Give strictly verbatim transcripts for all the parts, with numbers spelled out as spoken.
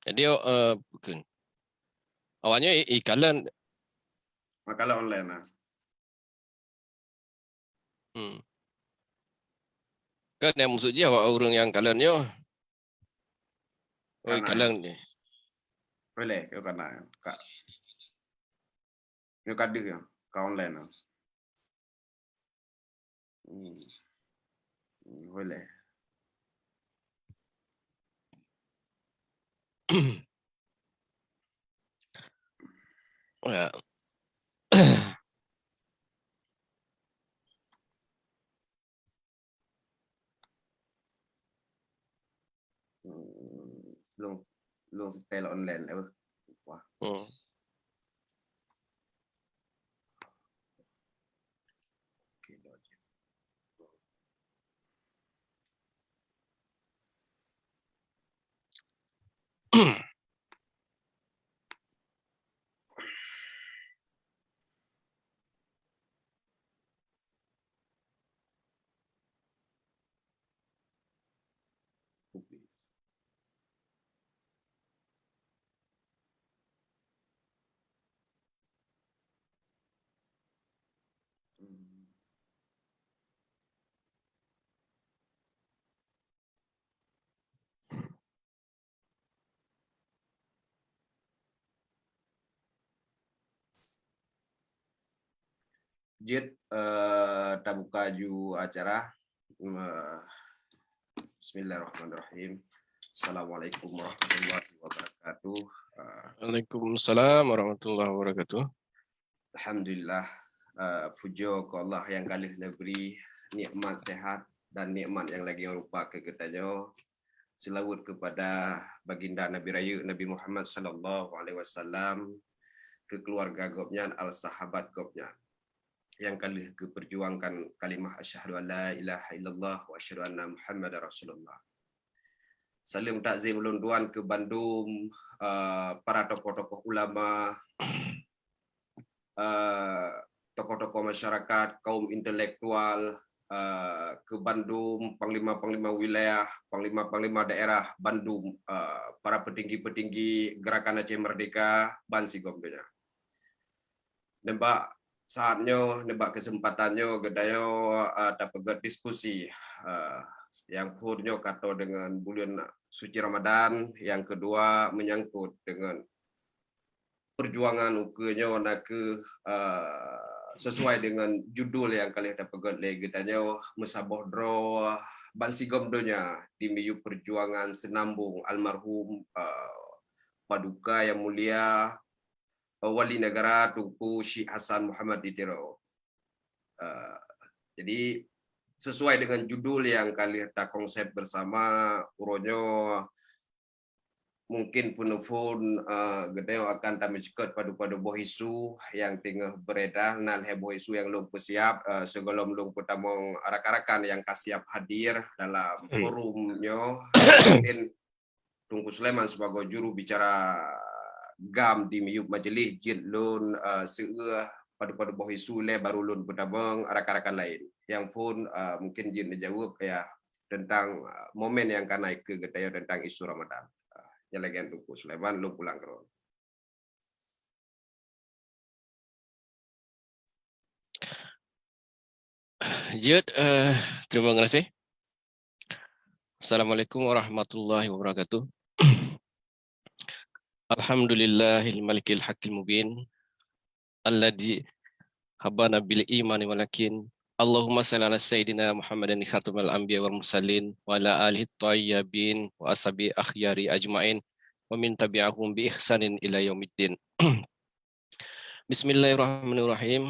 Jadi, eh, bukan. Awaknyoe i, i kalon. Makalah online lah. Hmm. Kan nyang maksud jih awak ureuëng nyang kalon nyoe. Oi, kana kalon ni. Boleh, yo kana. Ka. Yo ka deuh, ka online lah. Hmm. Hmm, boleh. Ya. Hmm, lôn, lôn setel online lah. Wah. Hmm. Jeuet, eh, tabuka ju acara. Eh, Bismillahirrahmanirrahim. Assalamualaikum warahmatullahi wabarakatuh. Eh, Waalaikumsalam warahmatullahi wabarakatuh. Alhamdulillah, eh, pujoe keu Allah nyang ka lheueh neubri nikmat sehat dan nikmat nyang lagée rupa keu geutanyoe. Seulaweuet keupada Baginda Nabi Rayeuk Nabi Muhammad sallallahu alaihi wasallam, keu keuluwarga gobnyan, al sahabat gobnyan nyang ka lheueh geupeujuangkan kalimah asyhadu an la ilaha illallah wa asyhadu anna Muhammadar Rasulullah. Saleuem takzim ulôn tuan keu bandum, eh, para tokoh-tokoh ulama, eh, tokoh-tokoh masyarakat, kaum intelektual, eh, keu bandum panglima-panglima wilayah, panglima-panglima daerah, bandum, eh, para peutinggi-peutinggi Gerakan Aceh Merdeka ban sigom donya. Nibak saat nyoe, nibak keuseumpatan nyoe, geutanyoe, eh, tapeugét diskusi, eh, nyang phôn nyoe ka toe deungon buleuen suci Ramadan, nyang keudua meunyangkot deungon peujuangan ukeue nyoe na kheueh, eh, sesuai deungon judul nyang ka lheueh tapeugét lé geutanyoe, meusaboh droe ban sigom donya di miyueb peujuangan seunambong almarhum, eh, Paduka Yang Mulia, eh, Wali Negara Teungku Chik Hasan Muhammad di Tiro. Eh, jadi, sesuai deungon judul nyang ka lheueh takonsep beusama, uroe nyoe mungkin peuneupon, eh, geutanyoe akan tameucukot padub-padub boh isu nyang teungoh beredar, na lhée boh isu nyang lôn peusiab, eh, sigohlom lôn peutamong rakan-rakan nyang ka siab hadir dalam Hmm. forum nyoe. Mungkin Teungku Sulaiman sibagoe juru bicara GAM di miyueb majeulih jeuet lôn, eh, seueuh padub-padub boh isu lé baru lôn peutamong rakan-rakan laén. Nyang phôn, eh, mungkin jeuet neujaweueb ya teuntang, eh, momen nyang ka na ikeue geutanyoe teuntang isu Ramadan. Eh, nyan lagée nyan Teungku Sulaiman, lôn pulang keudroe. Jeuet, eh, terima kasih. Assalamualaikum warahmatullahi wabarakatuh. Alhamdulillahil malikil haqqil mubin. Alladzi habana bil imani walakin. Allahumma shalli ala sayyidina Muhammadin khatamil anbiya wal mursalin wa ala alihi thayyibin wa ashabi akhyari ajmain wa min tabi'ahum bi ihsanin ila yaumiddin. Bismillahirrahmanirrahim.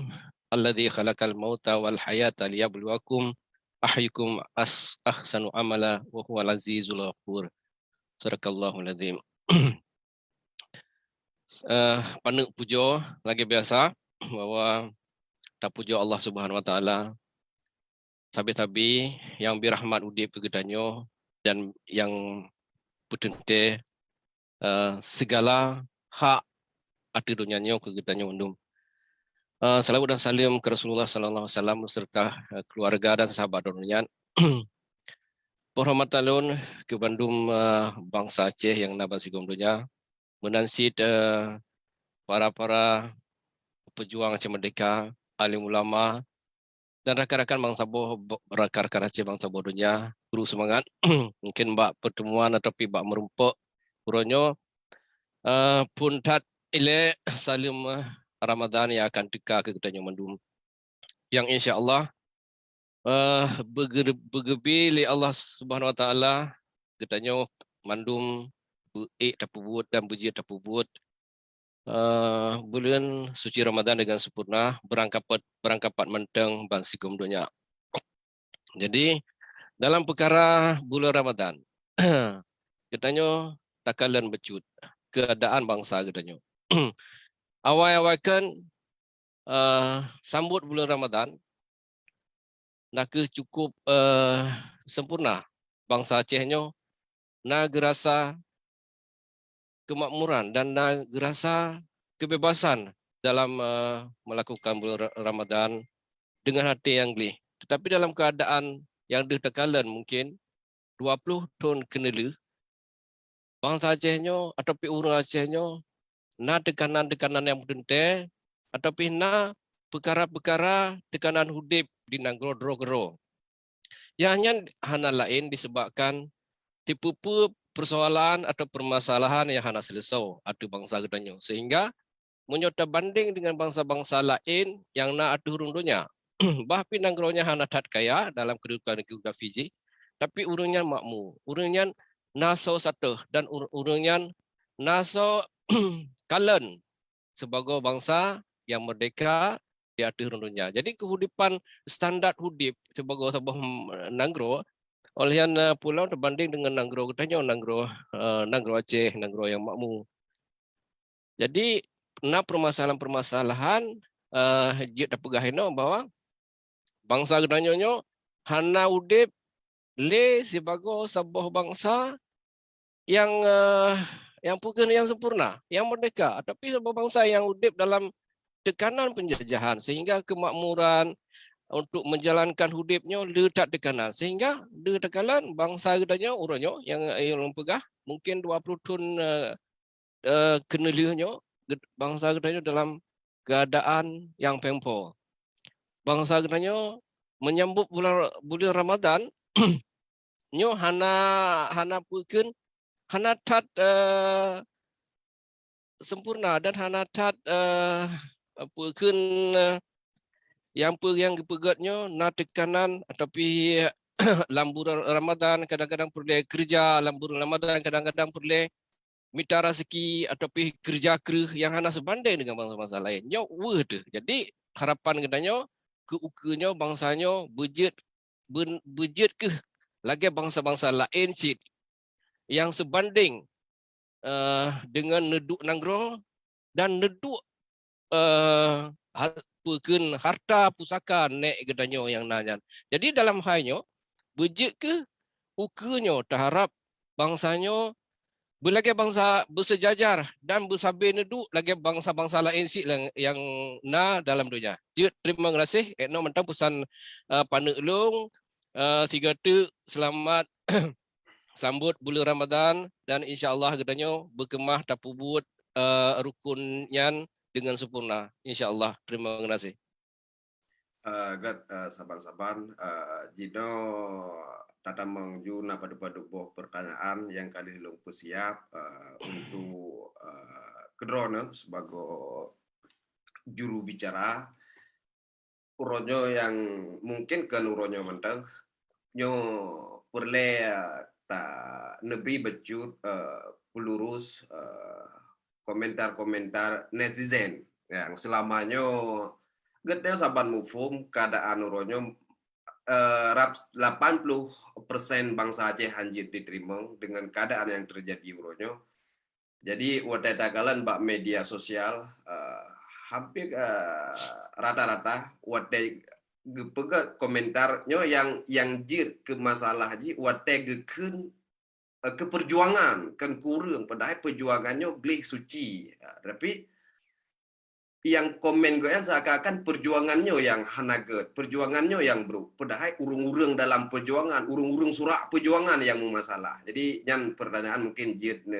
Alladzi khalaqal mauta wal hayata liyabluwakum ayyukum as-, ahsanu amala wa huwal azizul ghafur. Sadaqallahul azim. Eh, paneuk pujoe lagée biasa bahwa tapujoe Allah Subhanahu wa Taala, sabe-sabe nyang bri rahmat udeb keu geutanyoe dan nyang peuteuntée, eh, sigala hak ateueh donya nyoe keu geutanyoe mandum. Eh, salawat dan saleuem keu Rasulullah sallallahu alaihi wasallam beserta, eh, keluarga dan sahabat droeneuh nyan. Peuhormatan lôn keu bandum, eh, bansa Aceh nyang na bansigom donya, meunan cit, eh, para-para peujuang Aceh Merdeka, alim ulama, dan rakan-rakan bansa boh, bo-, rakan-rakan Aceh bansa boh donya, kru seumangat. Mungkin bak pertemuan ataupun bak meurumpok uroe nyoe, eh, phon that ilée saleuem, eh, Ramadan nyang akan teuka keu geutanyoe mandum. Nyang insya Allah, eh, beuge-, beugeubri lé Allah Subhanahu Wa Taala geutanyoe mandum beu-ék tapeubuet dan beujeuet tapeubuet, eh, buleuen suci Ramadan dengan sempurna, beurangkapat, beurangkapat mantong bansigom donya. Jadi, dalam peukara buleuen Ramadan, geutanyoe takalon bacut keuadaan bansa geutanyoe. Awai-awai kan, eh, sambot buleuen Ramadan, nakeuh cukup, eh, sempurna. Bansa Aceh nyoe na geurasa keumakmuran dan na geurasa keubebasan dalam, eh, meulakukan buleuen Ra-, Ramadan deungon até nyang gleh. Teutapi dalam keuadaan nyang deuh takalon mungken dua ploh thon keuneulheueh, bansa Aceh nyoe ataupun ureuëng Aceh nyoe na teukanan-teukanan nyang meuteuntée ataupun na peukara-peukara teukanan udeb di nanggroe droe keudroe. Nyang nyan hana laén disebabkan tipeue-peue peusoalan atau peumasalahan nyang hana seuleusoe ateueh bansa geutanyoe, sehingga meunyoe tabandeng deungon bansa-bansa laén nyang na ateueh rhueng donya, bah pih nanggroe nyan hana that kaya dalam keududukan geografi jih, tapi ureuëng nyan makmu, ureuëng nyan na soe satéh dan ur-, ureuëng nyan na soe kalon sibagoe bansa nyang meurdehka di ateueh rhueng donya. Jadi keuhidupan standar udeb sibagoe saboh nanggroe, oleh nyan, eh, pulang teubandeng deungon nanggroe geutanyoe, nanggroe, eh, nanggroe Aceh, nanggroe nyang makmu. Jadi na peumasalahan-peumasalahan, eh, jeuet tapeugah inoe bahwa bansa geutanyoe nyoe hana udeb lé sibagoe saboh bansa nyang, eh, nyang peue kheun nyang sempurna, nyang meurdehka, tapi saboh bansa nyang udeb dalam teukanan peunjajahan, sehingga keumakmuran untuk menjalankan udeb nyoe le that teukanan, sehingga le teukanan bansa geutanyoe uroe nyoe nyang, eh, ulôn peugah mungken dua ploh thon, eh, eh, keuneulheueh nyoe, bansa geutanyoe dalam keuadaan nyang péng po. Bansa geutanyoe meunyambot bulan, buleuen Ramadan nyoe hana, hana peue kheun, hana that, eh, sempurna dan hana that, eh, peue kheun, eh, nyang peue nyang geupeugét nyoe na teukanan ataupun lam buleuen Ramadan kadang-kadang peureulée keureuja, lam buleuen Ramadan kadang-kadang peureulée mita raseuki ataupun keureuja kreueh nyang hana seubandeng deungon bansa-bansa laén. Nyoe weueh teuh. Jadi, harapan geutanyoe keu ukeue nyoe bansa nyoe beujeuet, beujeuet kheueh lagée bansa-bansa laén cit nyang seubandeng, eh, deungon neuduek nanggroe dan neuduek, eh, ha-, peue kheun harta pusaka nék geutanyoe nyang na nyan. Jadi dalam hai nyoe, beujeuet kheueh ukeue nyoe taharab bansa nyoe beulagée bansa beuseujajar dan beusabe neuduek lagée bansa-bansa laén cit nyang na dalam donya. Jeuet, teurimong gaséh, ék noe mantong peusan, eh, paneuk lôn, eh, sigoe teuk seulamat sambot buleuen Ramadan dan insya Allah geutanyoe beukeumah tapeubuet, eh, rukon nyan deungon sempurna. Insya Allah. Teurimong gaséh. Eh, gét, eh, saban-saban, eh, jinoe tatamong ju na padub-padub boh peurtanyaan nyang ka lheueh lôn peusiab, eh, untuk, eh, keudroe neuh sibagoe juru bicara. Uroe nyoe nyang mungken keu uroe nyoe mantong, nyoe peureulée, eh, ta neubri bacut, eh, peulurus, eh, komentar-komentar netizen nyang seulama nyoe geutanyoe saban muphom keuadaan uroe nyoe, eh, rab lapan ploh persen bansa Aceh hanjeuet jiteurimong deungon keuadaan nyang teujadi uroe nyoe. Jadi watée takalon bak media sosial, eh, hampir, eh, rata-rata watée geupeugét komentar nyoe nyang, nyang jeuet keu masalah jih watée geukheun, eh, keu peujuangan kon kureueng, padahai peujuangan nyoe gleh suci. Ya, tapi nyang komen geuh nyan seakan-akan perjuangan nyoe nyang hana gét, perjuangan nyoe nyang brok. Padahai ureuëng-ureuëng dalam perjuangan, ureuëng-ureuëng surak perjuangan nyang meumasalah. Jadi nyan pertanyaan mungkin jeuet ne,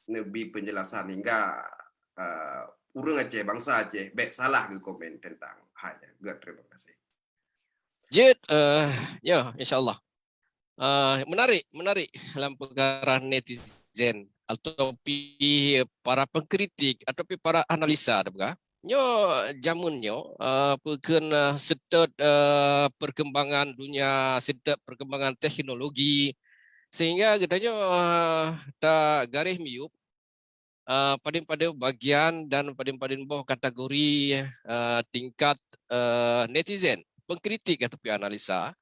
neubi penjelasan hingga uh, ureuëng Aceh, bangsa Aceh, bék salah geukomen tentang hal nyan. Gét, terima kasih. Jeuet, uh, ya, insya Allah. Uh, menarik, menarik dalam perkara netizen atau para pengkritik atau para analisa, dah peugah. Nyoe jameun nyoe uh, peukheun uh, seutôt uh, perkembangan dunia, seutôt perkembangan teknologi, sehingga geutanyoe uh, ta garéh miyueb uh, padum-padum bagian dan padum-padum boh kategori uh, tingkat uh, netizen, pengkritik atau analisa.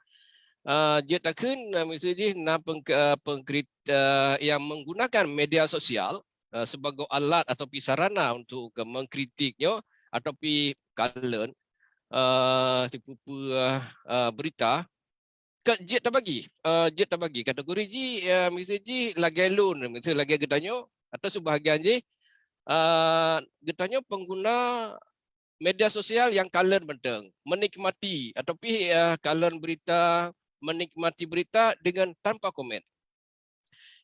Uh, jeuet takheun uh, miseujih na peng, uh, pengkrit uh, yang menggunakan media sosial uh, sebagai alat atau sarana untuk uh, mengkritik nyoe atau kalon uh, sipeue-peue uh, berita. Ka jeuet tabagi, uh, jeuet tabagi kategori jih uh, miseujih lagée lôn, miseujih lagée geutanyoe atau sebahagian jih uh, geutanyoe pengguna media sosial yang kalon mantong, menikmati atau pi uh, kalon berita, menikmati berita dengan tanpa komen.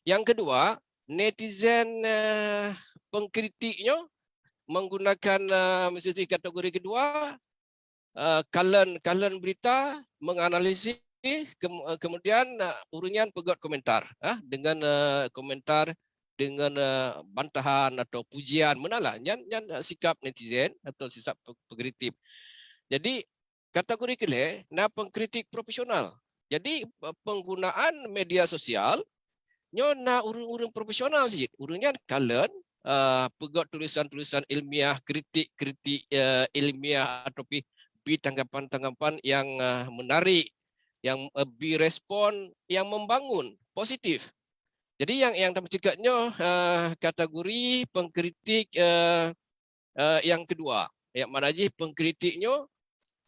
Yang kedua, netizen uh, pengkritik nyoe menggunakan uh, miseujih kategori kedua, uh, kalon kalon berita, menganalisis, ke, uh, kemudian uh, ureuëng nyan peugét komentar uh, dengan uh, komentar dengan uh, bantahan atau pujian, meunalah nyan nyan uh, sikap netizen atau sikap pengkritik. Jadi kategori keulhée na pengkritik profesional. Jadi penggunaan media sosial nyoe na ureuëng-ureuëng profesional cit. Ureuëng nyan kalon uh, peugét tulisan-tulisan ilmiah, kritik-kritik uh, ilmiah atau pi tanggapan-tanggapan yang uh, menarik, yang uh, bi respon yang membangun, positif. Jadi yang yang tameuceukat nyoe uh, kategori pengkritik uh, uh, yang kedua. Yang mana jih pengkritik nyoe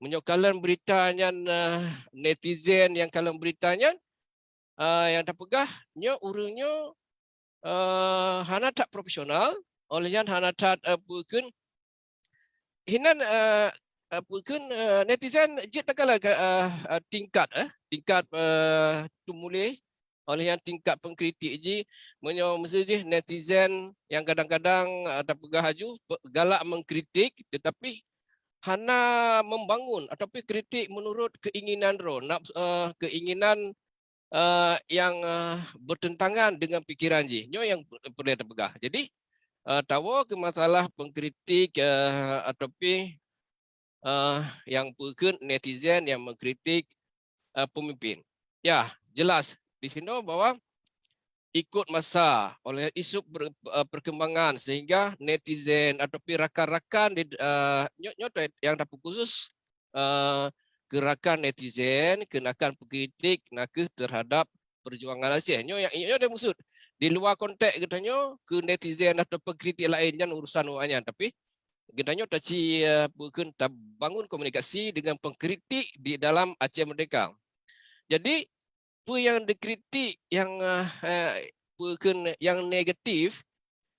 meunyoe kalon berita nyan uh, netizen yang kalon berita nyan uh, yang tapeugah nyoe ureuëng nyoe uh, hana that profesional, oleh nyan hana that uh, peukheun hinan uh, uh, peukheun uh, netizen jeuet takala uh, uh, tingkat uh, tingkat uh, tumuléh oleh nyan tingkat pengkritik jih. Meunyoe miseujih netizen yang kadang-kadang uh, tapeugah laju galak mengkritik tetapi hana membangun atau kritik menurut keinginan roh, nafsu, uh, keinginan uh, yang uh, bertentangan dengan pikiran jih. Nyoe yang perlu tapeugah. Jadi uh, tawoe ke masalah pengkritik uh, atau pi uh, yang peukheun netizen yang mengkritik uh, pemimpin. Ya, jelas di sini bahwa ikut masa oleh isu per, uh, perkembangan sehingga netizen atau pi rakan-rakan di uh, nyoe nyoe yang dapat khusus uh, gerakan netizen kenakan pengkritik nakeuh terhadap perjuangan Aceh. Nyoe yang nyoe dia maksud di luar konteks geutanyoe ke netizen atau pengkritik lain nyan urusan awaknyan tapi geutanyoe taci uh, peukheun tabangun komunikasi dengan pengkritik di dalam Aceh Merdeka. Jadi peue yang dikritik yang uh, peukheun yang negatif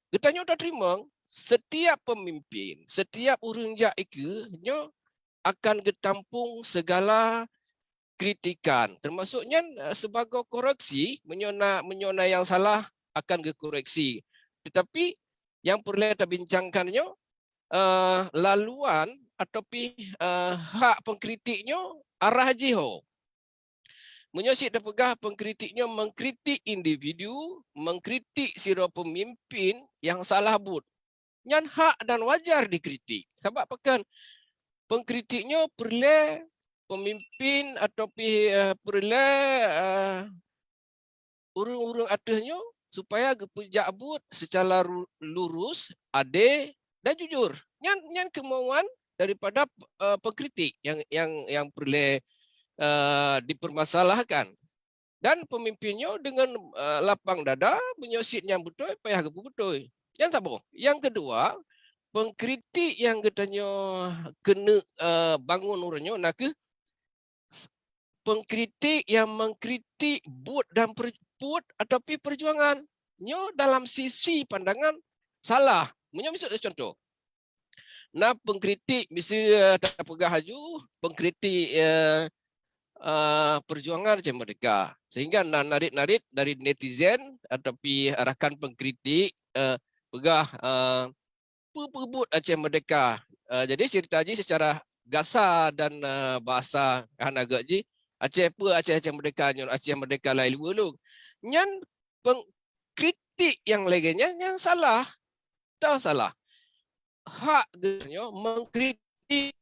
geutanyoe tateurimong setiap pemimpin, setiap ureuëng jak ikeue nyoe akan geutampung segala kritikan termasuk nyan uh, sebagai koreksi meunyoe na meunyoe na yang salah akan geukoreksi. Tetapi yang perlu tabincangkan nyoe uh, laluan atau pi uh, hak pengkritik nyoe arah jih ho. Meunyoe cit tapeugah pengkritik nyoe mengkritik individu, mengkritik sidroe pemimpin yang salah buet. Nyan hak dan wajar dikritik. Sabab pakon pengkritik nyoe perlu pemimpin atau pi uh, perlu uh, ureuëng-ureuëng ateueh nyoe supaya geupeujak buet secara lurus, adé dan jujur. Nyan nyan kemauan daripada uh, pengkritik yang yang yang perlu uh, dipermasalahkan. Dan pemimpin nyoe dengan uh, lapang dada meunyoe cit nyang beutôi payah geupeubeutôi. Nyang saboh. Yang kedua, pengkritik yang geutanyoe keuneuk uh, bangun uroe nyoe nakeuh pengkritik yang mengkritik buet dan per, buet atau pi perjuangan nyoe dalam sisi pandangan salah. Meunyoe misalnya contoh, na pengkritik, miseue, eh, tapeugah laju, pengkritik, eh, eh, perjuangan Aceh Merdeka. Sehingga na narit-narit dari netizen ataupun rakan pengkritik, eh, peugah, eh, peue peubuet Aceh Merdeka. Eh, jadi cerita jih secara gasa dan, eh, bahasa hana gèt jih, Aceh peue Aceh, Aceh Merdeka nyoe, Aceh Merdeka laén luweue lôn. Nyan pengkritik nyang lagèe nyan, nyan salah. Dah salah. Hak geutanyoe mengkritik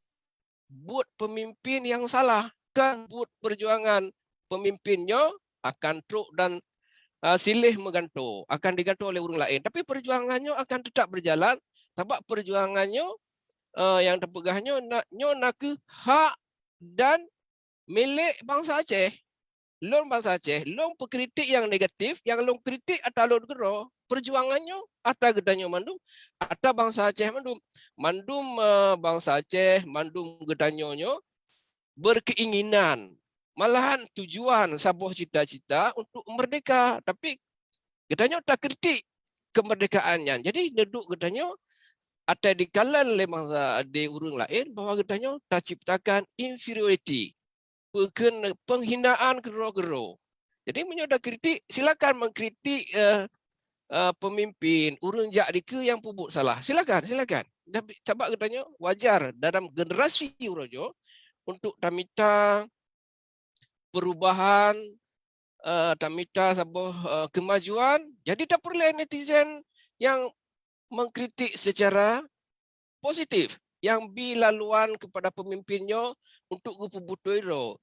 buet pemimpin nyang salah, kan buet perjuangan pemimpin nyoe akan trok dan, ah, siléh meugantoe, akan digantoe lé ureueng laén. Tapi perjuangan nyoe akan tetap berjalan, sabab perjuangan nyoe, eh, nyang tapeugah nyoe na, nyoe nakeuh hak dan milék bansa Aceh. Lôn bansa Aceh, lôn peukritik nyang negatif, nyang lôn kritik ata lôn keudroe. Perjuangan nyoe ata geutanyoe mandum, ata bansa Aceh mandum. Mandum, eh, bansa Aceh, mandum geutanyoe nyoe berkeinginan, malahan tujuan saboh cita-cita untuk merdeka. Tapi geutanyoe takritik kemerdekaan nyan. Jadi, neuduek geutanyoe ata dikalon lé bansa, di ureueng laén bahwa geutanyoe taciptakan inferiority, peukheun penghinaan keudroe-keudroe. Jadi, meunyoe takritik, silakan mengkritik, eh, eh, pemimpin, ureueng jak dikeue nyang peubuet salah. Silakan, silakan. Tapi sabab geutanyoe wajar dalam generasi uroe nyoe untuk tamita perubahan, eh, tamita saboh, eh, kemajuan. Jadi, tapeureulèe netizen nyang mengkritik secara positif, nyang bi laluan kepada pemimpin nyoe untuk geupeubeutôi droe.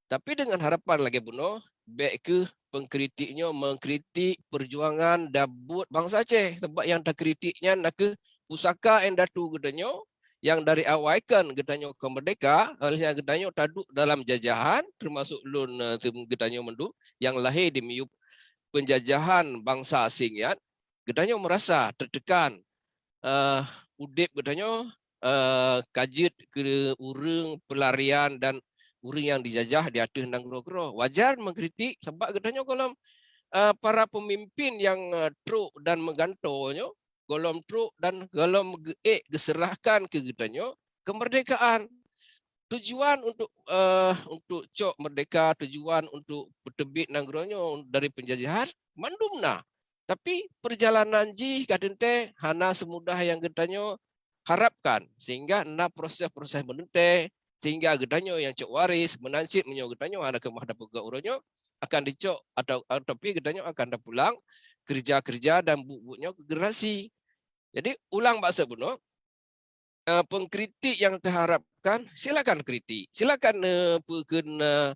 Tapi dengan harapan lagèe bunoe, bèk kheueh pengkritik nyoe mengkritik perjuangan dan buet bansa Aceh. Sabab nyang takritik nyan nakeuh pusaka indatu geutanyoe, nyang dari awai kon geutanyoe ka merdeka, óh lheueh nyan geutanyoe taduek dalam jajahan, teumasok lôn, eh, tem-, geutanyoe mandum nyang lahé di miyueb penjajahan bansa asing nyan, geutanyoe meurasa teutekan, eh, udép geutanyoe, eh, ka jeuet keu ureueng peularian dan ureueng nyang dijajah di ateueh nanggroe keudroe. Wajar mengkritik sabab geutanyoe gohlom, eh, para pemimpin nyang, eh, trok dan meugantoe nyoe, gohlom trok dan gohlom geuék geuseurahkan keu geutanyoe kemerdekaan. Tujuan untuk, eh, untuk cok merdeka, tujuan untuk peuteubiet nanggroe nyoe dari penjajahan, mandum na. Tapi perjalanan jih ka teuntèe hana seumudah nyang geutanyoe harapkan, sehingga na proses-proses meuleuntèe, sehingga geutanyoe nyang cok waréh meunan cit meunyoe geutanyoe hana keumah tapeugah uroe nyoe akan dicok atau, atau pi geutanyoe akan tapulang keureuja-keureuja dan buet-buet nyoe keu generasi. Jadi, ulang bak saboh bunoe, eh, pengkritik nyang teuharapkan, silakan kritik. Silakan, eh, peukheun, eh,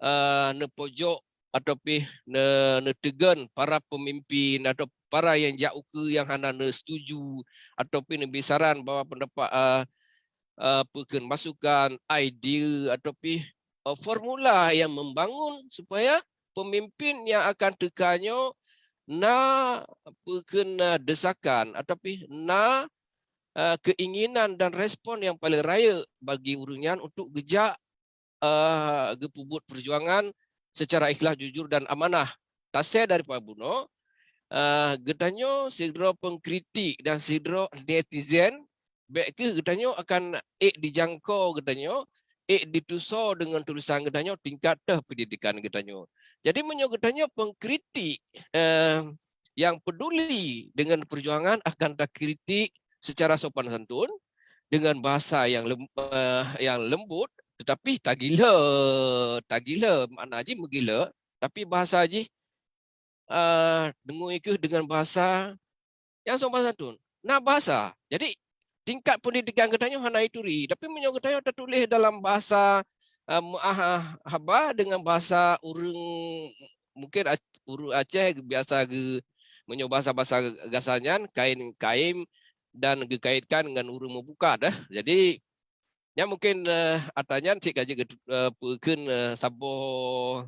eh, neupojok atau pih ne-, neuteugon para pemimpin atau para nyang jak ukeue nyang hana neusetuju atau pih neubi saran bahwa pendapat, eh, eh, peukheun masukan, idea atau pih, eh, formula nyang membangun supaya pemimpin nyang akan teuka nyoe na peukheun, eh, desakan atau pih na, eh, keinginan dan respon nyang paleng rayeuk bagi ureueng nyan untuk geujak, eh, geupeubuet peujuangan secara ikhlas, jujur dan amanah. Tasé daripada bunoe, eh, geutanyoe sidroe pengkritik dan sidroe netizen, bèk kheueh geutanyoe akan ék dijangko geutanyoe, ék ditusoe deungon tulisan geutanyoe tingkat teuh pendidikan geutanyoe. Jadi meunyoe geutanyoe pengkritik, eh, nyang peduli deungon peujuangan akan takritik secara sopan santun, deungon bahasa nyang lem-, eh, nyang leumbot, teutapi tagilö, tagilö, makna jih meugilö, tapi bahasa jih, eh, deungö kheueh deungon bahasa nyang sopan santun. Na bahasa. Jadi, tingkat pendidikan geutanyoe hana jituri, tapi meunyoe geutanyoe tatuléh dalam bahasa, eh, meu'ah haba deungon bahasa ureueng, mungken Ac-, ureueng Aceh biasa geu-, meunyoe bahasa-bahasa gasa nyan kain kaim dan geukaitkan ngon ureueng meubukat, eh. Jadi, nyan mungken, eh, ata nyan cit ka jeuet geutu-, eh, peukheun, eh, saboh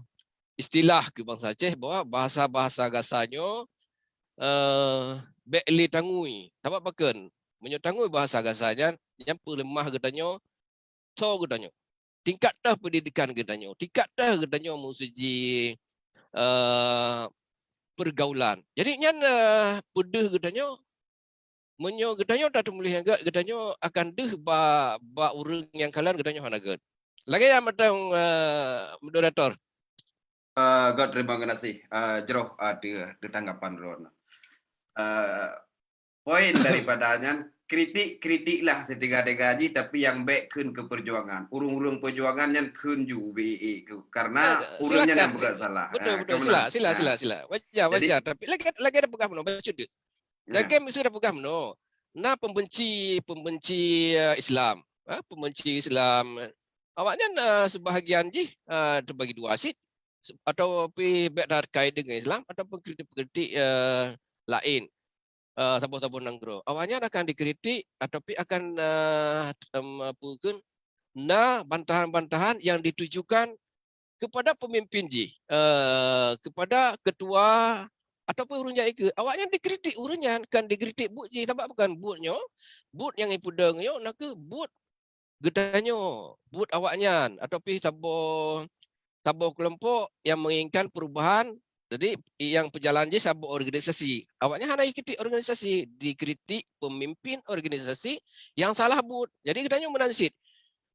istilah keu bansa Aceh bahwa bahasa-bahasa gasa nyoe, eh, bèk lé tangui. Sabab pakon? Meunyoe tangui bahasa gasa nyan, nyan peuleumah geutanyoe, soe geutanyoe. Tingkat teuh pendidikan geutanyoe, tingkat teuh geutanyoe meuseuji, eh, pergaulan. Jadi nyan, eh, peudeuh geutanyoe Meunyoe geutanyoe tateumuléh nyang gét, geutanyoe akan deuh bak, bak ureuëng nyang kalon geutanyoe hana gét. Lagée nyan mantong, eh, moderator. Uh, God terima kasih. Uh, jroh uh, di, di tanggapan droeneuh. Uh, poin daripada nyan, kritik-kritiklah setiga-tiga jih, tapi nyang bék kheun keu perjuangan. Ureuëng-ureuëng perjuangan nyan kheun ju B E E ke, karena uh, ureuëng nyan yang berbuat salah. Betul, uh, betul. Sila, sila, nah. sila, sila. Wajar, wajar. Tapi lagi lagi ada peugah meunoe, bacut deh. Lagi mesti ada peugah meunoe. Na pembenci, pembenci uh, Islam. Ha? Pembenci Islam. Awaknyan uh, sebahagian jih uh, terbagi dua sit. Atau pi bék terkait dengan Islam ataupun kritik-kritik uh, lain. Uh, saboh-saboh nanggroe. Awaknyan akan dikritik atau pi akan uh, um, apa ke, na bantahan-bantahan yang ditujukan kepada pemimpin jih, uh, kepada ketua ataupun ureuëng nyang ikut. Awaknyan dikritik ureuëng nyan, kan dikritik buet jih, sabab bukan buet nyoe, buet nyang ipeudong nyoe na ke buet geutanyoe, buet awaknyan atau pi saboh saboh kelompok yang menginginkan perubahan. Jadi yang pejalan jih saboh organisasi. Awaknyan hana ikritik organisasi, dikritik pemimpin organisasi yang salah buet. Jadi geutanyoe meunan cit.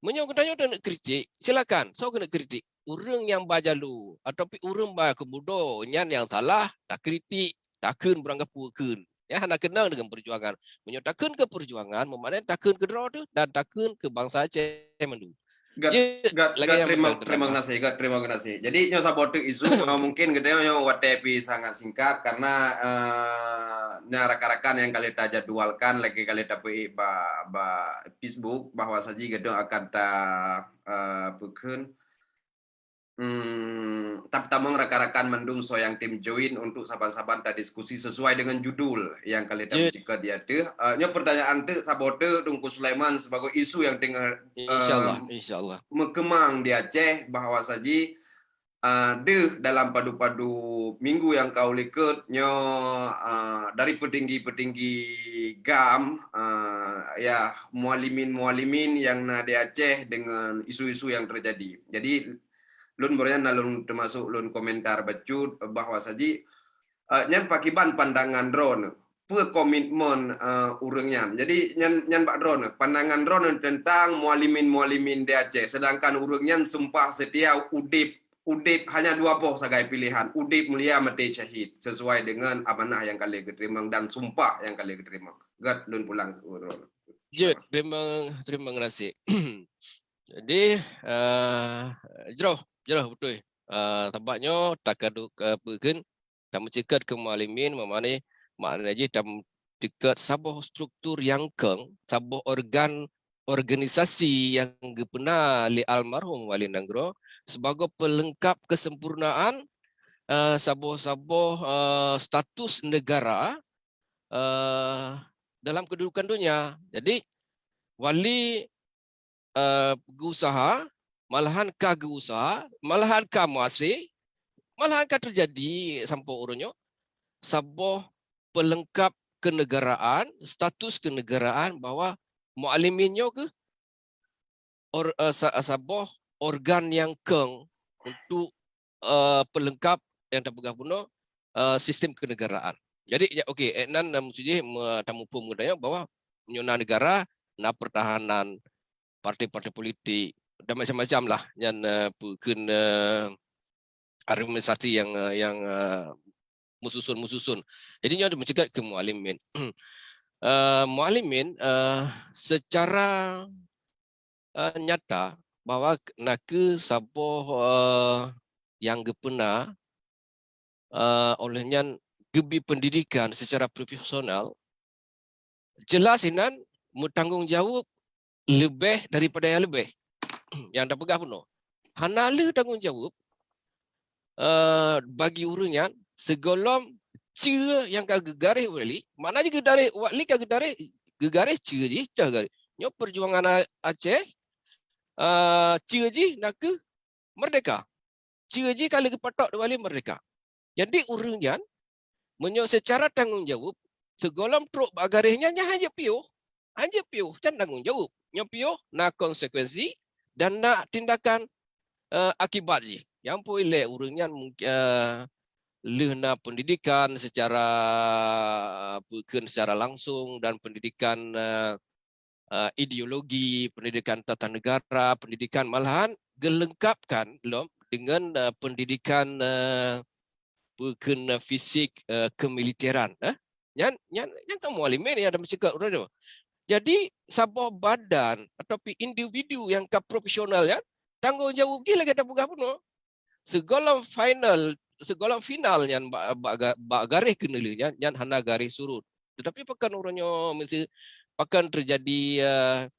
Meunyoe geutanyoe taneuk kritik, silakan, soe keuneuk kritik. Ureuëng nyang ba jalur atau pi ureuëng ba keumudo nyan nyang salah, takritik, takheun beurangkapeue kheun. Ya, hana keunong dengan perjuangan. Meunyoe takheun ke perjuangan, meumakna takheun ke droe teuh dan takheun ke bansa Aceh mandum. Gat, gat, gat, terima, terima kasih, gat, terima kasih. Jadi nyoe saboh teuk isu, uh, mungkin geutanyoe nyoe watée pi sangat singkat karena uh, na rakan-rakan yang kali tajadwalkan lagi kali tapeuék ba, ba Facebook bahwa saji geutanyoe akan ta uh, peukheun Hmm, tap tamong rakan-rakan mandum soe nyang tem join untuk saban-saban tadiskusi sesuai dengan judul yang kali yeah. Cikot di ateuh. Uh, nyoe pertanyaan teuk saboh teuk Teungku Sulaiman sebagai isu yang tengah uh, insyaallah, insyaallah. Meukeumang di Aceh bahwa saji uh, deuh dalam padu-padu minggu yang kau likot nyoe uh, dari petinggi-petinggi GAM uh, ya mualimin-mualimin yang na di Aceh dengan isu-isu yang terjadi. Jadi lôn baroe nyan na lôn teumasok lôn komentar bacut bahwa saji uh, nyan pakiban pandangan droeneuh, peue komitmen uh, ureuëng nyan. Jadi nyan nyan bak droeneuh, pandangan droeneuh tentang mualimin-mualimin di Aceh, sedangkan ureuëng nyan sumpah setia udeb udeb hanya dua boh sagai pilihan, udeb mulia maté syahid sesuai dengan amanah yang kali geuteurimong dan sumpah yang kali geuteurimong. Gat lôn pulang ke droeneuh. Jeuet, terima terima kasih. Jadi uh, jroh jroh betul. Uh, sabab nyoe takaduk uh, peukheun tameuceukat keu mualimin, makna makna jih tameuceukat saboh struktur nyang keng, saboh organ organisasi yang geupeuna lé almarhum Wali Nanggroe sebagai pelengkap kesempurnaan uh, saboh-saboh uh, status negara uh, dalam kedudukan dunia. Jadi Wali uh, geuusaha, malahan ka geuusaha, malahan ka meuhasé, malahan ka teujadi sampoe uroe nyoe saboh pelengkap kenegaraan, status kenegaraan bahwa mualimin nyoe keuh or, uh, saboh organ nyang keng untuk uh, pelengkap yang tapeugah bunoe uh, sistem kenegaraan. Jadi ya, okey, eh, nan mesti jih tamuphom geutanyoe bahwa nyoe na negara, na pertahanan, partai-partai politik dan macam-macam lah yang uh, peukheun uh, organisasi yang uh, yang uh, mususun-mususun. Jadi nyoe meuceukat keu mualimin. uh, mualimin uh, secara uh, nyata bahwa nakeuh saboh uh, yang geupeuna uh, oleh nyan geubi pendidikan secara profesional, jelas inan meutanggong jaweueb lebih daripada yang lebih. Yang tapeugah bunoe. Hana le tanggong jaweueb uh, bagi ureuëng nyan segolom ceue yang ka geugaréh wali, makna jih geugaréh wali ka geugaréh geugaréh ceue jih cah garéh. Nyoe perjuangan Aceh uh, ceue jih nakeuh merdeka. Ceue jih ka lheueh geupatok di wali merdeka. Jadi ureuëng nyan meunyoe secara tanggong jaweueb segolom trok bak garéh nyan nyan hana piôh. Hana piôh dan tanggong jaweueb. Nyoe piôh na konsekuensi dan na tindakan uh, akibat jih. Yang pun ilek ureuëng nyan uh, lheueh na pendidikan secara, peue kheun, secara langsung dan pendidikan, eh, eh, ideologi, pendidikan tata negara, pendidikan malahan gelengkapkan lom dengan, eh, pendidikan, eh, peue kheun, eh, fisik, eh, kemiliteran, eh. Nyan, nyan, nyan kan mualimin nyang ada meuceukat uroe nyoe. Jadi, saboh badan ataupun individu nyang ka profesional nyan, tanggong jaweueb jih lagèe tapeugah bunoe. Sigohlom final, sigohlom final nyan bak, bak ga-, bak garéh keuneulheueh nyan, nyan hana garéh surut. Tetapi pakon uroe nyoe meusti pakon teujadi, eh,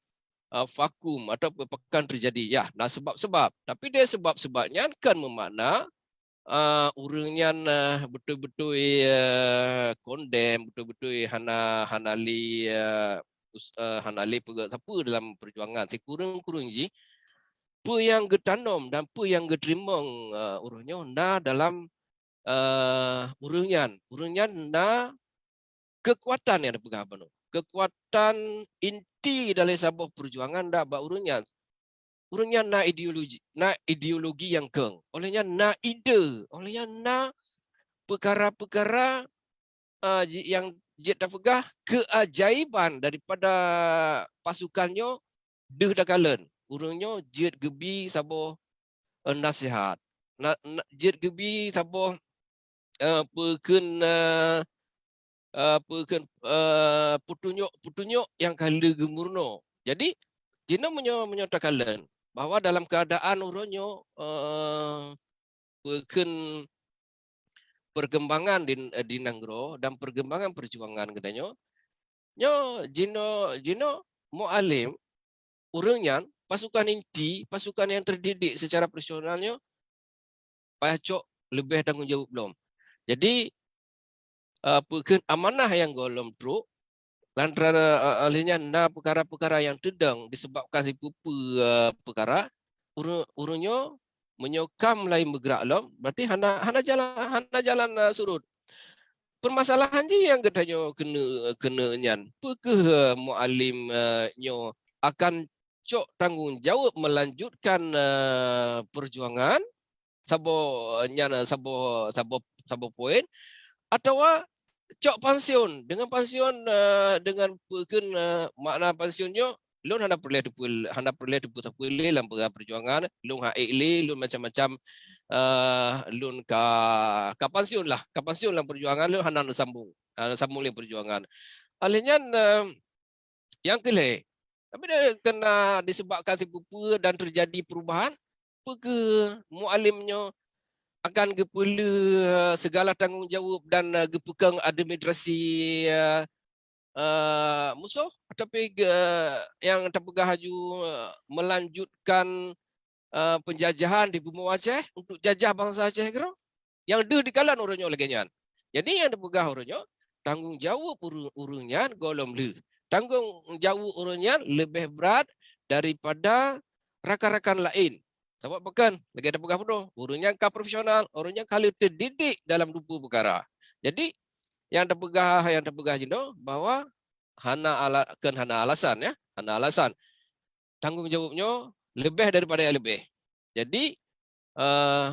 eh, vakum atau pakon teujadi, ya, na sebab-sebab. Tapi di sebab-sebab nyan kan meumakna, eh, ureueng nyan, eh, beutôi-beutôi, eh, kondem, beutôi-beutôi hana, hana lé, eh, us-, eh, hana lé peugah sapeue dalam peujuangan. Sikureueng-kureueng jih, peue nyang geutanom dan peue nyang geuteurimong, eh, uroe nyoe na dalam, eh, ureueng nyan. Ureueng nyan na keukuatan nyang tapeugah bunoe. Keukuatan inti dalam saboh peujuangan na bak ureueng nyan. Ureueng nyan na ideologi, na ideologi nyang kheun. Oleh nyan na ide, oleh nyan na peukara-peukara, eh, ji-, nyang jeuet tapeugah keajaiban daripada pasukan nyoe deuh takalon. Ureueng nyoe jeuet geubi saboh, eh, nasihat. Na, na, jeuet geubi saboh, eh, peue kheun, eh, eh, peue kheun, eh, peutunyok-peutunyok nyang ka lheueh geumeurunoe. Jadi, jinoe meunyoe, meunyoe takalon bahwa dalam keuadaan uroe nyoe, eh, peue kheun perkembangan di, di nanggroe dan perkembangan peujuangan geutanyoe, nyoe jinoe, jinoe mualem ureueng nyan, pasukan inti, pasukan nyang teudidik secara profesional nyoe payah cok leubeh tanggong jaweueb lom. Jadi, eh, peue kheun amanah nyang gohlom trok, lantaran, eh, oleh nyan na peukara-peukara nyang teudong disebabkan sipeue-peue, eh, peukara, ureueng, ureueng nyoe meunyoe ka mulai meugeurak lom, berarti hana, hana jalan, hana jalan, eh, surot. Peumasalahan jih nyang geutanyoe keuneuk, keuneuk nyan, peu kheueh, eh, mualem, eh, nyoe akan cok tanggong jaweueb meulanjutkan, eh, peujuangan saboh, eh, nyan, eh, saboh, saboh, saboh poin, atawa cok pansiun. Dengan pansiun, eh, dengan peu kheun, eh, makna pansiun nyoe, lôn hana peureulèe teupeu-, hana peureulèe teupeu-, teupeu lé lam peujuangan, lôn han ék lé, lôn macam-macam, eh, lôn ka, ka pansiun lah, ka pansiun lam peujuangan, lôn hana neusambong, hana sambong lé peujuangan. Oleh nyan, eh, nyang keu lhèe, tapi dia kena disebabkan sipeue-peue dan terjadi perubahan, peu kheueh mualem nyoe akan geupeulheueh segala tanggong jaweueb dan, eh, geupeukong administrasi, eh, eh, musoh, ataupun ge-, nyang tapeugah laju, eh, melanjutkan, eh, penjajahan di bumoe Aceh untuk jajah bansa Aceh keudroe? Nyang deuh dikalon uroe nyoe lagèe nyan. Jadi nyang tapeugah uroe nyoe, tanggong jaweueb ureueng, ureueng nyan gohlom lheueh. Tanggong jaweueb ureueng nyan leubeh brat daripada rakan-rakan laén. Sabab pakon? Lagèe tapeugah bunoe, ureueng nyan ka profesional, ureueng nyan ka lheueh teudidik dalam dupeue peukara. Jadi, nyang tapeugah, nyang tapeugah jinoe bahwa hana ala-, kheun hana alasan, ya, hana alasan. Tanggong jaweueb nyoe leubeh daripada nyang leubeh. Jadi, eh,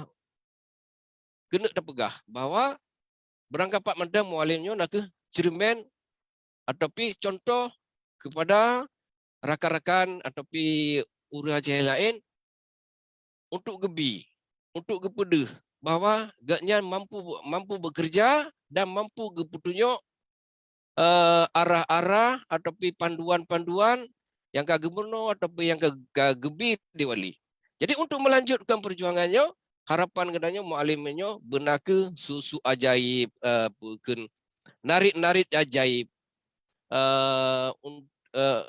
keuneuk tapeugah bahwa beurangkapat mantong mualem nyoe nakeuh ceureumen ataupun contoh kepada rakan-rakan ataupun ureueng Aceh laén untuk geubi, untuk geupeudeuh bahwa gobnyan mampu, mampu bekerja dan mampu geupeutunyok, eh, arah-arah ataupun panduan-panduan nyang ka geumeurunoe ataupun nyang ka, ka geubi di wali. Jadi, untuk melanjutkan perjuangan nyoe, harapan geutanyoe mualem nyoe beuna kheueh su-su ajaib, eh, peue kheun, narit-narit ajaib, eh, un-, eh,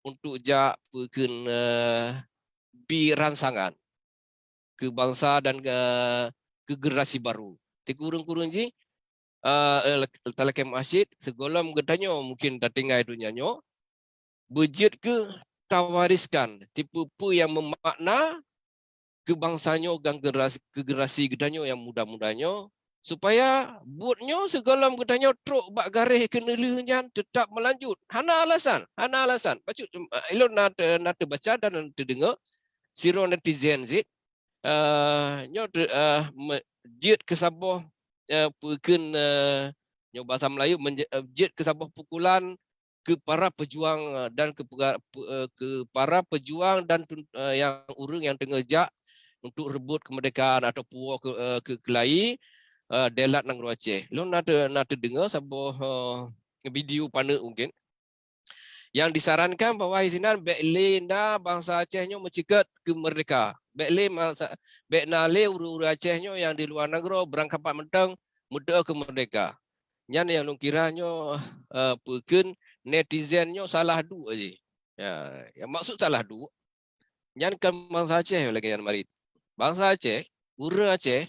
untuk jak peue kheun, eh, bi rangsangan keu bansa dan, eh, keu generasi baru. Sikureueng-kureueng jih, eh, eh, talakèe meuaséh, sigohlom geutanyoe mungkin tatinggai donya nyoe, beujeuet kheueh tawariskan sipeue-peue nyang meumakna keu bansa nyoe dan generasi, keu generasi geutanyoe nyang muda-muda nyoe, supaya buet nyoe sigohlom geutanyoe trok bak garéh keuneulheueh nyan teutap meulanjut. Hana alasan, hana alasan. Bacut, eh, ilôn na te-, na teubaca dan na teudeungoe sidroe netizen cit, eh, nyoe te-, eh, me-, jeuet keu saboh eh, peukheun, eh, nyoe bahasa Melayu, menje-, eh, jeuet keu saboh pukulan keu para pejuang, eh, dan keu pega-, pe-, eh, keu para pejuang dan tun-, eh, yang ureuëng yang teungoh jak untuk rebot kemerdekaan atau puwoe keu, eh, keu keulayi, eh, dilat nanggroe Aceh. Lôn na teu-, na teudeungoe saboh, eh, video paneuk mungkin. Yang disarankan bahwa di sinan bék lé na bansa Aceh nyoe meuceukeut keu merdeka. Bék lé masa, bék na lé ureuëng-ureuëng Aceh nyoe yang di luwa nanggroe beurangkapat mantong meudoa keu merdeka. Nyan nyang lôn kira nyoe, eh, peukheun netizen nyoe salah duek jih. Ya, ya, maksud salah duek, nyan kan bansa Aceh lagée nyan marit. Bansa Aceh, ureuëng Aceh,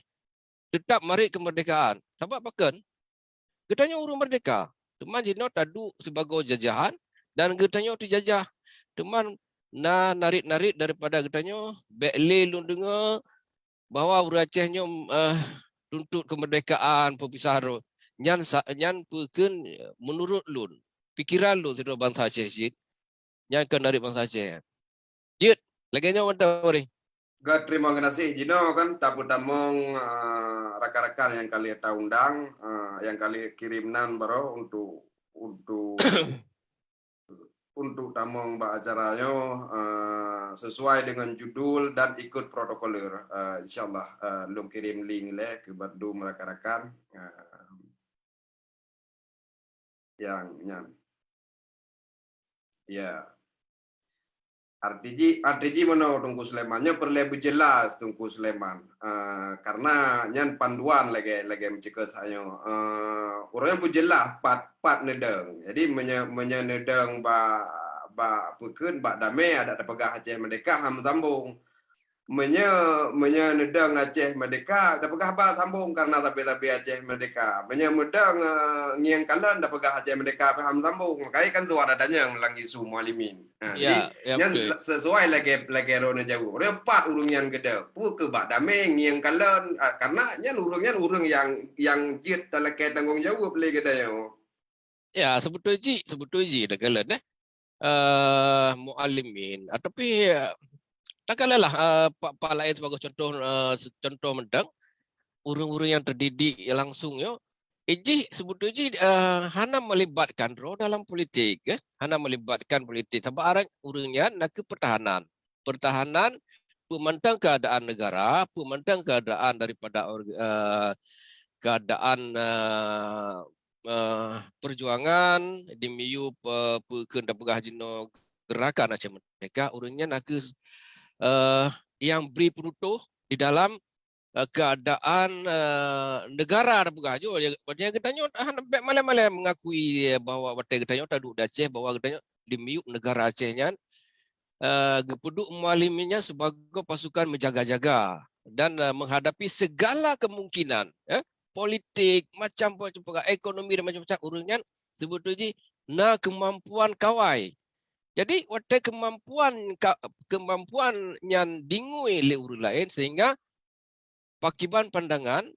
teutap marit keumeurdekaan. Sabab pakon? Geutanyoe ureuëng merdeka. Teuma jinoe taduek sibagoe jajahan dan geutanyoe teujajah. Teuma na narit-narit daripada geutanyoe, bék lé lôn deungoe bahwa ureuëng Aceh nyoe, eh, tuntot keumeurdekaan, peupisah droe. Nyan sa-, nyan peukheun, eh, meunurot lôn, pikeran lôn sidroe bansa Aceh cit, nyan keu narit bansa Aceh. Jeuet, lagée nyoe mantong, Mari. Ga terima kasih jinoe kan tapeutamong, eh, rakan-rakan yang kali taundang, eh, yang kali kirim nan baroe untuk, untuk untuk tamong bak acara nyoe, eh, sesuai dengan judul dan ikut protokoler. Eh, insyaallah, eh, lôn kirim link lé keu bandum rakan-rakan, eh, nyang nyan. Ya. Arti jih, arti jih meunoe Teungku Sulaiman, nyoe peureulée beujeulaih Teungku Sulaiman. Eh, karena nyan panduan lagée, lagée meuceukeut saat nyoe. Eh, ureuëng beujeulaih pat, pat neudong. Jadi meunyoe, meunyoe neudong bak, bak peukheun, bak damé, adak tapeugah Aceh Merdeka han meusambong. Meunyoe, meunyoe neudong Aceh Merdeka, tapeugah ba sambong karena sabe-sabe Aceh Merdeka. Meunyoe meudong, eh, ngieng kalon, tapeugah Aceh Merdeka pih han meusambong. Makajih kan suara tanyong lam isu Mualimin. Ha, jadi, ya, ya, nyan betul. Sesuai lagée, lagée droeneuh jaweueb. Ureuëng pat ureuëng nyan geudong. Peue keu bak damé ngieng kalon, ah, karena nyan ureuëng nyan ureuëng nyang, nyang jeuet talakée tanggong jaweueb lé geutanyoe. Ya, seubeutôi jih, seubeutôi jih dah kalon, eh. Eh, Mualimin, ah, tapi, eh, takalon lah, eh, pak, pak laén sibagoe contoh, eh, contoh mantong, ureuëng-ureuëng nyang teudidik langsung nyoe, eh, jih seubeutôi jih, eh, hana melibatkan droe dalam politik, eh, hana melibatkan politik. Sabab aran ureuëng nyan nakeuh pertahanan. Pertahanan peue mantong keuadaan negara, peue mantong keuadaan daripada org-, eh, keuadaan, eh, eh, perjuangan di miyueb, eh, peue kheun tapeugah jinoe Gerakan Aceh Merdeka, ureuëng nyan nakeuh, eh, nyang bri peurutoh di dalam, eh, keuadaan, eh, negara tapeugah. Nyoe, watée geutanyoe hana bék malée-malée mengakui, eh, bahwa watée geutanyoe taduek di Aceh, bahwa geutanyoe di miyueb negara Aceh nyan, eh, geupeuduek Mualimin nyan sibagoe pasukan meujaga-jaga dan, eh, menghadapi segala kemungkinan, eh, politik, macam-macam, ekonomi dan macam-macam, ureuëng nyan seubeutôi jih na keumampuan kawai. Jadi, watée keumampuan ka-, keumampuan nyan dingui lé ureuëng laén, sehingga pakiban pandangan,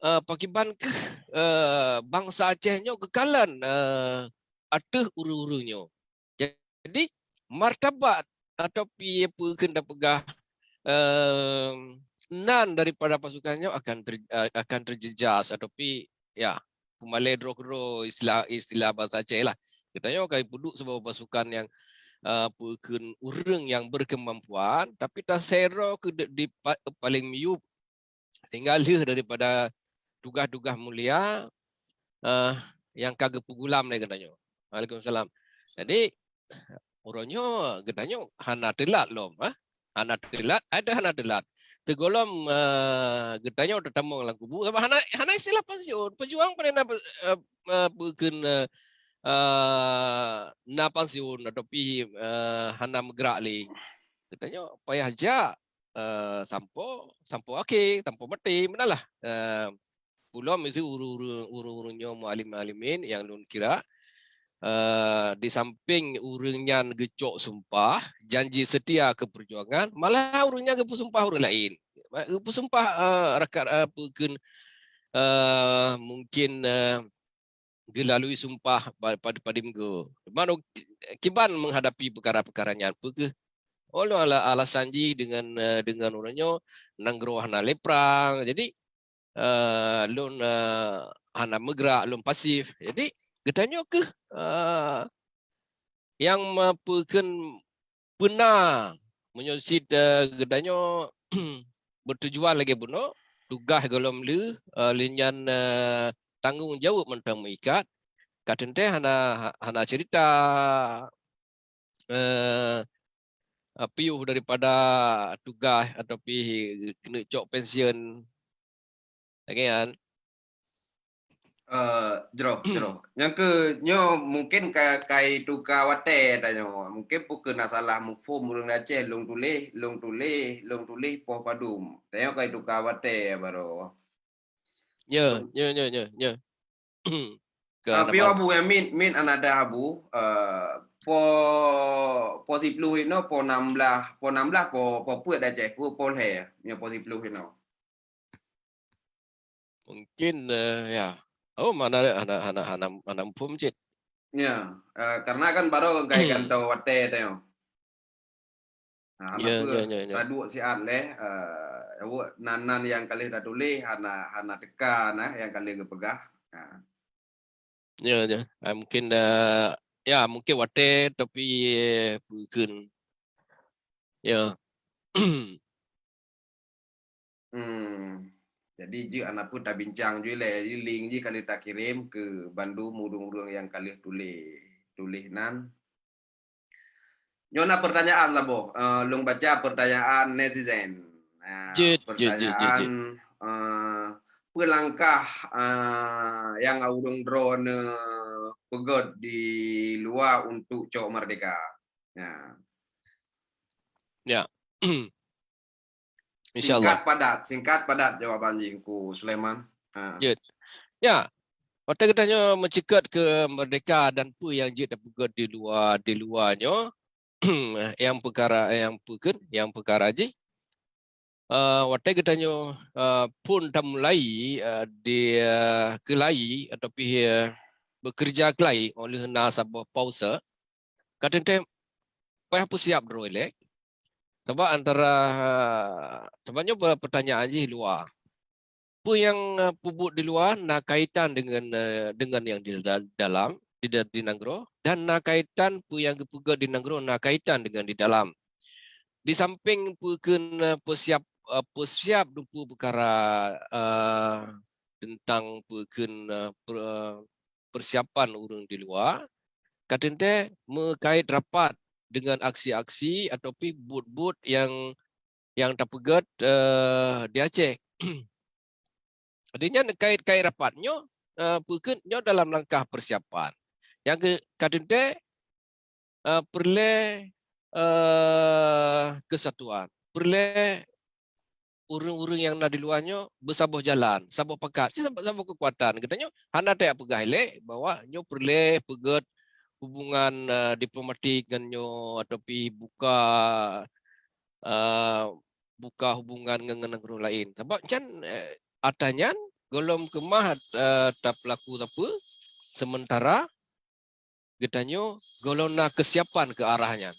eh, pakiban keuh, eh, bansa Aceh nyoe geukalon, eh, ateueh ureuëng-ureuëng nyoe. Jadi, martabat atau pi-, peue kheun tapeugah, eh, nan daripada pasukan nyoe akan ter-, eh, akan terjejas atau pi-, ya, peumalée droe keudroe istilah, istilah bansa Aceh lah. Geutanyoe ka jipeuduek sibagoe pasukan nyang, eh, peue kheun ureuëng nyang berkemampuan, tapi tasero keu di, di pa-, paléng miyueb sehingga lheueh daripada tugaih-tugaih mulia, eh, nyang ka geupeugulam lé geutanyoe. Waalaikumsalam. Jadi, uroe nyoe geutanyoe hana teulat lom, eh. Hana teulat, ada hana teulat. Teugohlom, eh, geutanyoe teutamong lam kubu, sabab hana, hana istilah pensiun. Pejuang pandai na, eh, eh, peue kheun, eh, eh, na pensiun atau pi, eh, hana meugerak lé. Geutanyoe payah jak, eh, sampoe, sampoe akhé, sampoe maté, meunalah. Eh, peulom itu ureuëng-ureuëng, ureuëng-ureuëng nyoe mualim-mualimin nyang lôn kira, eh, di samping ureuëng nyan geucok sumpah, janji setia keu perjuangan, malah ureuëng nyan geupeusumpah ureuëng laén. Geupeusumpah, eh, rakan, eh, peue kheun, eh, mungkin, eh, geulalui sumpah pa-, pad-, padum go. Mano kiban menghadapi peukara-peukara nyan? Peue keuh? Oh, ala-, alasan jih dengan, eh, dengan uroe nyoe nanggroe hana lé prang. Jadi, eh, lôn, eh, hana meugrak, lôn pasif. Jadi geutanyoe keuh, eh, nyang meupeukeun beuna meunyoe cit, eh, geutanyoe beutujuan lagée bunoe, tugaih gohlom lé, eh, lé nyan, eh, tanggong jaweueb mantong meuikat, ka teuntée hana, hana cerita, eh, eh, piôh daripada tugaih atau pih keuneuk cok pensiun. Lagée nyan. Eh, jroh, jroh. Nyang keu nyoe mungkin ka, kai tuka watée tanyoe. Mungkin peukeuna salah muphom ureuëng Aceh, lôn tuléh, lôn tuléh, lôn tuléh poh padum. Tanyoe kai tuka watée baroe. Nyo, nyo, nyo, nyo, nyo. Ka Ah, na piyôh paham. Abu, ya, min, min anada Abu, eh, po, po siploh inoe, po nam blah, po nam blah, po, po peuet dah ceh, po, po lhée, nyo po siploh inoe. Mungkin, eh, ya. Oh, mana ada, hana, hana, hana, hana muphom cit. Ya, eh, karena kan baru gai gantoe watée teuh. Ha, Ya, peue ya, ya, ya. Taduek siat leh, eh, awak nan-nan nyang ka lheueh tatuléh hana, hana teuka nah nyang ka lheueh geupeugah. Ha. Ya, ya. Ah, mungkin, eh, ya, mungkin watée tapi, eh, peue kheun. Ya. Hmm. Jadi jeuet hana peue tabincang ju ilée, jadi link jih ka lheueh takirém keu bandum ureuëng-ureuëng nyang ka lheueh tuléh, tuléh nan. Nyoe na pertanyaan saboh, eh, lôn baca pertanyaan netizen. Nah, Jeuet, jeuet, jeuet, jeuet, jeuet. pertanyaan, eh, peue langkah, eh, nyang ureuëng droeneuh peugét di luwa untuk cok merdeka? Nah. Ya. Insya Allah. Singkat padat, singkat padat jawaban jih Teungku Sulaiman. Ha. Jeuet. Ya. Watée geutanyoe meuceukeut keu merdeka dan peue nyang jeuet tapeugét di luwa, di luwa nyoe, nyang peukara, nyang peue kheun, nyang peukara jih, eh, watée geutanyoe, eh, phon tamulai, eh, di, eh, keulai atau pih, eh, bekerja keulai óh lheueh na saboh pause, ka teuntée payah peusiab droe ilée. Sabab antara, sabab nyoe pe-, pertanyaan jih luwa. Peue nyang, eh, peubuet di luwa na kaitan dengan, eh, dengan nyang di da-, dalam, di da-, di nanggroe, dan na kaitan peue nyang geupeugét di nanggroe na kaitan dengan di dalam. Di samping peue kheun, eh, peusiab, eh, peusiab dupeue peukara, eh, teuntang peue kheun, eh, per-, eh, persiapan ureuëng di luwa, ka teuntée meukait rapat dengan aksi-aksi atau pih buet-buet nyang, nyang tapeugét, eh, di Aceh. Jadi nyan kait-kait rapat nyoe, eh, peue kheun nyoe dalam langkah persiapan. Nyang keu-, ka teuntée, eh, peureulée, eh, keusatuan, peureulée ureuëng-ureuëng nyang na di luwa nyoe beusaboh jalan, saboh pakat, saboh, saboh keukuatan. Geutanyoe hana tajak peugah ilée bahwa nyoe peureulée peugét hubungan, eh, diplomatik ngon nyoe atau pih buka, eh, buka hubungan ngon, ngon nanggroe laén. Sabab nyan, eh, ata nyan gohlom keumah, eh, tapeulaku sapeue, sementara geutanyoe gohlom na keusiapan keu arah nyan.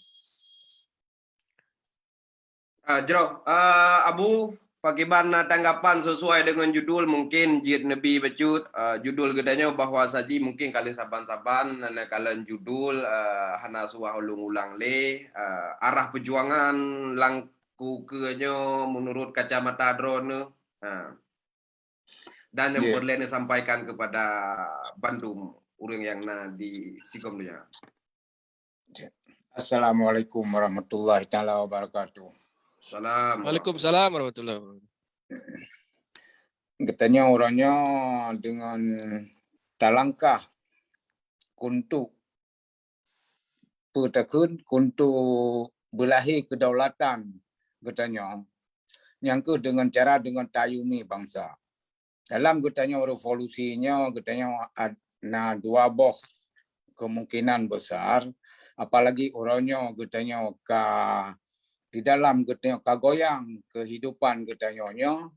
Ah, jroh. Ah, Abu, pakiban na tanggapan sesuai dengan judul mungkin jeuet neubi bacut, ah, judul geutanyoe bahwa saji mungkin ka lheueh saban-saban na neukalon judul, ah, hana suah ulôn ulang lé, ah, arah perjuangan lam keu-, keu nyoe menurut kacamata droeneuh. Ah. Dan nyang Ya. peureulée neusampaikan kepada bandum ureuëng nyang na di sigom donya. Assalamualaikum warahmatullahi taala wabarakatuh. Salam. Waalaikumsalam warahmatullahi wabarakatuh. Geutanyoe uroe nyoe deungon talangkah untuk peue takheun, untuk beulahé keudaulatan geutanyoe, nyang kheueh deungon cara deungon tayumi bansa. Dalam geutanyoe revolusi nyoe, geutanyoe ad-, na dua boh kemungkinan besar, apalagi uroe nyoe geutanyoe ka di dalam geutanyoe ka goyang kehidupan geutanyoe nyoe.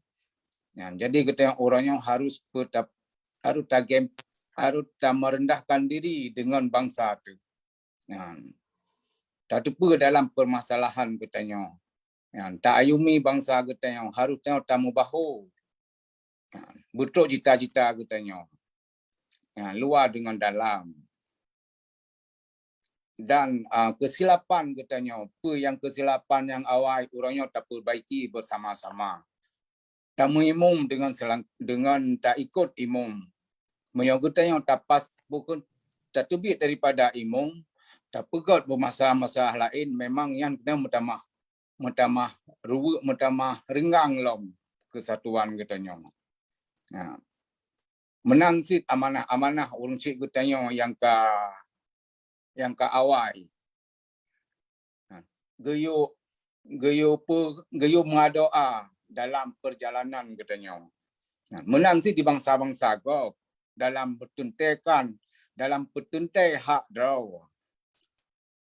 Nyan, jadi geutanyoe uroe nyoe harus peutap-, harus tagem-, harus tameurendahkan diri deungon bansa teuh. Nyan, tateupeue dalam permasalahan geutanyoe. Nyan, taayumi bansa geutanyoe harus tanyoe tameubahu. Nyan, beutrok cita-cita geutanyoe. Ya, luwa deungon dalam. Dan, ah, keusilapan geutanyoe, peue nyang keusilapan nyang awai uroe nyoe tapeubaiki beusama-sama. Tameuimum deungon selang-, deungon taikot imum. Meunyoe geutanyoe tapas bukon tateubiet daripada imum, tapeugöt beumasalah-masalah laén, memang nyan keuneuk meutamah, meutamah ruweuk, meutamah reunggang lom keusatuan geutanyoe. Nah, meunan cit amanah-amanah ureuëng syik geutanyoe nyang ka, nyang ka awai. Nah, geuyue, geuyue pe-, geuyue meudoá dalam peurjalanan geutanyoe. Nah, meunan cit di bansa-bansa gob dalam peuteuntèe kan, dalam peuteuntèe hak droe.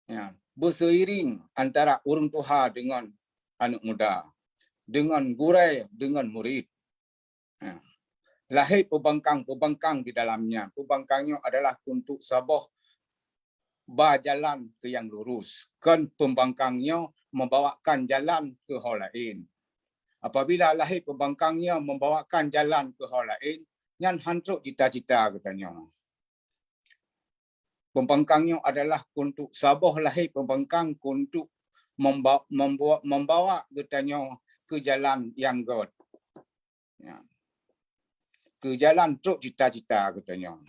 Ya, beuseiring antara ureuëng tuha deungon aneuëk muda, deungon gurèe deungon murit. Ya. Lahé peubangkang-peubangkang di dalam nyan. Peubangkang nyoe adalah untuk saboh ba jalan keu nyang lurus. Kon peubangkang nyoe membawakan jalan keu ho laén. Apabila lahé peubangkang nyoe membawakan jalan keu ho laén, nyan han trok cita-cita geutanyoe. Peubangkang nyoe adalah untuk saboh lahé peubangkang untuk memba-, membawa, membawa geutanyoe keu jalan nyang göt. Ya. Keu jalan trok cita-cita geutanyoe.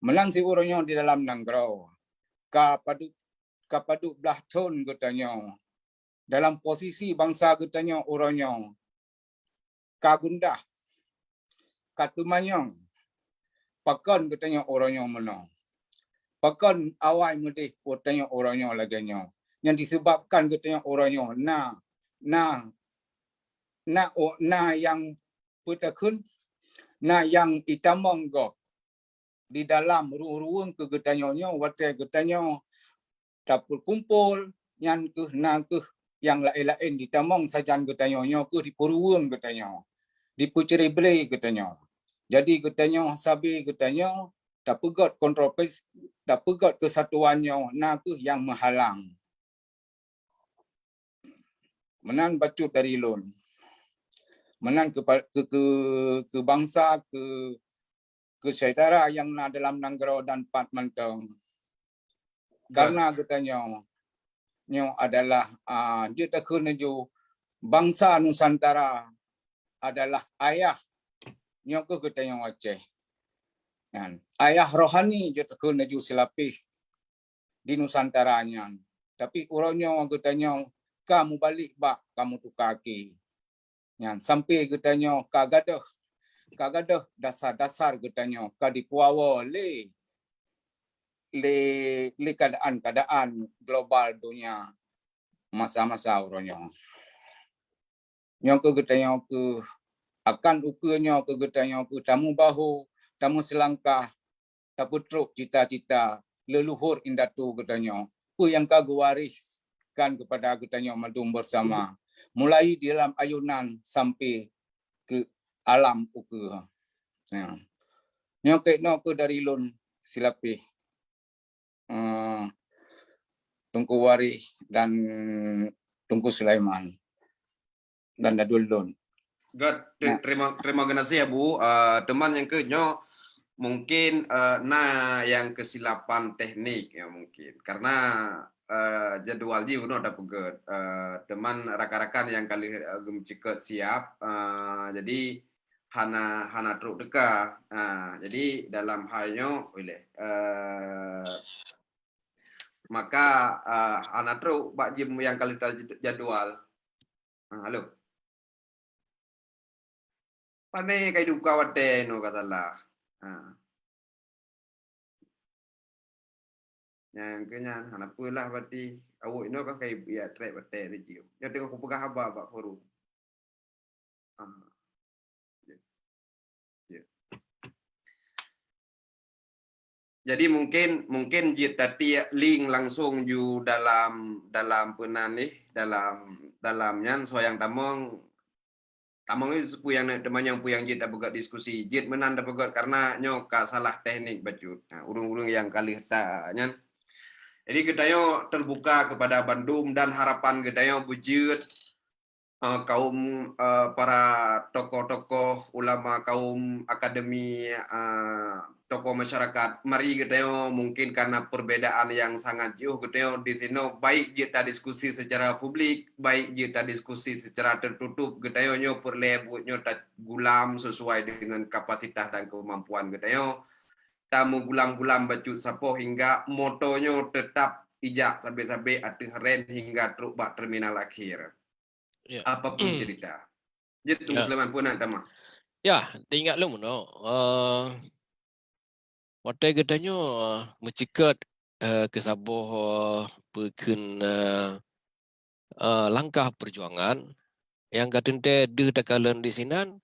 Meunan siuroe nyoe di dalam nanggroe, ka padub, ka padub blaih thon geutanyoe dalam posisi bansa geutanyoe uroe nyoe ka gundah, ka teumanyong. Pakon geutanyoe uroe nyoe meunoe? Pakon awai meudeh geutanyoe uroe nyoe lagèe nyoe? Nyang disebabkan geutanyoe uroe nyoe na, na, na, na nyang peutakheun, na nyang itamong gob di dalam ruweueng-ruweueng keu geutanyoe nyoe, watèe geutanyoe tapeukumpol, nyan keuh na keuh nyang laén-laén jitamong sajan geutanyoe nyoe keuh dipeuruweueng geutanyoe, dipeucreblé geutanyoe. Jadi geutanyoe sabe geutanyoe tapeugöt kontroversi, tapeugöt keusatuan nyoe na keuh nyang meuhalang. Meunan bacut dari lôn. Meunan keu, keu, keu, keu bansa, keu, keu syedara nyang na dalam nanggroe dan pat mantong. Karena geutanyoe nyoe adalah, ah, jeuet takheun laju bansa Nusantara adalah ayah nyoe keuh geutanyoe Aceh. Kan? Ayah rohani jeuet takheun laju silapeh di Nusantara nyan. Tapi uroe nyoe geutanyoe ka mubalek bak ka mutuka akhé. Nyan sampai geutanyoe ka gadôh, ka gadôh dasar-dasar geutanyoe ka dipeuwoe lé, lé, lé keadaan-keadaan global dunia masa-masa uroe nyoe. Nyoe keuh geutanyoe keuh akan ukeue nyoe keuh geutanyoe keuh tamubahu, tameuseulangkah, tapeutrok cita-cita leuluhur indatu geutanyoe, peue nyang ka geuwariskan keupada geutanyoe mandum beusama, mulai di dalam ayunan sampai keu alam ukeue. Ya. Nyoe keuh, nyoe keuh dari lôn silapeh, eh, Teungku Waréh dan Teungku Sulaiman dan daduen lôn. Göt, te-, terima, terima kasih, Abu. Eh, teuma nyang keuh nyoe mungkin, eh, na nyang keusilapan teknik, ya, mungkin. Karena, eh, jadwal jih bunoe tapeugöt. Eh, teuma rakan-rakan nyang ka lheueh, eh, geumeuceukeut siap, eh, jadi hana, hana trok teuka. Ah, jadi dalam hal nyoe, uleh, eh, maka, eh, hana trok bak jeuem nyang ka lheueh tajadwal. Ah, halo. Pane ka iduka watèe nyoe ka salah. Ah. Nyang keu nyan hana peue lah, berarti awak inoe ka kai ya trek batèe sijeuem. Nyoe teungoh kupeugah haba bak forum. Ah. Ya. Ya. Jadi mungkin, mungkin jeuet tatiek link langsung ju dalam, dalam peunan nih, dalam, dalam nyan soe nyang tamong tamong peue nyang neuk teumanyong, peue nyang jeuet tapeugöt diskusi. Jeuet meunan tapeugöt karena nyoe ka salah teknik bacut. Nah, ureueng-ureueng nyang ka lheueh ta nyan. Jadi geutanyoe terbuka kepada bandum dan harapan geutanyoe beujeuet uh, kaum uh, para tokoh-tokoh ulama, kaum akademi, uh, tokoh masyarakat, mari geutanyoe mungkin karena perbedaan yang sangat jauh geutanyoe di sinoe, baik jeuet tadiskusi secara publik, baik jeuet tadiskusi secara tertutup, geutanyoe nyoe peureulée buet nyoe tagulam sesuai dengan kapasitas dan kemampuan geutanyoe. Tamugulam-gulam bacut sapoh hingga moto nyoe tetap ijak sabe-sabe ateueh ren hingga trok bak terminal akhir. Ya. Apapun cerita. Jeuet Teungku Sulaiman pun nak tamah. Ya, teuingat lôn meunoe. Uh, watée geutanyoe uh, meucikot uh, keu saboh uh, peukheun uh, uh, langkah perjuangan yang ka teuntée deuh takalon di sinan,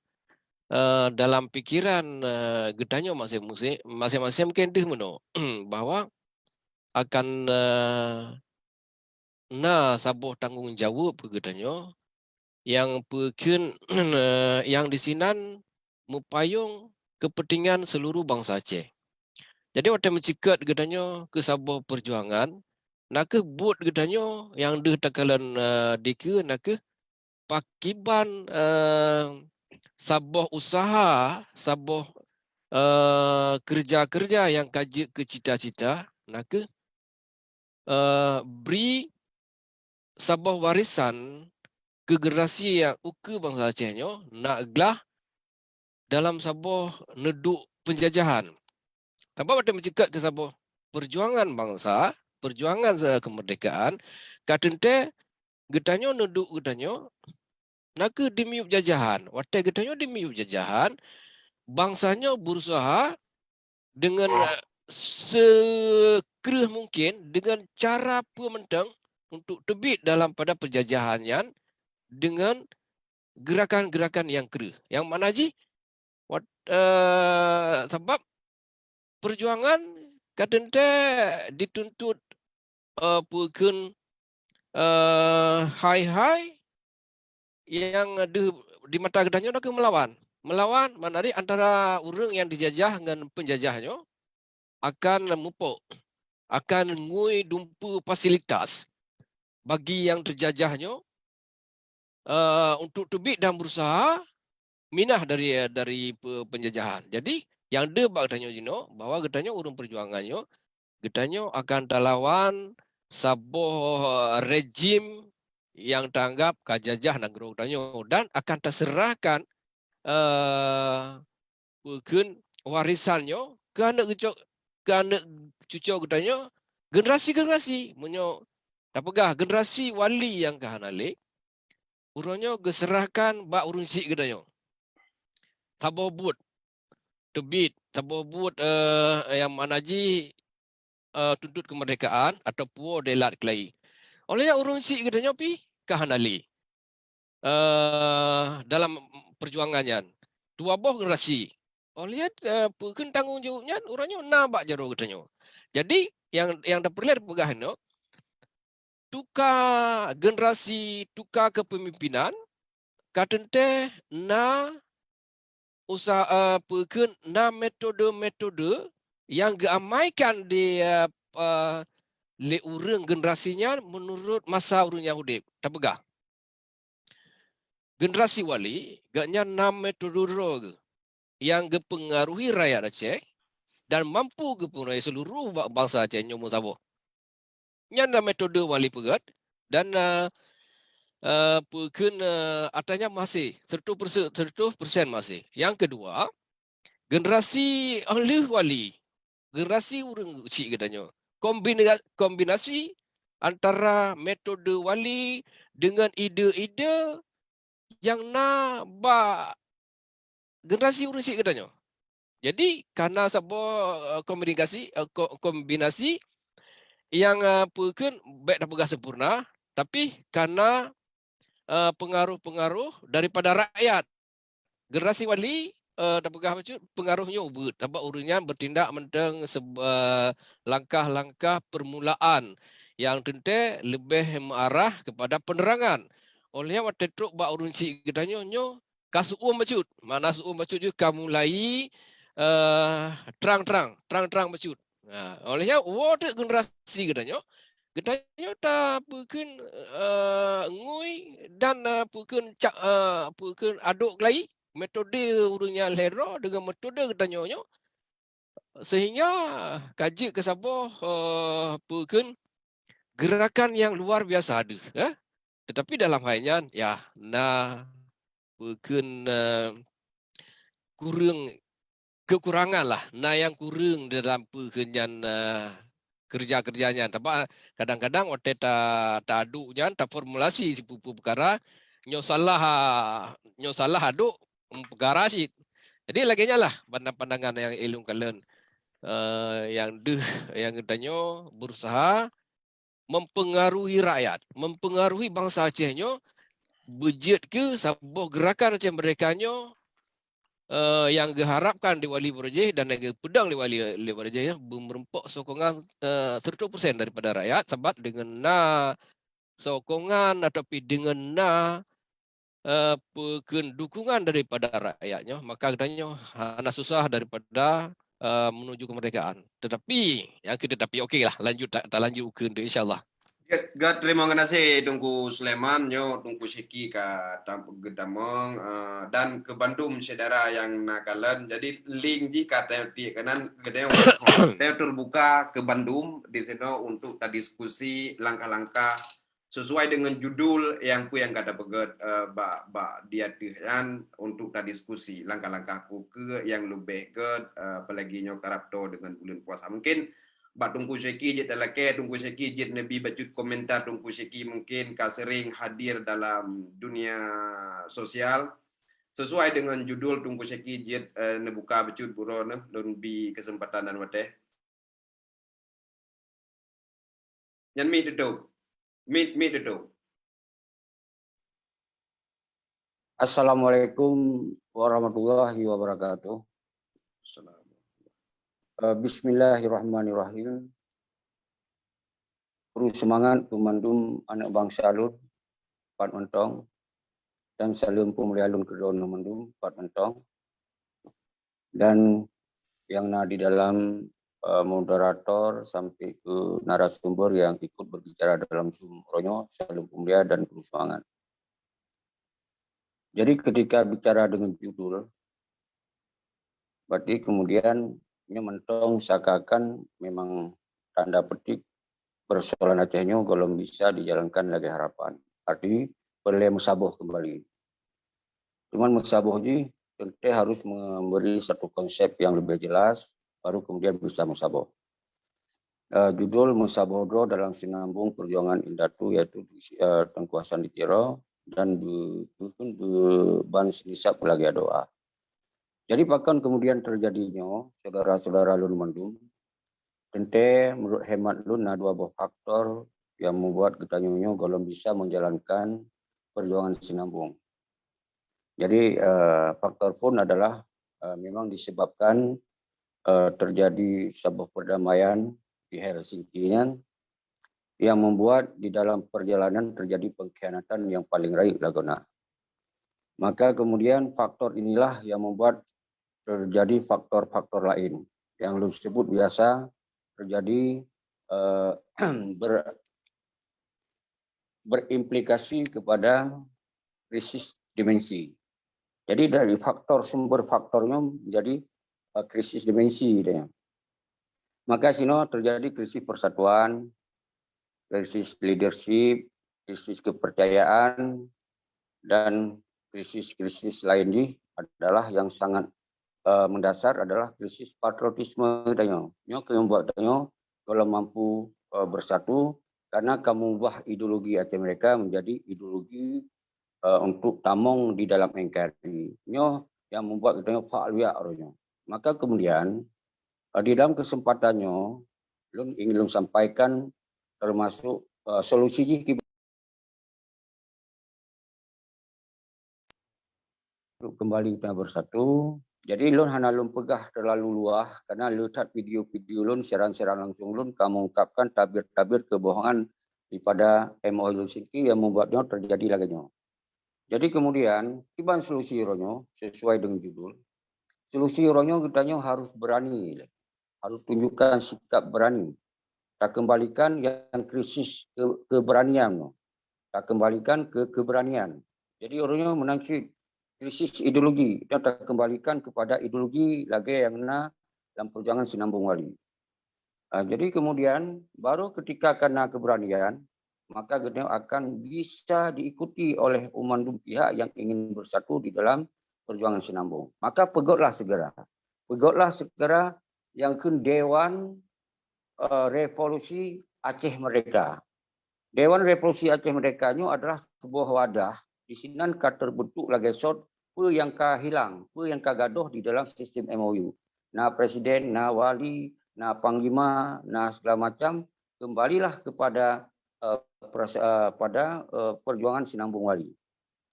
uh, dalam pikiran uh, geutanyoe masing-masing, masing-masing mungkin deuh meunoe bahwa akan uh, na saboh tanggong jaweueb keu geutanyoe nyang peukheun nyang di sinan meupayong keupeuntengan seuluruh bansa Aceh. Jadi watée meucikot geutanyoe keu saboh peujuangan, na kheueh buet geutanyoe nyang deuh takalon uh, dikeue na kheueh pakiban uh, saboh usaha, saboh uh, keureuja-keureuja nyang ka jeuet keu cita-cita, na kheueh uh, bri saboh warisan keu generasi nyang ukeue bansa Aceh nyoe na glah dalam saboh neuduek penjajahan. Sabab watée meucikot keu saboh perjuangan bansa, perjuangan kemerdekaan, ka teuntée geutanyoe neuduek geutanyoe na kheueh dimiyueb jajahan. Watée geutanyoe dimiyueb jajahan, bansa nyoe berusaha dengan uh, sekreueh mungkin dengan cara peue mantong untuk teubiet dalam pada penjajahan nyan dengan gerakan-gerakan yang kreueh. Yang makna jih, wat, uh, sabab perjuangan ka teuntée dituntut uh, peukheun uh, hai-hai yang deuh di mata geutanyoe na kheueh meulawan. Meulawan makna jih antara ureuëng nyang dijajah ngon peunjajah nyoe akan mupok, akan ngui dumpeue fasilitas bagi nyang teujajah nyoe uh, untuk teubiet dan berusaha minah dari dari penjajahan. Jadi yang deuh bak geutanyoe jinoe bahwa geutanyoe ureuëng perjuangan nyoe geutanyoe akan talawan saboh rejim yang taanggap ka jajah nanggroe geutanyoe dan akan taseurahkan uh, peukheun warisan nyoe keu aneuk cuco, keu aneuk cuco geutanyoe generasi-generasi. Meunyoe tapeugah generasi wali nyang ka hana lé, uroe nyoe geuseurahkan bak ureuëng syiek geutanyoe. Saboh buet teubiet, saboh buet uh, nyang makna jih uh, tuntut kemerdekaan atau puo delat kelai. Oleh ureuëng syiek geutanyoe pih ka hana lé uh, dalam perjuangan nyan. Dua boh generasi. Oleh uh, peukheun tanggong jaweueb nyan uroe nyoe na bak jaroe geutanyoe. Jadi yang yang tapeureulee peugah nyoe tuka generasi, tuka kepemimpinan ka teuntée na usaha uh, peukheun na metode-metode yang geuamaikan di uh, uh, lé ureuëng generasi nyan meunurot masa ureuëng nyang udeb. Tapeugah generasi wali geuhnyan na metode droe geuh yang geupeungaruhi rakyat Aceh dan mampu geupeungaruhi seuluruh bansa Aceh nyoe meusaboh. Nyan na metode wali peugét dan uh, uh, peukheun uh, atanya masih seratus persen, seratus persen masih. Yang kedua, generasi engleuh wali, generasi ureuëng syiek geutanyoe. Kombina, kombinasi antara metode wali dengan ide-ide yang na bak generasi ureuëng syiek geutanyoe. Jadi kana saboh uh, komunikasi uh, kombinasi yang uh, peukheun bék tapeugah sempurna, tapi kana uh, pengaruh-pengaruh daripada rakyat. Generasi wali uh, tapeugah bacut pengaruh nyoe ubeuet, sabab ureuëng nyan bertindak mantong uh, langkah-langkah permulaan yang teuntée leubeh meuarah kepada penerangan. Oleh watée trok bak ureuëng syiek geutanyoe nyoe ka seuuem bacut. Makna seuuem bacut jih ka mulai uh, trang-trang, trang-trang bacut. Nah, oleh nyan woe teuk generasi geutanyoe Geutanyoe tapeukeun, eh, ngui dan, eh, peukeun cak, eh, peukeun adok keulayi, metode ureuëng nyang lhée droe deungon metode geutanyoe nyoe, sehingga ka jeuet keu saboh, eh, peukeun gerakan nyang luar biasa deuh, eh. Tetapi dalam hai nyan, ya, na peukeun, eh, kureueng kekurangan lah, na nyang kureueng dalam peukeun nyan, eh, kerja-kerja nyan. Sabab kadang-kadang watée ta, ta aduk nyan, ta formulasi sipeue-peue peukara, nyoe salah, nyoe salah aduk, em, peukara cit. Jadi lagée nyan lah pandangan-pandangan nyang ilôn kalon, eh, nyang deuh, nyang geutanyoe berusaha mempengaruhi rakyat, mempengaruhi bansa Aceh nyoe beujeuet keu saboh gerakan Aceh Merdeka nyoe, eh, nyang geuharapkan di Wali Barojeh dan nyang geupeudong di Wali, Wali Barojeh nyoe beumeureumpok sokongan, eh, seratus persen daripada rakyat, sabab deungon na sokongan ataupun deungon na, eh, peukeun dukungan daripada rakyat nyoe, maka geutanyoe hana susah daripada, eh, menuju kemerdekaan. Tetapi, nyang keu tetapi, oke lah, lanjut, ta, ta lanjut ukeue, insya Allah. Gét, gét, terima kasih Teungku Sulaiman, nyoe Teungku Syeki ka tam-, geutamong, eh, dan keu bandum syedara nyang na kalon. Jadi, link jih ka tayue tiek keunan, geutanyoe, tayue terbuka keu bandum di sinoe untuk tadiskusi langkah-langkah sesuai dengan judul nyang peue nyang ka tapeugét, eh, bak, bak di ateueh nyan untuk tadiskusi langkah-langkah ukeue nyang leubeh gét, eh, apalagi nyoe karab toe dengan buleuen puasa. Mungkin bak Teungku Syeki jeuet talakée, Teungku Syeki jeuet neubi bacut komentar, Teungku Syeki mungkin ka sering hadir dalam dunia sosial. Sesuai dengan judul Teungku Syeki jeuet, eh, neubuka bacut buroe neuh, lôn bi kesempatan dan watée. Nyan mic tutup. Mic, mic tutup. Assalamualaikum warahmatullahi wabarakatuh. Salam. Eh, bismillahirrahmanirrahim. Kru seumangat keu mandum aneuk bansa lôn, pat mantong, dan saleuem peumulia lôn keu droeneuh mandum, pat mantong. Dan nyang na di dalam, eh, moderator sampai keu narasumber nyang ikut berbicara dalam Zoom uroe nyoe, saleuem peumulia dan kru seumangat. Jadi ketika bicara dengan judul, berarti kemudian nyoe mantong seakan-akan memang tanda petik persoalan Aceh nyoe gohlom bisa dijalankan lagée harapan. Arti peureulée meusaboh kembali. Cuman meusaboh jih tentu harus memberi satu konsep yang lebih jelas, baru kemudian bisa meusaboh. Eh, judul meusaboh droe dalam sinambong perjuangan indatu, yaitu, eh, Teungku Hasan di Tiro dan bu-, bu-, bu-, ban sinisab lagée doa. Jadi pakon kemudian terjadi nyoe, saudara-saudara lôn mandum? Teuntée, menurut hemat lôn na dua boh faktor nyang membuat geutanyoe nyoe gohlom bisa menjalankan perjuangan sinambong. Jadi, eh, faktor pun adalah, eh, memang disebabkan, eh, terjadi saboh perdamaian di Helsinki nyan yang membuat di dalam perjalanan terjadi pengkhianatan yang paling rayeuk lagoena. Maka kemudian faktor inilah yang membuat terjadi faktor-faktor lain yang lôn sebut biasa terjadi, eh, ber-, berimplikasi kepada krisis dimensi. Jadi dari faktor, sumber faktornya menjadi, eh, krisis dimensi dia. Maka sinoe terjadi krisis persatuan, krisis leadership, krisis kepercayaan, dan krisis-krisis lain jih adalah yang sangat, eh, mendasar adalah krisis patriotisme tanyoe. Nyoe keuh nyang buat tanyoe gohlom mampu, eh, bersatu karena ka mengubah ideologi Aceh Merdeka menjadi ideologi, eh, untuk tamong di dalam N K R I. Nyoe yang membuat geutanyoe fak luyak uroe nyoe. Maka kemudian, eh, di dalam kesempatan nyoe, lôn ingin lôn sampaikan termasuk, eh, solusi jih untuk kembali kita bersatu. Jadi lôn hana lôn peugah terlalu luah karena le that video-video lôn, siaran-siaran langsung lôn ka mengungkapkan tabir-tabir kebohongan daripada M O Helsinki yang membuat nyoe terjadi lagée nyoe. Jadi kemudian, kiban solusi uroe nyoe sesuai dengan judul. Solusi uroe nyoe geutanyoe harus berani, harus tunjukkan sikap berani. takeumbalikan nyang krisis ke-, keberanian nyoe. Takeumbalikan ke keberanian. Jadi, ureuëng nyoe meunan cit krisis ideologi dan takeumbalikan kepada ideologi lagée nyang na lam perjuangan Sinambong Wali. Ah, jadi kemudian, baru ketika ka na keberanian, maka geutanyoe akan bisa diikuti oleh mandum pihak yang ingin bersatu di dalam perjuangan Sinambong. Maka peugotlah segera. Peugotlah segera nyang kheun Dewan, eh, Revolusi Aceh Merdeka. Dewan Revolusi Aceh Merdeka nyoe adalah sebuah wadah, di sinan ka terbentuk lagée sot peue nyang ka hilang, peue nyang ka gadôh di dalam sistem M O U. Na presiden, na wali, na panglima, na segala macam, kembalilah kepada, eh, perasa-, eh, pada, eh, perjuangan Sinambong Wali.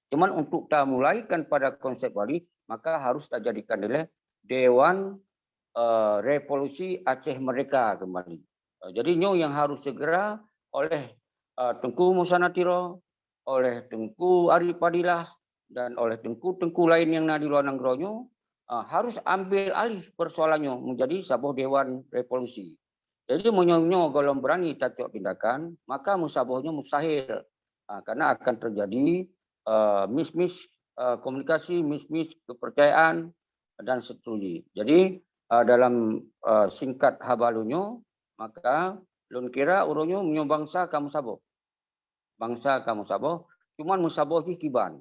Cuman untuk tamulaikan pada konsep Wali, maka harus tajadikan dilée Dewan, eh, Revolusi Aceh Merdeka kembali. Eh, jadi nyoe yang harus segera oleh, eh, Teungku Musa Natiro, oleh Teungku Arif Fadilah, dan oleh teungku-teungku lain nyang na di luwa nanggroe nyoe, eh, harus ambil alih persoalan nyoe menjadi saboh Dewan Revolusi. Jadi, meunyoe nyoe gohlom beurani tacok tindakan, maka meusaboh nyoe mustahil. Ah, karena akan terjadi, eh, mis-mis, eh, komunikasi, mis-mis kepercayaan, dan seterusnya. Jadi, eh, dalam, eh, singkat haba lôn nyoe, maka lôn kira ureuëng nyoe meunyoe bansa ka meusaboh. Bansa ka meusaboh, cuman meusaboh jih kiban.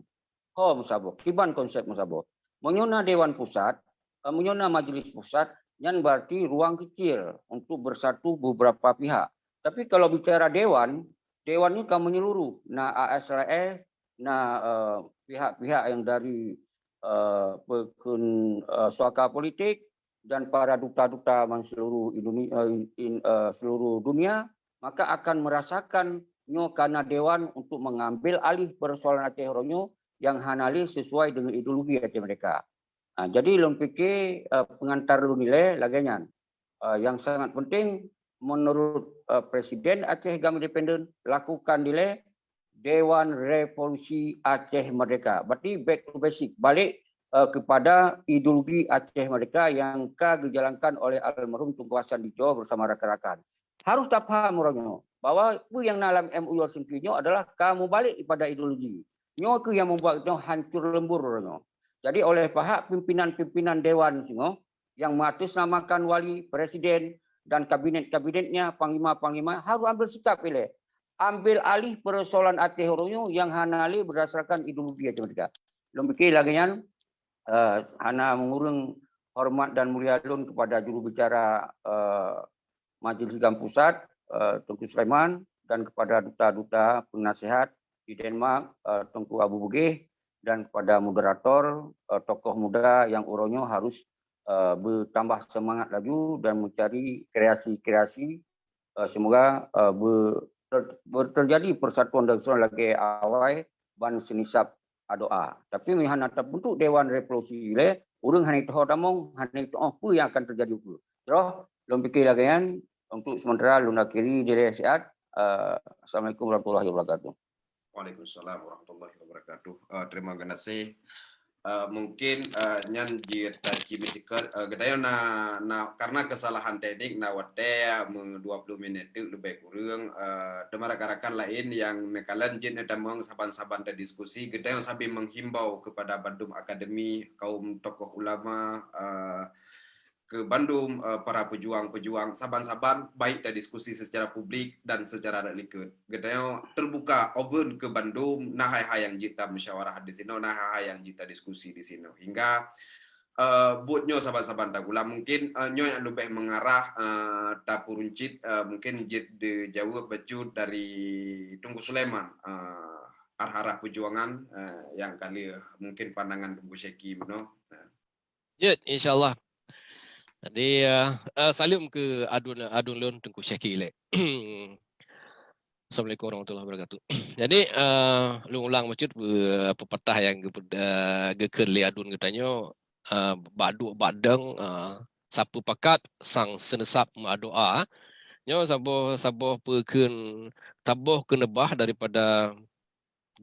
Ho meusaboh, kiban konsep meusaboh. Meunyoe na Dewan Pusat, eh, meunyoe na Majelis Pusat, nyan berarti ruang kecil untuk bersatu beberapa pihak. Tapi kalau bicara Dewan, Dewan ni ka menyeluruh. Na A S R F, na, eh, pihak-pihak yang dari, eh, pekun, eh, suaka politik, dan para duta-duta man seluruh Indone-, eh, in-, eh, seluruh dunia, maka akan merasakan nyoe kana Dewan untuk mengambil alih persoalan Aceh uroe nyoe yang hana lé sesuai dengan ideologi Aceh Merdeka. Ha, jadi lôn pike, eh, pengantar lôn ilée lagée nyan. Eh, yang sangat penting menurut, eh, Presiden Aceh GAM Independen, lakukan dilée Dewan Revolusi Aceh Merdeka. Berarti back to basic, balik, eh, kepada ideologi Aceh Merdeka yang ka dijalankan oleh almarhum Teungku Hasan Dico bersama rakan-rakan. Harus tapaham uroe nyoe bahwa peue nyang na lam M O U Helsinki nyoe adalah ka mubalik pada ideologi. Nyoe keuh nyang membuat nyoe hancur lembur uroe nyoe. Jadi oleh pihak pimpinan-pimpinan dewan singoh yang mengatasnamakan wali, presiden, dan kabinet-kabinetnya, panglima-panglima, harus ambil sikap ilée. Ambil alih persoalan Aceh uroe nyoe yang hana lé berdasarkan ideologi Aceh Merdeka. Lôn pike lagée nyan, eh, hana mengurung hormat dan mulia lôn kepada juru bicara, eh, Majelis GAM Pusat, eh, Teungku Sulaiman, dan kepada duta-duta penasihat di Denmark, eh, Teungku Abu Bugih, dan kepada moderator, eh, tokoh muda yang uroe nyoe harus, eh, bertambah semangat laju dan mencari kreasi-kreasi, eh, semoga, eh, be-, ter-, ber-, terjadi persatuan dan kesatuan lagée awai ban seunisab adoa. Tapi meunyoe hana tabentuk Dewan Revolusi ilée, ureuëng hana teuho tamong, hana teuho peue nyang akan terjadi ukeue. Troh, lôn pike lagée nyan, untuk sementara lôn akhiri dilée siat. Eh, Assalamualaikum warahmatullahi wabarakatuh. Waalaikumsalam warahmatullahi wabarakatuh. Eh, terima kasih. Eh, mungkin, eh, nyan jeuet taci meuceukeut, eh, geutanyoe na, na, karena kesalahan teknik na watée meu dua puluh minit teuk leubeh kureueng, eh, teuma rakan-rakan laén nyang neukalon jeuet neutamong saban-saban tadiskusi, geutanyoe sabe menghimbau kepada bandum akademi, kaum tokoh ulama, eh, ke bandum, eh, para pejuang-pejuang saban-saban baik tadiskusi secara publik dan secara likot. Geutanyoe terbuka open ke bandum, na hai-hai nyang jeuet tamusyawarah di sinoe, na hai-hai nyang jeuet tadiskusi di sinoe. Hingga, eh, buet nyoe saban-saban tagulam. Mungkin, eh, nyoe nyang leubeh mengarah, eh, tapeuruncit, eh, mungkin jeuet dijaweueb bacut dari Teungku Sulaiman, eh, arah-arah pejuangan, eh, nyang ka lheueh mungkin pandangan Teungku Syeki bunoe. Eh. Jeuet, insya-Allah. Jadi, eh, eh, saleuem keu adun, adun lôn Teungku Syeki ilée. Assalamualaikum warahmatullahi wabarakatuh. Jadi, eh, lôn ulang bacut, eh, pepatah nyang geupe-, eh, geukheun lé adun geutanyoe, eh, bak duek bak deueng, eh, sapeue pakat sang seuneusab meuadoa. Nyoe saboh, saboh peue kheun, saboh keuneubah daripada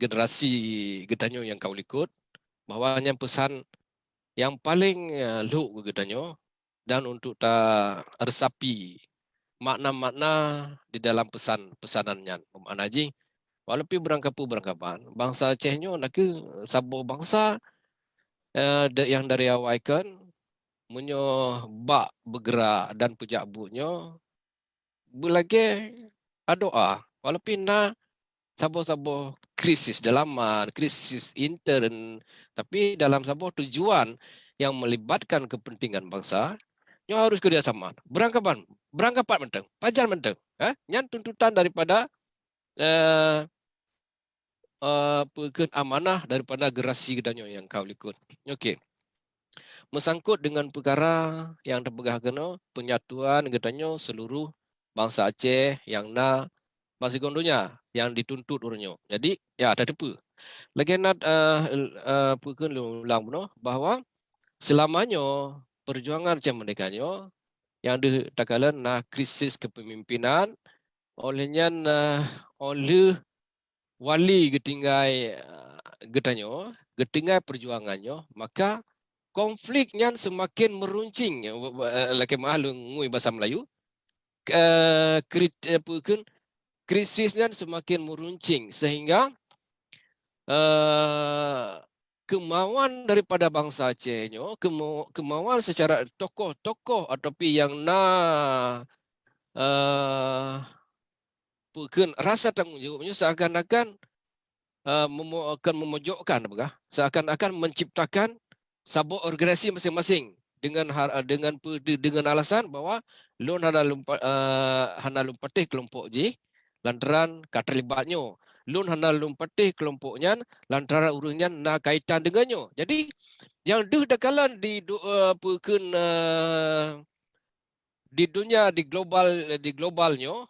generasi geutanyoe nyang ka u likot, bahwa nyan peusan nyang paleng, eh, lhok keu geutanyoe dan untuk taresapi makna-makna di dalam pesan-pesanan nyan. Makna jih, walaupun beurangkapeue beurangkaban, bansa Aceh nyoe nakeuh saboh bansa, eh, de-, nyang dari awai kon, meunyoe bak beugrak dan peujak buet nyoe, beulagée adoa, walaupun na saboh-saboh krisis dalaman, krisis intern, tapi dalam saboh tujuan yang melibatkan kepentingan bansa, nyoe harus kerjasama. Beurangkaban, beurangkapat mantong, pajan mantong. Eh? Nyan tuntutan daripada, eh, eh, peue kheun amanah daripada generasi geutanyoe nyang ka likot. Okey. Meusangkot dengan peukara nyang teupeugah keunoe, peunyatuan geutanyoe seuluruh bansa Aceh nyang na bak sigoe donya nyang dituntut uroe nyoe. Jadi, ya, tateupeue. Lagée na, eh, eh, peue kheun lôn ulang bunoe bahwa seulama nyoe peujuangan Aceh Merdeka nyoe nyang deuh takalon na krisis kepemimpinan, óh lheueh nyan, eh, óh lheueh wali geutinggai, eh, geutanyoe, geutinggai peujuangan nyoe, maka konflik nyan seumaken meuruncing, eh, lakée meu'ah lôn ngui basa Meulayu, eh, krit-, eh, peue kheun, krisis nyan seumaken meuruncing seuhingga, eh, keumauan daripada bansa Aceh nyoe, keumau-, keumauan seucara tokoh-tokoh ataupun nyang na, eh, peue kheun rasa tanggong jaweueb nyoe seakan-akan, eh, memo-, akan memojokkan, peugah, seakan-akan menciptakan saboh organisasi masing-masing dengan har-, dengan pe-, de-, dengan alasan bahwa lôn hana lôn pa-, eh, hana lôn patéh keulompok jih lantaran ka teulibat nyoe. Lôn hana lôn patéh keulompok nyan lantaran ureuëng nyan na kaitan deungon nyoe. Jadi, nyang deuh takalon di du-, eh, peue kheun, eh, di dunia, di global, di global nyoe,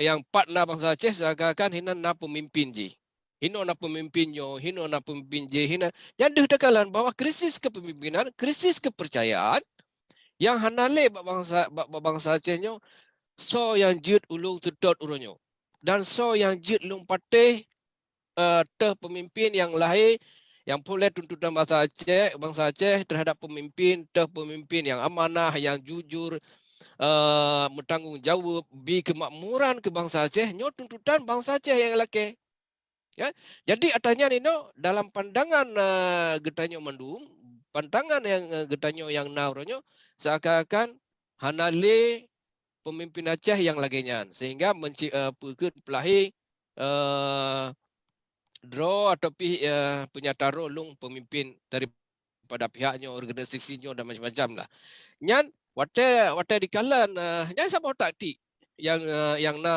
nyang pat na bansa Aceh seakan-akan hinan na peumimpin jih. Hinoe na peumimpin nyoe, hinoe na peumimpin jih, hinan. Nyan deuh takalon bahwa krisis kepemimpinan, krisis kepercayaan nyang hana lé bak bansa, bak, bak bansa Aceh nyoe, soe nyang jeuet ulôn seutôt uroe nyoe. Dan soe nyang jeuet lôn patéh, eh, teuh peumimpin nyang lahé, nyang peureulée tuntutan bansa Aceh, bansa Aceh terhadap peumimpin, teuh peumimpin nyang amanah, nyang jujur, eh, meutanggong jaweueb, bi keumakmuran keu bansa Aceh, nyoe tuntutan bansa Aceh nyang lakée. Ya, jadi atra nyan inoe dalam pandangan, eh, geutanyoe mandum, pandangan nyang, eh, geutanyoe nyang na uroe nyoe, seakan-akan hana lé peumimpin Aceh nyang lagée nyan, sehingga menci-, eh, peue kheun peulahé, eh, droe atau pih, eh, peunyata droe lôn peumimpin daripada pihak nyoe, organisasi nyoe dan macam-macam lah. Nyan watée, watée dikalon, eh, nyan saboh taktik nyang, eh, nyang na,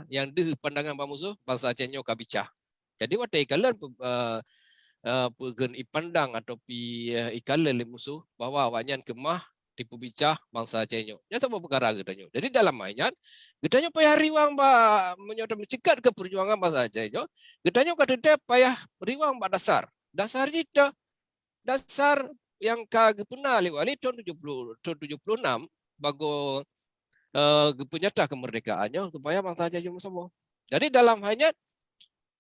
nyang deuh pandangan bak musoh, bansa Aceh nyoe ka bicah. Jadi watée ikalon pe-, eh, eh, peue kheun ipandang atau pi, eh, ikalon lé musoh bahwa awaknyan keumah tipeubicah bansa Aceh nyoe. Nyan saboh peukara geutanyoe. Jadi dalam hai nyan, geutanyoe payah riwang bak meunyoe tameuceukat keu peujuangan bansa Aceh nyoe, geutanyoe ka teuntée payah riwang bak dasar. Dasar jih teuh, dasar nyang ka geupeuna lé wali thon tujoh puluh, thon tujoh puluh enam bagoe, eh, geupeunyata keumeurdekaan nyoe supaya bansa Aceh jeuet meusaboh. Jadi dalam hai nyan,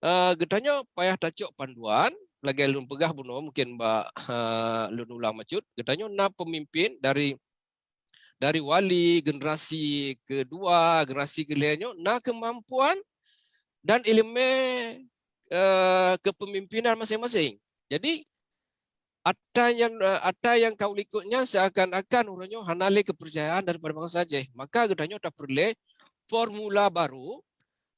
eh, geutanyoe payah tacok panduan, lagée lôn peugah bunoe mungken bak, eh, lôn ulang bacut, geutanyoe na peumimpin dari, dari wali, generasi keudua, generasi keulhée nyoe na keumampuan dan iéleumé, eh, kepemimpinan maséng-maséng. Jadi, atra nyang, eh, atra nyang ka u likot nyan seakan-akan uroe nyoe hana lé keupeurcayaan daripada bansa Aceh. Maka geutanyoe tapeureulée formula baru,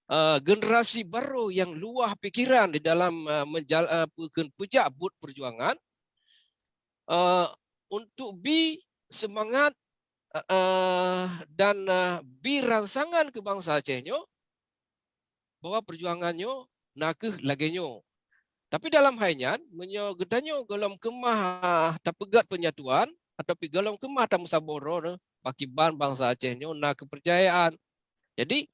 eh, generasi baru nyang luwah pikeran di dalam, eh, menjal-, eh, peue kheun peujak buet peujuangan, eh, untuk bi seumangat, eh, eh, dan, eh, bi rangsangan keu bansa Aceh nyoe bahwa peujuangan nyoe na kheueh lagée nyoe. Tapi dalam hai nyan, meunyoe geutanyoe gohlom keumah tapeugét peunyatuan, ataupun gohlom keumah tameusaboh droe, pakriban bansa Aceh nyoe na keupeurcayaan. Jadi,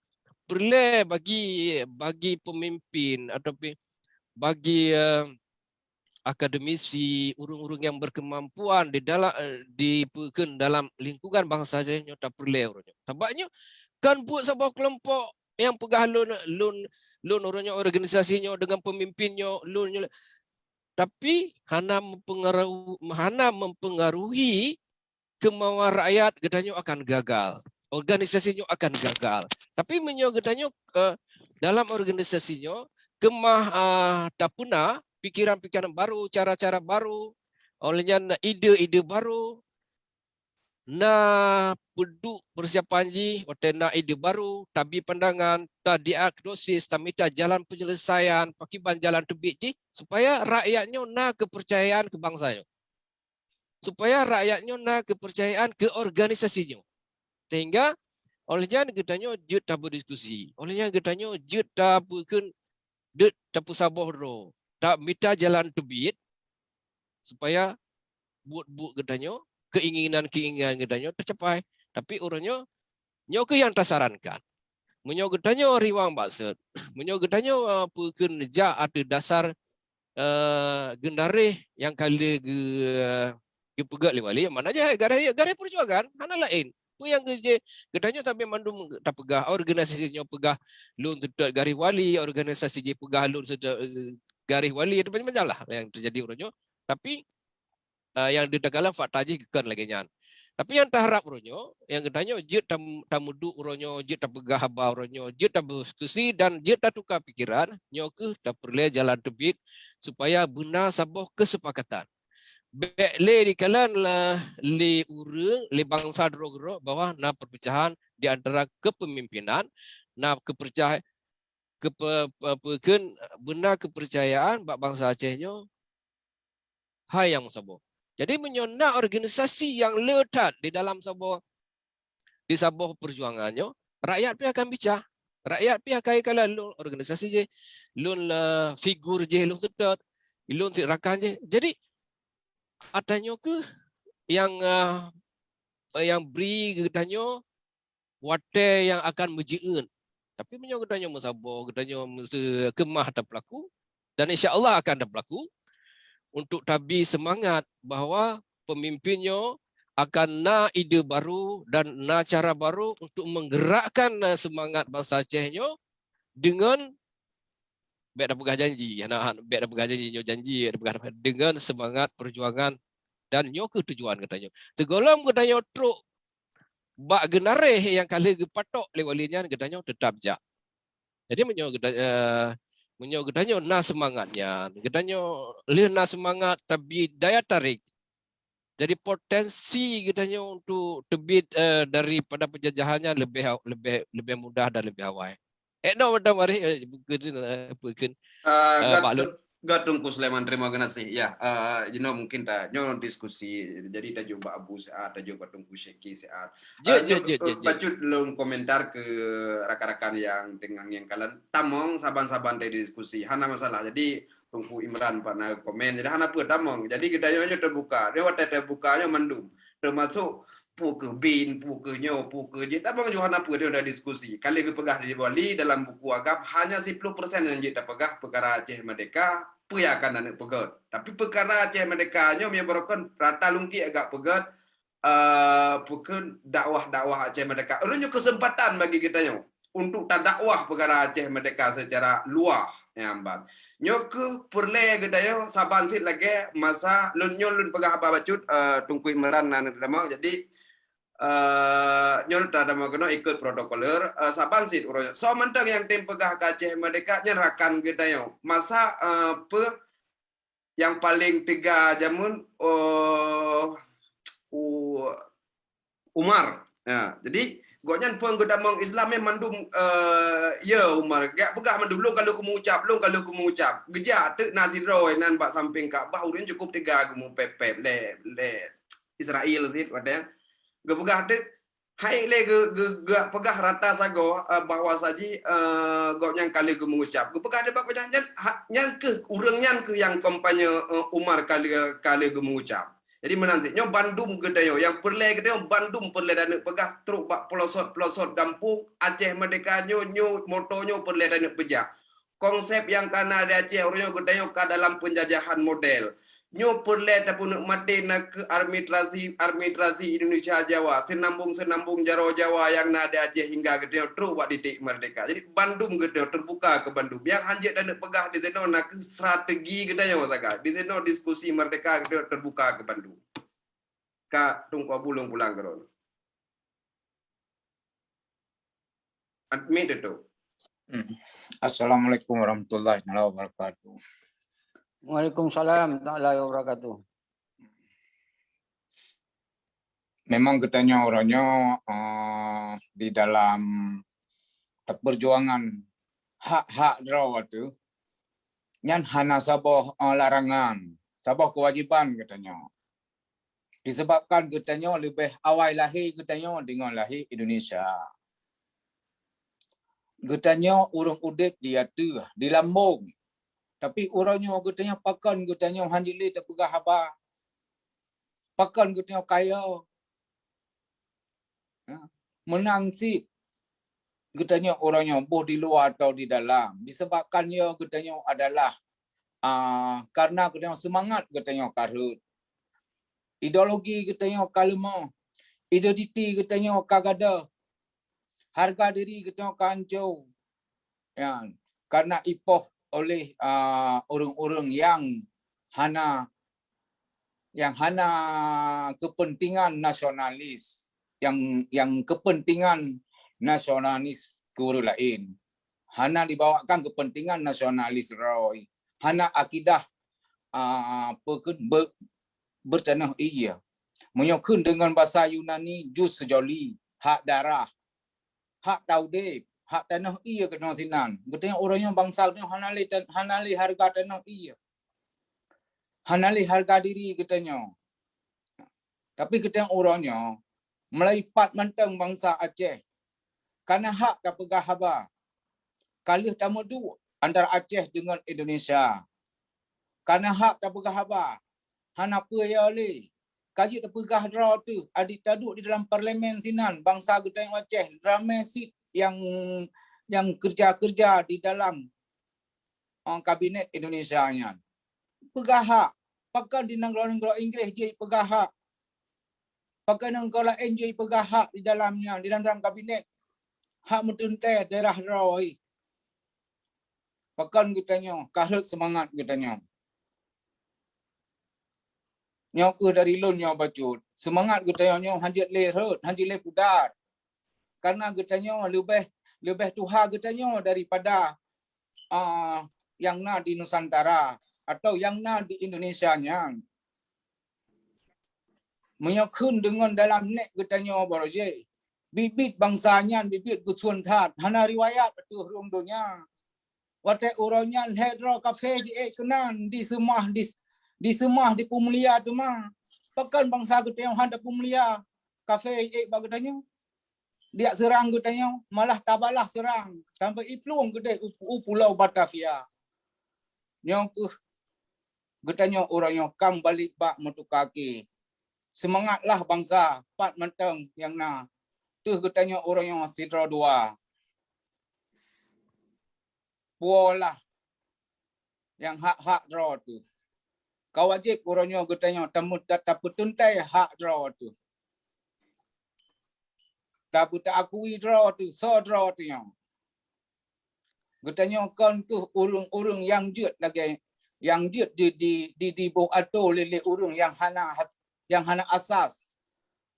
peureulée bagi, bagi peumimpin ataupun bagi, eh, akademisi, ureuëng-ureuëng nyang berkemampuan di dalam, eh, di peue kheun dalam lingkungan bansa Aceh nyoe tapeureulée uroe nyoe. Sabab nyoe kan buet saboh keulompok nyang peugah lôn, lôn, lôn uroe nyoe organisasi nyoe deungon peumimpin nyoe, lôn nyoe. Tapi hana mempengaruh-, hana mempengaruhi keumauan rakyat geutanyoe akan gagal. organisasi nyoe akan gagal. Tapi meunyoe geutanyoe, eh, dalam organisasi nyoe keumah, ah, tapeuna pikiran-pikiran baru, cara-cara baru, oleh nyan ide-ide baru, na peuduek persiapan jih, watée na ide baru, tabi pandangan, tadiagnosis, tamita jalan penyelesaian, pakiban jalan teubiet jih, supaya rakyat nyoe na kepercayaan keu bansa nyoe. Supaya rakyat nyoe na kepercayaan keu organisasi nyoe. Sehingga, oleh nyan geutanyoe jeuet tabeudiskusi. Oleh nyan geutanyoe jeuet tapeukeun, jeuet tapeusaboh droe. Tamita jalan teubiet supaya buet-buet geutanyoe, keinginan-keinginan geutanyoe teucapai. Tapi uroe nyoe, nyoe keuh nyang tasarankan. Meunyoe geutanyoe riwang baset, meunyoe geutanyoe, eh, peukeun jak ateueh dasar, eh, geundaréh nyang ka lheueh geu-, geupeugét lé wali, mana jih garéh, garéh peujuangan, hana laén. Peue nyang geujeh, geutanyoe sabe mandum tapeugah, organisasi nyoe peugah lôn seutôt garéh wali, organisasi jih peugah lôn seutôt, eh, garéh wali, itu macam-macam lah yang terjadi uroe nyoe. Tapi, eh, nyang di dalam fakta jih geukheun lagée nyan. Tapi nyang taharab uroe nyoe, nyang geutanyoe jeuet tam-, tameuduek uroe nyoe, jeuet tapeugah haba uroe nyoe, jeuet taberdiskusi dan jeuet tatuka pikiran, nyoe keuh tapeureulée jalan teubiet supaya beuna saboh keusepakatan. Bék lé dikalon lah lé ureuëng, lé bansa droe-droe bahwa na perpecahan di antara kepemimpinan, na kepercaya-, kepe-, pe-, peukeun beuna kepercayaan bak bansa Aceh nyoe hai nyang meusaboh. Jadi meunyoe na organisasi nyang le that di dalam saboh, di saboh perjuangan nyoe, rakyat pih akan bica. Rakyat pih akan kala lôn organisasi jih, lôn lah figur jih lôn seutôt, lôn sit rakan jih. Jadi, ata nyoe keuh nyang, ah, nyang bri geutanyoe watée nyang akan meujeuet. Tapi meunyoe geutanyoe meusaboh, geutanyoe meukeumah tapeulaku, dan insya Allah akan tapeulaku, untuk tabi seumangat bahwa peumimpin nyoe akan na ide baru dan na cara baru untuk menggerakkan, eh, seumangat bansa Aceh nyoe deungon bék tapeugah janji, hana, han-, bék tapeugah janji, nyoe janji, bék tapeugah, deungon seumangat peujuangan dan nyoe keuh tujuan geutanyoe. Sigohlom geutanyoe trok bak geundaréh nyang ka lheueh geupatok lé wali nyan, geutanyoe teutab jak. Jadi meunyoe geuta-, eh, meunyoe geutanyoe na seumangat nyan, geutanyoe lheueh na seumangat, tabi daya tarik. Jadi potensi geutanyoe untuk teubiet, eh, daripada penjajahan nyan leubeh, leubeh, leubeh mudah dan leubeh awai. Eh, no, mantong, Arif, eh, bukon, eh, bukon, Ah, eh, gat-, Bak Lun. Gat Teungku Sulaiman, terima kasih. Ya, eh, jinoe mungkin ta-, nyoe diskusi. Jadi tajak bak Abu Siat, tajak bak Teungku Syeki Siat. Jeuet, Eh, jeuet, nyoe, jeuet, eh, jeuet, jeuet. Bacut lôn komentar keu rakan-rakan nyang teungoh ngieng kalon. Tamong saban-saban tadiskusi, hana masalah. Jadi Teungku Imran pat na komen. Jadi hana peue, tamong. Jadi geutanyoe nyoe teubuka. Nyoe watée teubuka nyoe mandum. Teumasok peue keuh bin, peue keuh nyoe, peue keuh jih. Tabang jih hana peue, dia udah diskusi. Ka lheueh geupeugah di Bali dalam buku agam, hanya siploh persen nyang jeuet tapeugah peukara Aceh Merdeka, peue nyang akan aneuk peugét. Tapi peukara Aceh Merdeka nyoe, meunyoe barokon rata lungkit agak peugét, eh, peue kheun dakwah-dakwah Aceh Merdeka. Ureuëng nyoe keuseumpatan bagi geutanyoe untuk tadakwah peukara Aceh Merdeka seucara luwah nyang ban. Nyoe keuh peureulée geutanyoe saban cit lagée masa lôn nyoe lôn peugah haba bacut, eh, Teungku Imran na neutamong. Jadi, eh, nyoe tatamong keunoe ikot protokoler, eh, saban cit uroe nyoe. Soe mantong nyang tem peugah keu Aceh Merdeka nyan rakan geutanyoe. Masa, eh, peue nyang paleng teuga jameun, eh, U-, Umar. Ya, jadi gobnyan phon geutamong Islam nyan mandum, eh, ya Umar. Gak peugah mandum, lôn ka lheueh keu meuucap, lôn ka lheueh keu meuucap. Geujak teuk na sidroe nan bak sampéng Ka'bah, ureuëng cukôp teuga geumupép-pép lé, lé Israel cit watée. Geupeugah teuk, hai lé geu-, geu-, geupeugah rata sagoe, eh, bahwa saji, eh, gobnyan ka lheueh geumeungucap. Geupeugah teuk bak gobnyan, nyan, ha-, nyan keuh, ureuëng nyan keuh nyang kampanye, eh, Umar ka lheueh, ka lheueh geumeungucap. Jadi meunan cit, nyoe bandum geutanyoe, nyang peureulée geutanyoe bandum peureulée taneuk peugah trok bak peulosot-peulosot gampông, Aceh Merdeka nyoe, nyoe moto nyoe peureulée taneuk peujak. Konsep nyang ka na di Aceh uroe nyoe geutanyoe ka dalam penjajahan model. Nyoe peureulée tapeuneuk maté nakeuh administrasi, administrasi Indonesia Jawa, seunambong-seunambong jaroe Jawa nyang na di Aceh hingga geutanyoe trok bak titik merdeka. Jadi bandum geutanyoe teubuka keu bandum. Nyang hanjeuet taneuk peugah di sinoe nakeuh strategi geutanyoe sagai. Di sinoe diskusi merdeka geutanyoe teubuka keu bandum. Ka Teungku Abu lôn pulang keudroe. Admin tutup. Assalamualaikum warahmatullahi wabarakatuh. Waalaikumsalam warahmatullahi wabarakatuh. Memang geutanyoe uroe nyoe uh, di dalam perjuangan hak-hak droe tu, nyan hana saboh uh, larangan, saboh kewajiban geutanyoe. Disebabkan geutanyoe leubeh awai lahé geutanyoe deungon lahé Indonesia. Geutanyoe ureuëng udeb di ateueh, di lambong. Tapi uroe nyoe geutanyoe pakon geutanyoe hanjeuet lé tapeugah haba. Pakon geutanyoe kaya. Ya. Meunang cit geutanyoe uroe nyoe boh di luwa atau di dalam. Disebabkan ya geutanyoe adalah uh, karena geutanyoe seumangat geutanyoe ka rhot. Ideologi geutanyoe ka leumoh. Identiti geutanyoe ka gadôh. Harga diri geutanyoe ka ancô. Ya, karena ipoh oleh uh, ureuëng-ureuëng yang hana yang hana kepentingan nasionalis, yang yang kepentingan nasionalis keu ureuëng laén. Hana dibawakan kepentingan nasionalis droe, hana akidah uh, bertanoh ie. Meunyoe kheun deungon basa Yunani, jus sejoli, hak darah, hak taudeb, hak tanoh ie keunoe sinan. Geutanyoe uroe nyoe bansa geutanyoe hana lé hana lé harga tanoh ie. Hana lé harga diri geutanyoe. Tapi geutanyoe uroe nyoe meulayeue pat mantong bansa Aceh kana hak tapeugah haba. Ka lheueh tameuduek antara Aceh deungon Indonesia. Kana hak tapeugah haba, hana peue ya lé. Ka jeuet tapeugah droe teuh, adik taduek di dalam parlemen sinan, bansa geutanyoe Aceh ramé cit yang yang kerja-kerja di dalam uh, kabinet Indonesia nyan. Peugah hak, pakon di nanggroe-nanggroe Inggris jeuet peugah hak. Pakon nanggroe laén jeuet peugah hak di dalam nyan, di dalam kabinet. Hak meuteuntée daerah droe. Pakon geutanyoe, ka rhot seumangat geutanyoe. Nyoe keuh dari lôn nyoe bacut. Seumangat geutanyoe nyoe hanjeuet lé rhot, hanjeuet lé pudat. Karena geutanyoe leubeh leubeh tuha geutanyoe daripada uh, yang na di Nusantara atau yang na di Indonesia nyan. Meunyoe kheun deungon dalam nek geutanyoe baroe jih, bibit bansa nyan bibit geusuon that, hana riwayat ateueh rhueng donya. Watée uroe nyan lhée droe kafé jiék keunan diseumah di diseumah dipeumulia teuma. Pakon bansa geutanyoe hana peumulia kafé jiék bak geutanyoe? Diak seurang geutanyoe, malah tabalah seurang sampai iplueng keudeh u, u Pulo Batavia. Nyoe keuh geutanyoe uroe nyoe kam balik bak meutuka akhé. Seumangatlah bansa pat mantong nyang na. Teuh geutanyoe uroe nyoe sidroe dua. Puolah nyang hak-hak droe teuh. Ka wajéb uroe nyoe geutanyoe tapeuteuntée hak droe teuh. Tapeuteuakui droe teuh, soe droe teuh nyoe. Geutanyoe kon keuh ureuëng-ureuëng nyang jeuet lagée nyang jeuet di di di diboh atô lé lé ureuëng nyang hana nyang hana asas,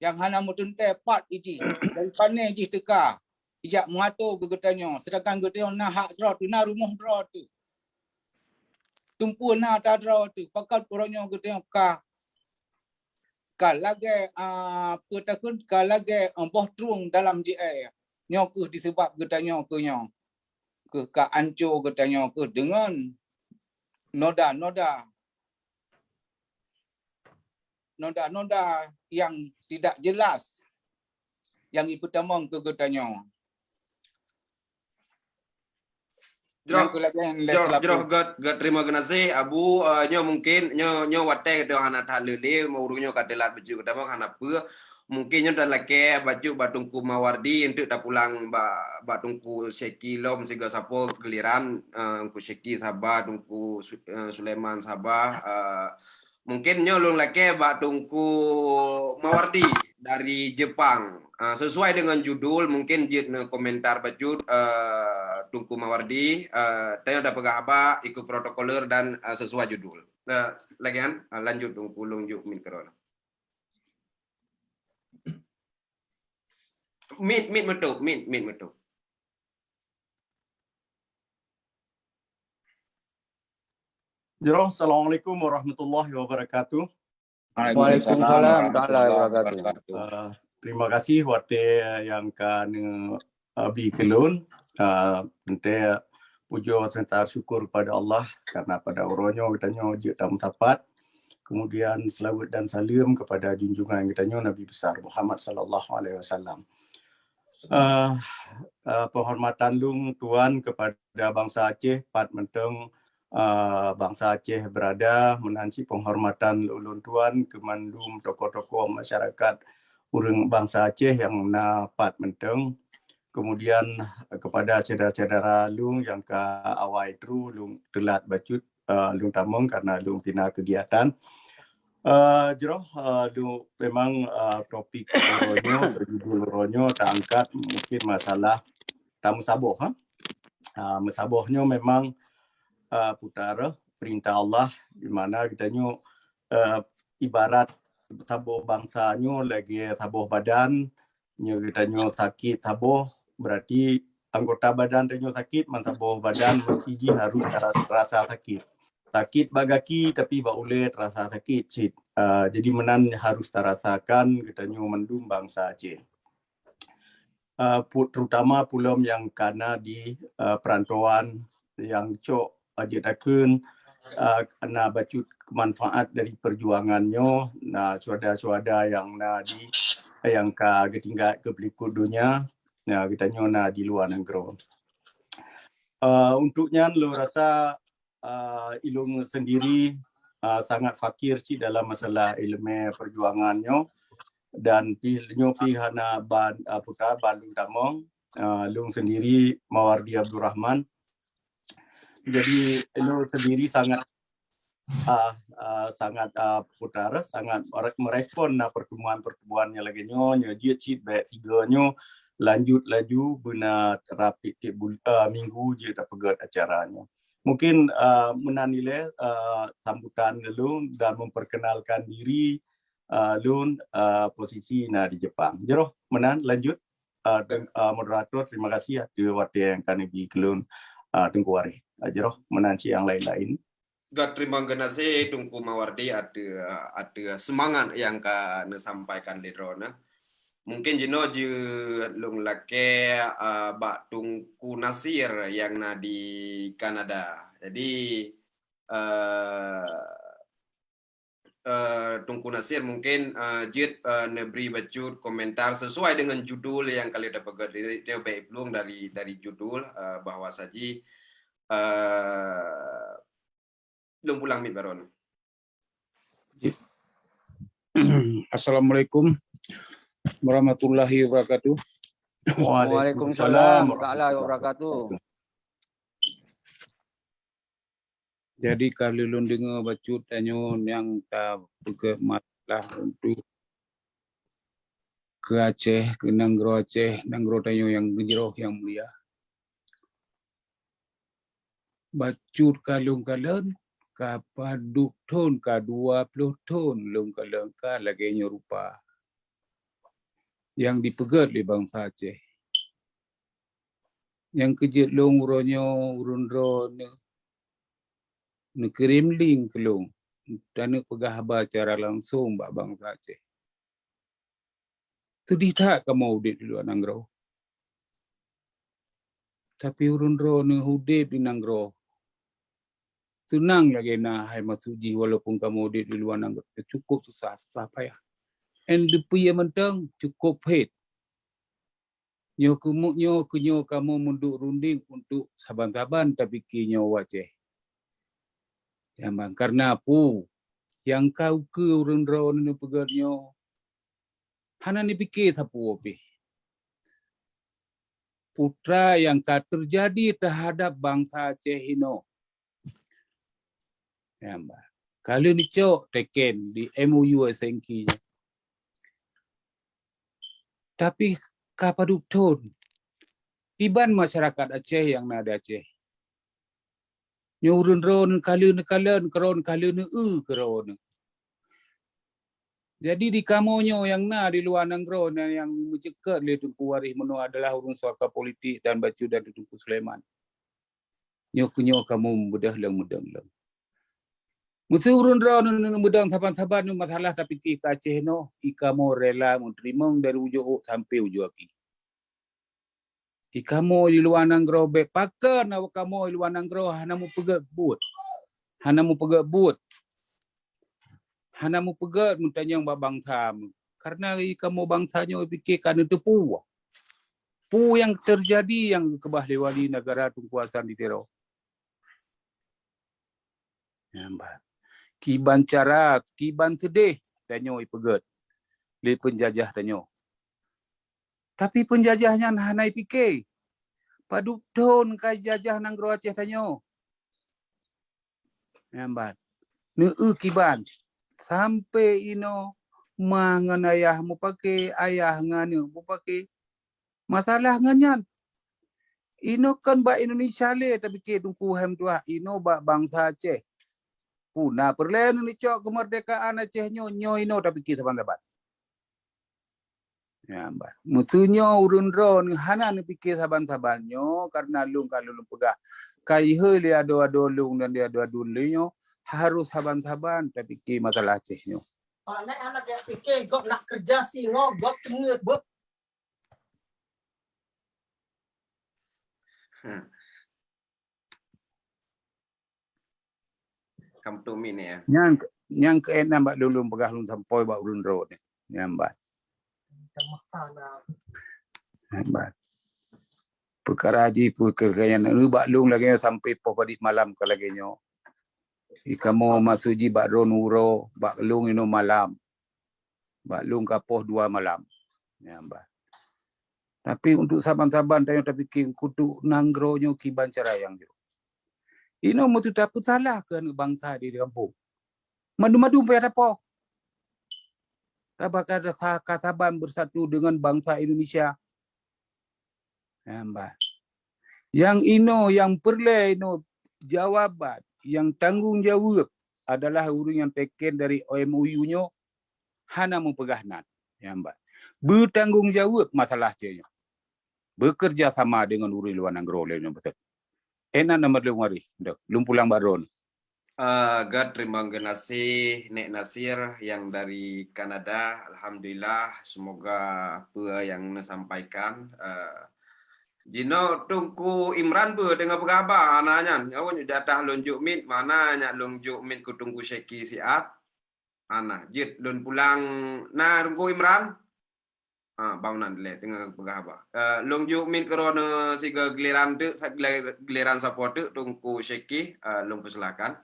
nyang hana meuteuntée pat ijih, dari pané jih teuka ijak meuatô keu geutanyoe, seudangkan geutanyoe na hak droe teuh, na rumoh droe teuh. Tumpeue na ata droe teuh, pakon uroe nyoe geutanyoe ka ka lagée uh, peutakheun ka lagée uh, boh trueng dalam jiée. Nyoe keuh disebab geutanyoe keuh nyoe keuh ka ancô geutanyoe keuh deungon noda-noda noda-noda yang tidak jelas yang ipeutamong keu geutanyoe. Jroh, jroh, jroh gèt, gèt terima kasih Abu. Uh, nyoe mungkin nyoe nyoe watèe geutanyoe hana that lé, ureueng nyoe ka teulat bacut geutamong hana peue. Mungkin nyoe talakèe bacut bak Teungku Mawardi untuk tapulang bak, bak Teungku Syeki lom sigoe sapo giliran, uh, Teungku Syeki saban, Teungku Su, uh, Sulaiman saban, uh, mungkin nyoe lôn lakèe bak Teungku Mawardi dari Jepang. Uh, sesuai dengan judul, mungkin jeuet neukomentar bacut, uh, Teungku Mawardi, uh, tanyoe tapeugah haba ikut protokoler dan, uh, sesuai judul. Uh, lagèe nyan, uh, lanjut Teungku, lôn jok mic keudroe. Mic, mic meutôp, mic, mic meutôp. Jroh, Assalamualaikum warahmatullahi wabarakatuh. Waalaikumsalam warahmatullahi wabarakatuh. Uh, terima kasih watée nyang ka neu uh, bi keu lôn. Uh, Teuntée pujoe serta syukur kepada Allah karena pada uroe nyoe geutanyoe jeuet tameusapat. Kemudian selawat dan salam kepada junjungan geutanyoe Nabi besar Muhammad sallallahu alaihi wasallam. Uh, uh, penghormatan lôn tuan kepada bangsa Aceh, pat mantong uh, bangsa Aceh berada, meunan cit penghormatan ulôn tuan keu mandum tokoh-tokoh masyarakat ureuëng bangsa Aceh nyang na pat mantong. Kemudian kepada syedara-syedara lôn nyang ka awai tru lôn teulat bacut uh, lôn tamong karena lôn pina kegiatan. Uh, jroh uh, lôn memang uh, topik uroe nyoe, judul uroe nyoe taangkat mungkin masalah tameusaboh. Ha? Uh, meusaboh nyoe memang uh, putar perintah Allah di mana kita nyoe uh, ibarat saboh bangsa nyoe lagi saboh badan, nyoe geutanyoe sakit saboh, berarti anggota badan tanyoe sakit, meusaboh badan mesti jih harus rasa sakit. Sakit bak gaki tapi bak ulée terasa sakit cit. Uh, jadi meunan harus tarasakan geutanyoe mandum bangsa Aceh. Uh, terutama pulom yang kana di uh, perantauan yang cok aja takun uh, na bacut manfaat dari perjuangan nyoe, na syuhada-syuhada yang na di yang ka geutinggai keu peulikot donya, na geutanyoe na di luwa nanggroe. Uh, untuk nyan lôn rasa uh, ilung sendiri uh, sangat fakir cit dalam masalah ilmu perjuangan nyoe dan pih nyoe pih hana ban uh, putra bandung tamong uh, lung sendiri Mawardi Abdul Rahman. Jadi lung sendiri sangat uh, uh, sangat uh, putar sangat merespon na pertemuan-pertemuan yang lagi nyoe nyoe jeuet cit baik tiga nyoe lanjut laju beuna rapi tiap uh, minggu jeuet tapeugét acara nyoe. Mungkin uh, meunan ilée uh, sambutan lung dan memperkenalkan diri uh, lun uh, posisi na di Jepang. Jroh meunan lanjut uh, uh, moderator, terima kasih ateueh watée yang kami bi keulun uh, Teungku Waréh. Uh, jroh meunan cit yang lain-lain. Gak terima kasih Teungku Mawardi ateueh ateueh semangat yang ka neusampaikan lé droeneuh. Mungkin jinoe jeuet lôn lakée uh, bak Teungku Nasir yang na di Kanada. Jadi uh, uh, Teungku Nasir mungkin uh, jeuet uh, neubri bacut komentar sesuai dengan judul yang kali dapat dia baik belum dari dari judul uh, bahwa saji uh, belum pulang mit baron. Assalamualaikum warahmatullahi wabarakatuh. Waalaikumsalam warahmatullahi wabarakatuh. Jadi ka lôn deungoe bacut tanyoe nyang tapeugét masalah untuk keu Aceh, keu nanggroe Aceh, nanggroe tanyoe nyang geujroh nyang mulia. Bacut ka lôn kalon, ka padub thon, ka dua ploh thon lôn kalon ka lagée nyoe rupa nyang dipeugét lé bansa Aceh. Nyang keujeuet lôn uroe nyoe ureuëng droeneuh neukirém link keu lôn taneuk peugah haba secara langsong bak bansa Aceh. Seudeh that kamoe udeb di luwa nanggroe. Tapi ureuëng droeneuh udeb di nanggroe seunang lagée na hai masuk jih walaupun kamoe udeb di luwa nanggroe. Cukup susah, susah payah. Nyan dipeue mantong cukup phét. Nyoe keumu nyoe keunyoe kamoe meuduek runding untuk saban-saban tapike nyoe u Aceh. Nyang ban karna peue nyang ka ukeue ureuëng droeneuh peugét nyoe hana neupike sapeue pih. Putra nyang ka teujadi teuhadab bansa Aceh inoe. Nyang ban ka lheueh neucok teken di M O U S N K nyoe. Tapi ka padub thon kiban masyarakat Aceh nyang na di Aceh. Nyoe ureuëng droeneuh ka lheueh neukalon, keudroe ka lheueh neueu keudroe. Jadi di kamoe nyoe nyang na di luwa nanggroe nyang meuceukeut lé Teungku Waréh meunoe adalah ureuëng suaka politik dan bacut dan Teungku Sulaiman. Nyoe keunyoe kamoe meubeudoh leueng meudong lom. Meuseu ureuëng droeneuh meudong saban-saban masalah tapike keu Aceh nyoe, i kamoe rela meuteurimong dari ujoe ôk sampoe ujoe aki. I kamoe di luwa nanggroe bék pakon awak kamoe di luwa nanggroe hana mupeugét buet. Hana mupeugét buet. Hana mupeugét meutanyong bak bansa meu. Karena i kamoe bansa nyoe pike ka neuteupeue peue nyang teujadi nyang geukeubah lé wali nagara Teungku Hasan di Tiro. Nyang ba. Kiban cara, kiban seudeh tanyoe ipeugét lé peunjajah tanyoe. Tapi peunjajah nyan hana ipike. Padub thon ka jajah nanggroe Aceh tanyoe. Nyang ban. Neueu kiban. Sampai inoe ma ngon ayah mupake, ayah ngon aneuk mupake. Masalah ngon nyan. Inoe kon bak Indonesia lé tapike Teungku Hem tuah, inoe bak bansa Aceh. Puna peureulée neucok keumeurdekaan Aceh nyoe, nyoe inoe tapike saban-saban. Nyan ban. Meuseu nyoe ureuëng droeneuh hana neupike saban-saban nyoe, karena lôn ka lôn peugah. Ka ihôi lé adoe-adoe lôn dan lé adoe-adoe lôn nyoe, harôh saban-saban tapike masalah Aceh nyoe. Pak Nek hana pike gob nak keureuja singoh gob teungeut beuh. Kam tu mi ni ya. Nyang nyang keunan bak lôn, lôn peugah lôn sampoe bak ureuëng droe ni. Nyang ban. Nyang ban. Peukara jih peukara nyan bak lôn lagée nyoe sampai poh padit malam ka lagée nyoe. I kamoe maksud jih bak droe uroe, bak lôn inoe malam. Bak lôn ka poh dua malam. Nyang ban. Tapi untuk saban-saban tanyoe tapike kutuk nanggroe nyoe kiban cara nyang jroh. Inoe meuteuta peusalah keu aneuk bansa di gampông. Mandum-mandum payah tapoh. Tabaka ka saban bersatu dengan bangsa Indonesia. Nyang ban. Nyang inoe nyang peureulée inoe jawaban, nyang tanggong jaweueb adalah ureuëng nyang teken dari M O U nyoe hana mupeugah nan. Nyang ban. Beutanggong jaweueb masalah Aceh nyoe. Bekerja sama dengan ureuëng luwa nanggroe lé nyoe beutôi. Ena nama lôn waréh, lôn pulang bak droe. Uh, God terima kasih Nek Nasir yang dari Kanada. Alhamdulillah, semoga apa yang disampaikan uh, jinoe Teungku Imran pun tengah peugah haba hana nyan. Awak di atas lôn juk mit, mana nyak lôn juk mit ku Teungku Syeki siat. Hana, jeuet lôn pulang na Teungku Imran. Ah, bang nan dilée teungoh peugah haba. Eh, lôn juk mit keudroe sigoe giliran teuk, giliran sapo teuk Teungku Syeki, eh, lôn peusilakan.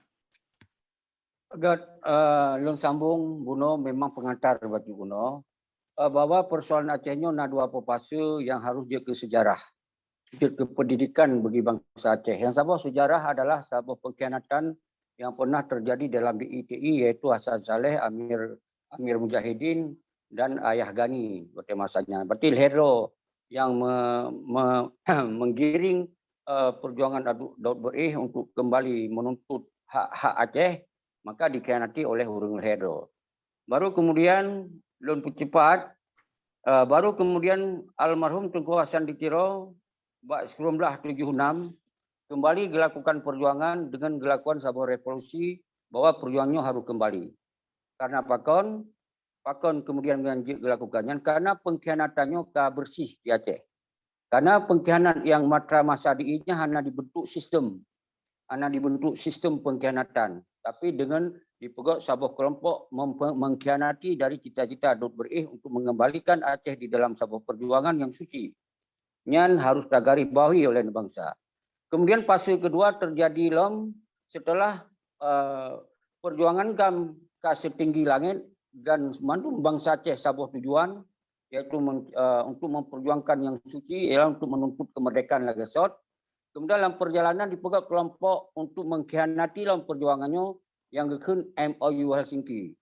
Gét, eh, lôn sambung bunoe memang pengantar bak bunoe, eh, bahwa persoalan Aceh nyoe na dua peupasu yang harus jeuet keu sejarah. Jeuet keu pendidikan bagi bangsa Aceh. Yang saboh sejarah adalah saboh pengkhianatan yang pernah terjadi dalam D I T I, yaitu Hasan Saleh, Amir Amir Mujahidin dan Ayah Gani pada masanya. Berarti Lhero yang me, me, menggiring uh, perjuangan Daud Berih untuk kembali menuntut hak-hak Aceh, maka dikhianati oleh ureuëng Lhero. Baru kemudian lôn peucepat, uh, baru kemudian almarhum Teungku Hasan di Tiro bak sekureumblah tujuh enam kembali gelakukan perjuangan dengan gelakukan saboh revolusi bahwa perjuangan nyoe harus kembali. Karena pakon, pakon kemudian nyan jeuet gelakukan nyan karena pengkhianatan nyoe ka bersih di Aceh. Karena pengkhianat yang matra masa di nyan hana dibentuk sistem. Hana dibentuk sistem pengkhianatan. Tapi dengan dipeugét saboh kelompok mengkhianati dari cita-cita Daud Berih untuk mengembalikan Aceh di dalam saboh perjuangan yang suci. Nyan harus tagaris bawahi oleh bangsa. Kemudian fase kedua terjadi lom setelah uh, perjuangan GAM ka setinggi langit dan mandum bangsa Aceh saboh tujuan, yaitu men, uh, untuk memperjuangkan yang suci, ialah untuk menuntut kemerdekaan lagée sot. Kemudian dalam perjalanan dipeugét kelompok untuk mengkhianati dalam perjuangan nyoe yang geukheun M O U Helsinki.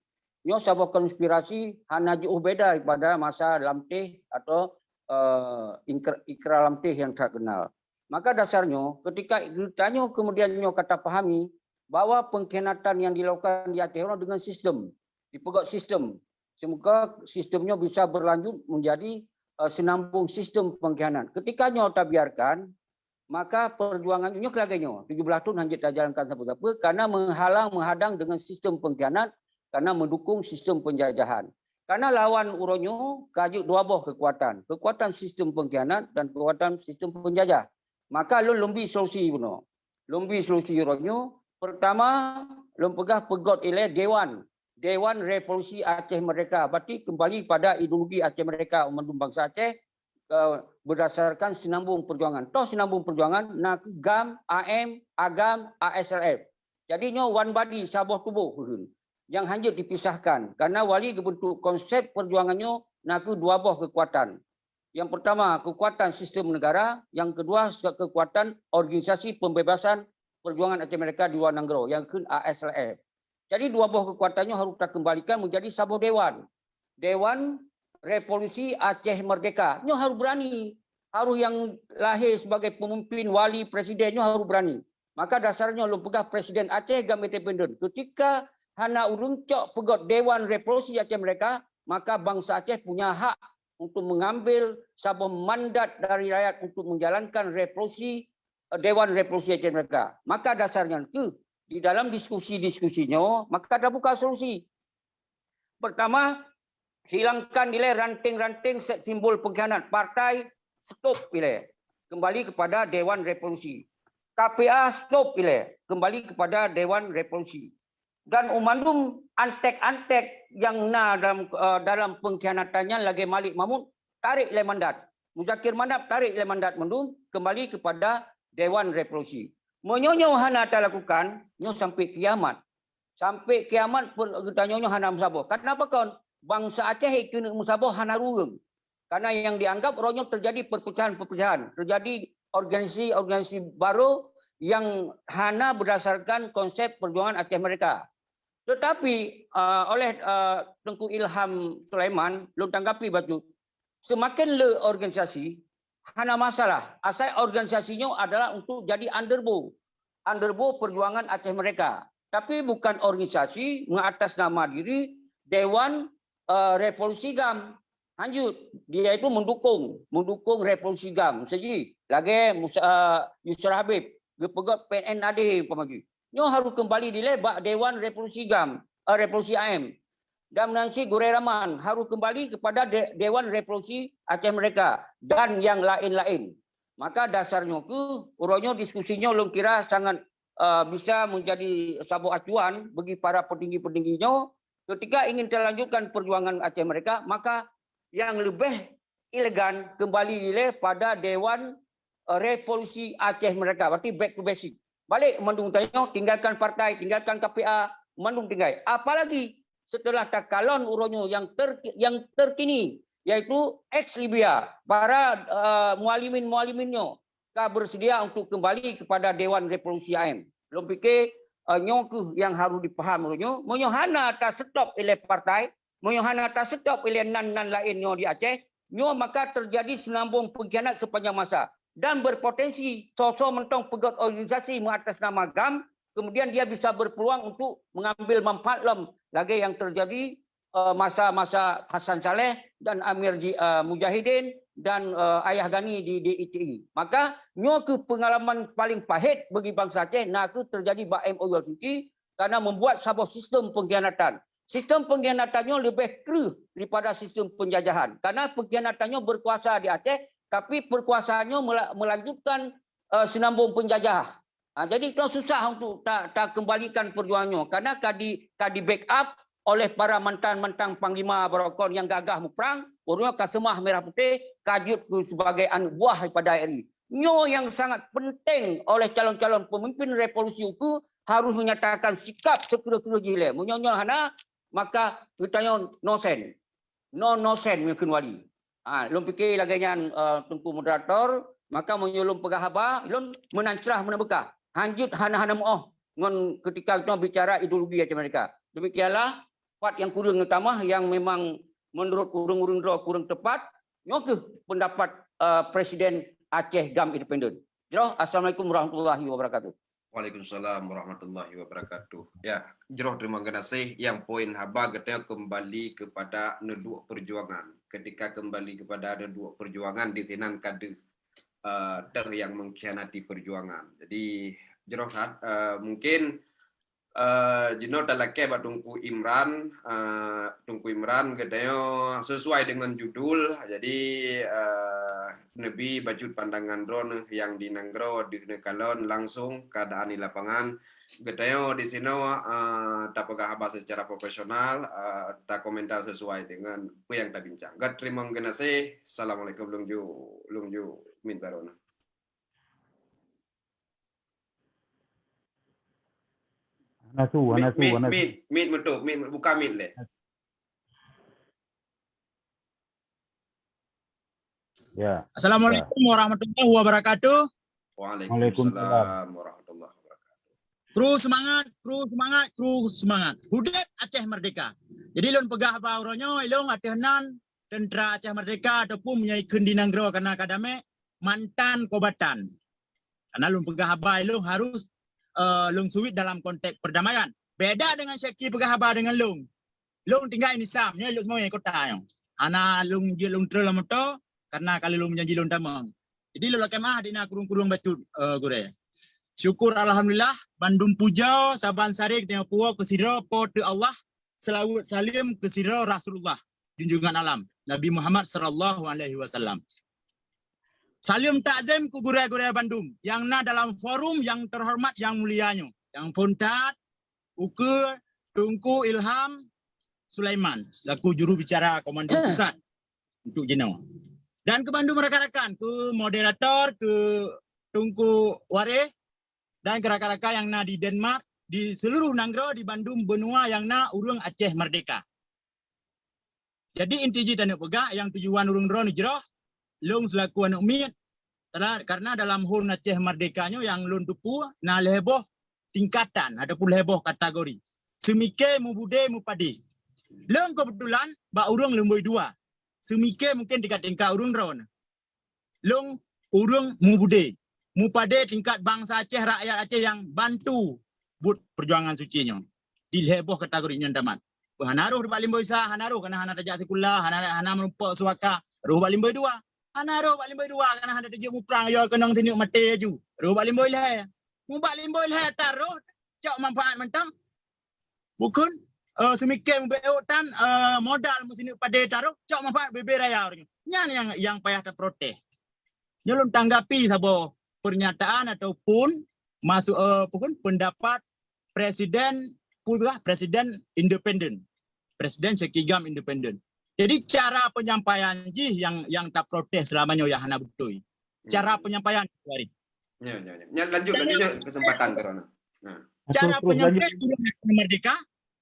Nyoe saboh konspirasi hana jeuet beda daripada masa Lamteh atau uh, Ikra Lamteh yang terkenal. Maka dasarnya ketika geutanyoe kemudian nyoe ka tapahami bahwa pengkhianatan yang dilakukan di Aceh Uroe dengan sistem, dipeugét sistem, semoga sistemnya bisa berlanjut menjadi uh, senambung sistem pengkhianat. Ketika nyoe tabiarkan, Maka perjuangan nyoe lagée nyoe, tujuh belas thon hana jeuet tajalankan sapeue-sapeue karena menghalang menghadang dengan sistem pengkhianat, karena mendukung sistem penjajahan. Karena lawan uroe nyoe ka jeuet dua boh kekuatan, kekuatan sistem pengkhianat dan kekuatan sistem penjajah. Maka lôn lôn bi solusi bunoe. Lôn bi solusi uroe nyoe, pertama, lôn peugah peugot ilée dewan, Dewan Revolusi Aceh Merdeka, berarti kembali pada ideologi Aceh Merdeka, mandum bansa Aceh, eh, berdasarkan sinambung perjuangan. Toh sinambung perjuangan na kheueh GAM, AM, AGAM, ASLF. Jadi nyoe one body, saboh tuboh keuheun, nyang hana jeuet dipisahkan. Karena wali geubentuk konsep perjuangan nyoe na kheueh dua boh kekuatan. Yang pertama, kekuatan sistem negara, yang kedua, kekuatan Organisasi Pembebasan Perjuangan Aceh Merdeka di luar nanggroe, nyang kheun ASLF. Jadi dua boh kekuatan nyoe harus takembalikan menjadi saboh dewan. Dewan Revolusi Aceh Merdeka. Nyoe harus berani. Harus nyang lahé sebagai pemimpin, wali, presiden nyoe harus berani. Maka dasar nyoe lôn peugah Presiden Aceh GAM Independen. Ketika hana ureuëng cok peugot Dewan Revolusi Aceh Merdeka, maka bansa Aceh punya hak untuk mengambil saboh mandat dari rakyat untuk menjalankan revolusi, eh, Dewan Revolusi Aceh Merdeka. Maka dasar nyan kheueh di dalam diskusi-diskusi nyoe, maka tabuka solusi. Pertama, hilangkan ilée ranting-ranting simbol pengkhianat partai, stop ilée. Kembali kepada Dewan Revolusi. KPA stop ilée, kembali kepada Dewan Revolusi. Dan umandum antek-antek nyang na dalam, eh, dalam pengkhianatan nyan lagée Malik Mahmud, tarék ilée mandat. Muzakir Manaf tarék ilée mandat mandum, kembali kepada Dewan Revolusi. Meunyoe nyoe hana talakukan, nyoe sampai kiamat. Sampai kiamat pun geutanyoe nyoe hana meusaboh. Kenapa kon? Bansa Aceh keuneuk meusaboh hana ureuëng. Karena yang dianggap uroe nyoe terjadi perpecahan-perpecahan, terjadi organisasi-organisasi baru yang hana berdasarkan konsep perjuangan Aceh Merdeka. Tetapi, eh, oleh, eh, Teungku Ilham Sulaiman, lôn tanggapi bacut, semakin le organisasi, hana masalah. Asai organisasi nyoe adalah untuk jadi underbow. Underbow perjuangan Aceh Merdeka. Tapi bukan organisasi mengatas nama diri Dewan, eh, Revolusi GAM. Lanjut, dia itu mendukung, mendukung Revolusi GAM. Seji, lagée Musa, eh, Yusra Habib, geupeugét PNAD umpama jih. Nyoe harus kembali dilée bak Dewan Revolusi GAM, eh, Revolusi AM. Dan meunan cit Gurée Rahman harus kembali kepada De-, Dewan Revolusi Aceh Merdeka dan yang lain-lain. Maka dasar nyoe kheueh, uroe nyoe diskusi nyoe lôn kira sangat, eh, bisa menjadi saboh acuan bagi para petinggi-petinggi nyoe, ketika ingin talanjutkan perjuangan Aceh Merdeka, maka yang leubeh elegan kembali ilée pada Dewan, eh, Revolusi Aceh Merdeka. Berarti back to basic. Balik mandum tanyoe, tinggalkan partai, tinggalkan KPA, mandum tinggai. Apalagi setelah takalon uroe nyoe yang ter-, yang terkini, yaitu ex Libya, para, eh, mualimin-mualimin nyoe ka bersedia untuk kembali kepada Dewan Revolusi AM. Lôn pikir, eh, nyoe kheueh yang harus dipaham uroe nyoe. Meunyoe hana ta-stop ilée partai, meunyoe hana ta-stop ilée nan-nan laén nyoe di Aceh, nyoe maka terjadi senambong pengkhianat sepanjang masa dan berpotensi soe-soe mantong peugét organisasi mengatas nama GAM, kemudian dia bisa berpeluang untuk mengambil manfaat lom lagée yang terjadi, eh, masa-masa Hasan Saleh dan Amir Ji-, eh, Mujahidin dan, eh, Ayah Gani di, di I T I. Maka nyoe kheueh pengalaman paling pahit bagi bansa Aceh, na kheueh terjadi bak M O U Helsinki karena membuat saboh sistem pengkhianatan. Sistem pengkhianatan nyoe leubeh kreueh daripada sistem penjajahan. Karena pengkhianatan nyoe berkuasa di Aceh, tapi perkuasaan nyoe mela-, melanjutkan, eh, senambong penjajah. Ha, jadi, nyoe susah untuk ta-, takembalikan perjuangan nyoe. Karena ka di, ka di-backup oleh para mantan-mantan panglima baroe kon nyang gagah muprang, ureuëng nyoe ka seumah merah putih, ka jeuet keu sebagai aneuk buah daripada R I. Nyoe nyang sangat penting oleh calon-calon pemimpin revolusi ukeue harus menyatakan sikap sikreueh-kreueh jih lé. Meunyoe nyoe hana, maka geutanyoe no sen. No, no sen meunyoe kheun wali. Ha, lôn pike lagée nyan, eh, Teungku Moderator, maka meunyoe lôn peugah haba, lôn meunan crah meunan beukah. Hanjeuet hana-hana meuoh ngon keutika geutanyoe bicara ideologi Aceh Merdeka. Demikianlah, pat nyang kureueng neutamah nyang memang menurut ureuëng-ureuëng droe kureueng tepat, nyoe kheueh pendapat, eh, Presiden Aceh GAM Independen. Jroh, Assalamualaikum warahmatullahi wabarakatuh. Waalaikumsalam warahmatullahi wabarakatuh. Ya, jroh terima kasih. Yang poin haba geutanyoe kembali kepada neuduek perjuangan. Ketika kembali kepada neuduek perjuangan, di sinan ka deuh eh, teuh nyang mengkhianati perjuangan. Jadi jroh that, eh, mungkin, eh, jinoe talakée bak Teungku Imran, eh, Teungku Imran geutanyoe sesuai dengan judul. Jadi, eh, neubi bacut pandangan droeneuh nyang di nanggroe deuh neukalon langsung keadaan di lapangan. Geutanyoe di sinoe, eh, tapeugah haba secara profesional, eh, takomentar sesuai dengan peue nyang tabincang. Geuteurimong geunaséh. Assalamualaikum, lôn ju, lôn ju mic baroe na. Hana su, hana su, hana su. Mic, mic, mic meutôp, mic, buka mic lé. Ya. Assalamualaikum warahmatullahi wabarakatuh. Waalaikumsalam warahmatullahi wabarakatuh. Kru semangat, kru semangat, kru semangat. Udép Aceh Merdeka. Jadi lôn peugah bak uroe nyoe, ilôn ateueh nan tentara Aceh Merdeka ataupun meunyoe ikheun di nanggroe kana ka damé, mantan kombatan. Karena lôn peugah haba ilôn harus, eh, lôn suwit dalam konteks perdamaian. Beda dengan Syeki peugah haba dengan lôn. Lôn tinggai Nisam, nyoe lôn semuanya kota nyoe. Hana lôn jeuet lôn treun lam moto, karena kali lôn janji lôn tamong. Jadi lôn lakée meuah dina kurung-kurung bacut, eh, gurée. Syukur alhamdulillah, bandum puja saban sari geutanyoe puwoe keu sidroe Po teu Allah, seulaweuet saleuem keu sidroe Rasulullah, junjungan alam, Nabi Muhammad sallallahu alaihi wasallam. Saleuem takzim keu gurée-gurée bandum nyang na dalam forum nyang teuhoreumat nyang mulia nyoe, nyang phon that ukeue Teungku Ilham Sulaiman selaku juru bicara Komando Pusat untuk jinoe. Dan keu bandum rakan-rakan, keu moderator, keu Teungku Waréh, dan keu rakan-rakan nyang na di Denmark, di seluruh nanggroe, di bandum benua nyang na ureuëng Aceh Merdeka. Jadi inti jih taneuk peugah nyang tujuan ureuëng droeneuh jroh, lôn seulaku aneuëk miet, karena, karena dalam hon Aceh Merdeka nyoe nyang lôn teupeue na lhée boh tingkatan ataupun lhée boh kategori. Seumike, mubudé, mupadé. Lôn keubeutulan bak ureuëng lumboi dua. Seumike mungken tingkat-tingkat ureuëng droeneuh. Lôn ureuëng mubudé, mupadé tingkat bansa Aceh, rakyat Aceh nyang bantu buet peujuangan suci nyoe. Di lhée boh kategori nyoe tamat. Hana roh bak lumboi sa, hana roh karena hana tajak sikula, hana, hana meurumpok suaka, roh bak lumboi dua. Hana roh bak lumboi dua karena hana tajak muprang, yo keunong sineuk maté laju. Roh bak lumboi lhée. Mubak lumboi lhée taroh cok manfaat mantong. Bukon, eh, seumike mubeuet tan, eh, modal meusineuk padé taroh, cok manfaat bubé raya ureuëng. Nyan nyang, nyang payah taprotes. Nyoe lôn tanggapi saboh pernyataan ataupun masuk, eh, bukon, pendapat presiden, peue, presiden independen. Presiden Syekh Kigam independen. Jadi cara penyampaian jih nyang, nyang taprotes selama nyoe nyang hana beutôi. Cara penyampaian, Waréh. Ya, ya, ya. Nyan lanjut, lanjut, nyan kesempatan karena. Nah. Cara penyampaian ureuëng merdeka,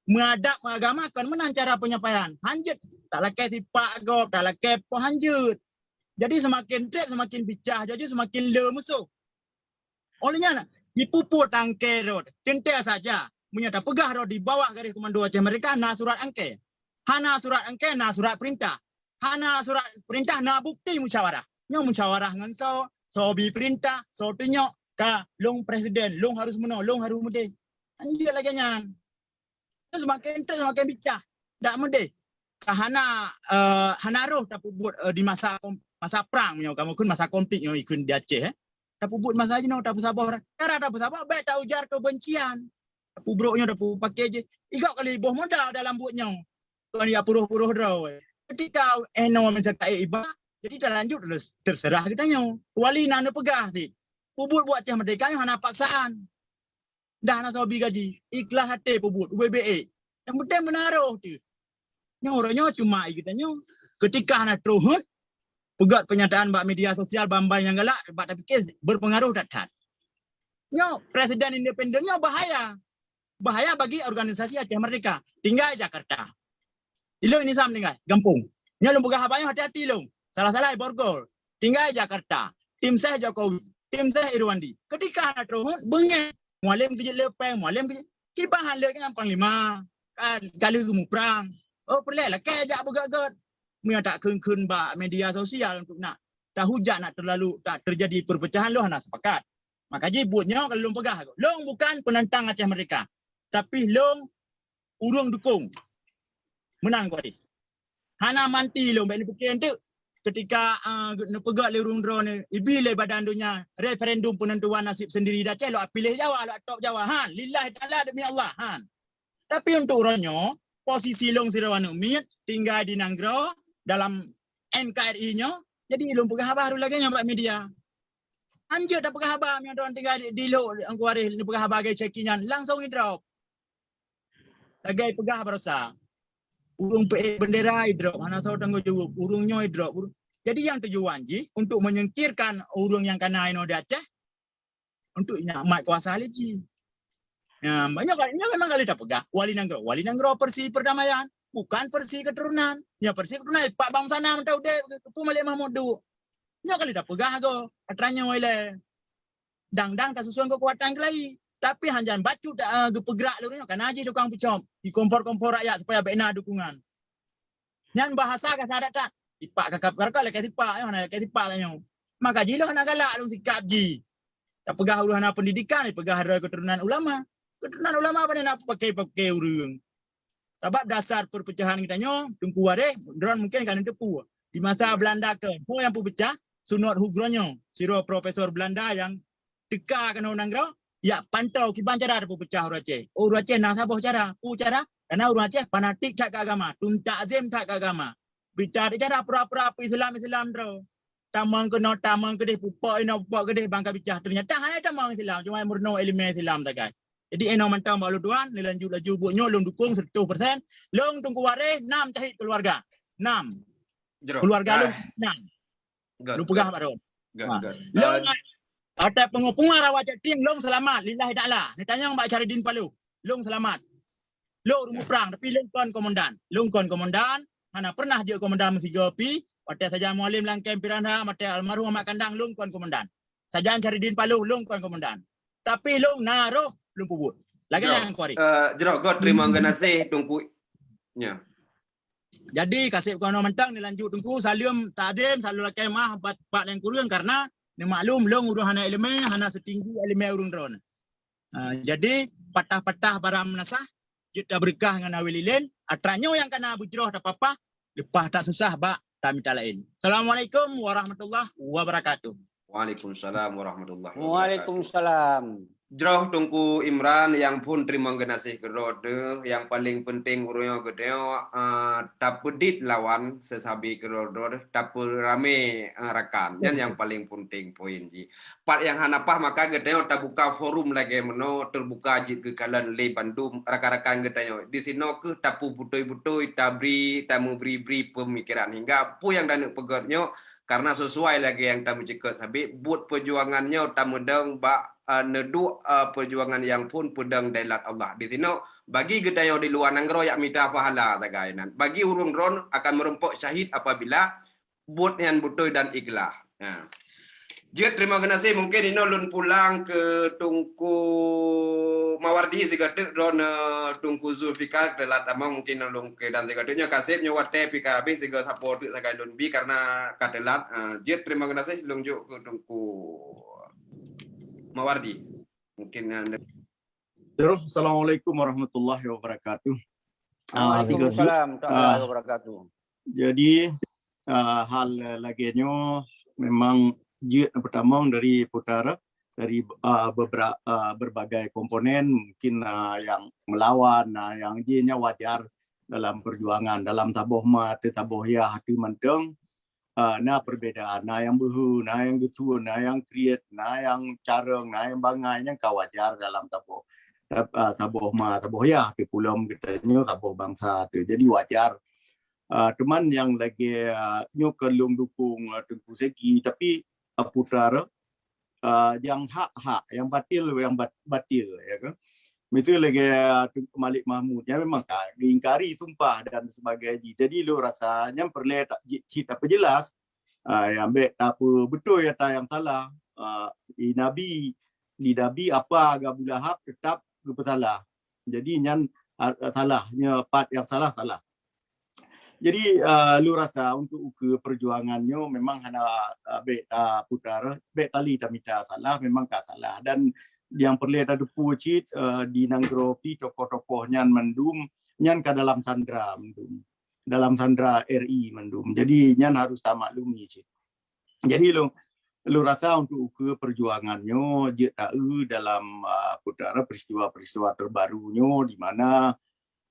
meuadab, meuagama kon meunan cara penyampaian. Hanjeuet, talakée sipak gob, talakée poh hanjeuet. Jadi semakin treb, semakin bicah, jadi semakin le musoh. Oleh nyan, dipuput tangke rot, teuntée saja. Meunyoe tapeugah rot di bawah garéh komando Aceh Merdeka, na surat angke. Hana surat angke, na surat perintah. Hana surat perintah, na bukti musyawarah. Nyoe musyawarah ngon soe, soe bi perintah, soe tunyok, ka lôn presiden, lôn harus meunoe, lôn harus meudeh. Hanjeuet lagée nyan. Semakin treb semakin bicah. Dak meudeh. Ka hana, eh, hana roh tapeubuet, eh, di masa kom-, masa prang nyoe, kamoe kheun masa konflik nyoe ikheun di Aceh, eh. Tapeubuet masa jinoe, tapeusaboh. Cara tapeusaboh, bék taujar kebencian. Tapeubrok nyoe, tapeupakée jih. Igok kali boh modal dalam buet nyoe. Kon ya puroh-puroh droe. Ketika eno meusakai iba, jadi talanjut terus terserah geutanyoe. Wali na neupeugah sit, peubuet buet Aceh Merdeka nyoe hana paksaan. Dah na soe bi gaji, ikhlas até peubuet, ubé-bé. Nyang penting meunaroh tu. Nyoe uroe nyoe cuma geutanyoe. Ketika hana troh heuet, peugét pernyataan bak media sosial bambai nyang galak, bak tapike berpengaruh that-that. Nyoe presiden independen nyoe bahaya. Bahaya bagi organisasi Aceh Merdeka. Tinggai Jakarta. Ilôn Nisam tinggai gampông. Nyoe lôn peugah haba nyoe hati-hati lôn. Salah-salah borgol. Tinggai Jakarta. Tim seh Jokowi. Tim seh Irwandi. Ketika hana troh heuet, beungéh. Mualem keujeuet le péng, mualem keujeuet. Kiban han le nyan panglima. Kan, ka lheueh geumuprang. Oh, peureulée lakée jak beugét-gét. Meunyoe tak kheun-kheun bak media sosial untuk nak tahujat, nak terlalu, tak terjadi perpecahan, lôn hana sepakat. Maka jih buet nyoe ka lôn peugah, lôn bukan penantang Aceh Merdeka. Tapi lôn ureuëng dukong. Meunan keu adeh. Hana manti lôn, bék neupike enteuk. ketika uh, neupeugah lé ureuëng droe neuh, ibi lé badan donya referendum penentuan nasib sendiri di Aceh, lok piléh Jawa, lok top Jawa, han, lillahi ta'ala demi Allah, han. Tapi untuk uroe nyoe, posisi lôn sidroe aneuk miet tinggai di nanggroe dalam N K R I nyoe, jadi lôn peugah haba lagée nyoe bak media. Hanjeuet tapeugah haba meunyoe droe tinggai di, di lhok Teungku Waréh neupeugah haba lagée caki nyan, langsung idrop. Lagée peugah barosa. Ureuëng peuék bendera idrop, hana soe tanggong jaweueb, ureuëng nyoe idrop. Jadi yang tujuan jih untuk menyingkirkan ureuëng nyang kana inoe di Aceh, untuk nyak mat kuasa lé jih. Ya, banyak kali, nyoe memang kali tapeugah wali nanggroe. Wali nanggroe persi perdamaian, bukan persi keturunan. Nyoe persi keturunan, pak bangsa na mantong udeb, keupeue Malik Mahmud duek. Nyoe kali tapeugah go, atra nyoe ilée. Dang-dang tasuson keukuatan keulayi. Tapi hanjan bacut uh, geupeugerak lé ureuëng nyoe, kana jih tukang peucom, dikompor-kompor rakyat supaya bék na dukungan. Nyan bahasa kasar that-that. Tipak kakap karka lakée tipak, nyoe hana lakée tipak tanyoe. Maka jih lôn hana galak lôn sikap jih. Tapeugah ureuëng hana pendidikan, dipeugah droe keturunan ulama. Keturunan ulama pane na pakai-pakai ureuëng. Sabab dasar perpecahan geutanyoe, Teungku Waréh, droe mungkin ka neuteupeue. Di masa Belanda ke, ho nyang peupecah, Sunod Hugro nyoe, sidroe profesor Belanda nyang teuka keunoe nanggroe, yak pantau kiban cara tapeupecah ureuëng Aceh. Oh, ureuëng Aceh na saboh cara. Peue cara? Karena ureuëng Aceh fanatik that keu agama, tun takzim that keu agama. Bita cara pura-pura peu Islam-Islam droe. Tamong keunoe, tamong keudeh, pupok inoe, pupok keudeh, bangka bicah. Ternyata hana tamong Islam, cuma meurunoe ileumé Islam sagai. Jadi inoe mantong bak ulôn tuan, neulanjut laju buet nyoe lôn dukung seratus persen. Lôn Teungku Waréh, nam cahit keluarga. Nam. Keluarga lôn nam. Lôn peugah bak droe. Lôn atai peungeut-peungeut rawat jatim lôn seulamat lillahi ta'ala. Neutanyong bak Syahridin Paloh, lôn seulamat. Lôn ureuëng muprang tapi lôn kon komandan. Lôn kon komandan, hana pernah jeuet komandan meusigoe pi. Watée sajan Mualem lam kem Piranha, watée almarhum Ahmad Kandang, lôn kon komandan. Sajan Syahridin Paloh, lôn kon komandan. Tapi lôn na roh lôn peubuet. Lagée nyang kuari. Uh, jroh got terima gaséh Teungku. Ya. Jadi kaseb keunoe mantong neulanjut Teungku, saleuem takzim, saleuem lakée maah bak lén kureueng karena neumaklum lôn ureuëng hana ileumé, hana setinggi ileumé ureuëng droe. Uh, jadi patah-patah barang meunasah, jeuet tabeureukah ngon awe lilén, atra nyoe nyang kana beujroh tapapah, leupah tak susah bak tamita laén. Assalamualaikum warahmatullahi wabarakatuh. Waalaikumsalam warahmatullahi wabarakatuh. Waalaikumsalam. Jroh Teungku Imran nyang phon teurimong geunaséh keudroe teuh, nyang paleng peunteng uroe nyoe geutanyoe uh, tapeudit lawan seusabe keudroe-droe, tapeuramé uh, rakan. Nyan nyang paleng peunteng poin jih. Pat nyang hana paih maka geutanyoe tabuka forum lagée meunoe, teubuka jeuet geukalon lé bandum rakan-rakan geutanyoe. Disinoe kheueh tapeubutôi-butôi, tabri, tameubri-bri peumikeran hingga peue nyang daneuk peugét nyoe, karena sesuai lagée nyang tameuceukeut sabé, buet peujuangan nyoe tameudong bak uh, neuduek uh, peujuangan nyang phon peudong dailat Allah. Disinoe bagi geutanyoe di luwa nanggroe yak mita pahala sagai nan. Bagi ureuëng droe akan meurumpok syahid apabila buet nyan beutôi dan ikhlas. Ha. Jeuet terima gaséh, mungkin inoe lôn pulang keu Teungku Mawardi sigoe teuk droe Teungku Zulfikar teulat tamong mungkin lôn keu dan sigoe teuk nyoe kaseb nyoe watée pih ka habéh sigoe sapo teuk sagai lôn bi karena ka teulat. Ha. Jeuet terima gaséh lôn jok keu Teungku Mawardi. Mungkin uh, Terus, Assalamualaikum warahmatullahi wabarakatuh. Ah, tiga Waalaikumsalam warahmatullahi wabarakatuh. Jadi uh, hal lagée nyoe memang jeuet pertama dari putar dari uh, beberapa uh, berbagai komponen mungkin uh, yang melawan, uh, yang jihnya wajar dalam perjuangan, dalam saboh ma atau saboh yah atau mantong uh, na perbedaan, na yang beuhu, na yang geutun, na yang kriet, na yang carong, na yang bangai, nyang ka wajar dalam saboh uh, saboh ma saboh yah, tapi pulom geutanyoe saboh bangsa tu. Jadi wajar. Uh, teman yang lagi uh, nyoe ke lung dukung uh, Teungku Segi, tapi uh, putar uh, yang hak-hak, yang batil, yang bat, batil, ya kan? Misalnya lagi uh, Malik Mahmud, yang memang ka diingkari sumpah dan sebagainya. Jadi lu rasa yang perlu tak cita pejelas, uh, yang baik tak apa betul ya tak yang salah. Uh, di Nabi, di Nabi apa Abu Lahab tetap bersalah. Jadi nyan uh, salahnya part yang salah salah. Jadi uh, lu rasa untuk uke perjuangan nyoe memang hana uh, bek uh, putar, bek tali tamita salah, memang ka salah. Dan yang perlu ada depu cit uh, di nanggroe pi tokoh-tokoh nyan mandum, nyan ka dalam sandra mandum. dalam sandra R I mandum. Jadi nyan harus tamaklumi cit. Jadi lôn lôn rasa untuk ukeue perjuangan nyoe jeuet taeu dalam uh, putara peristiwa-peristiwa terbaru nyoe di mana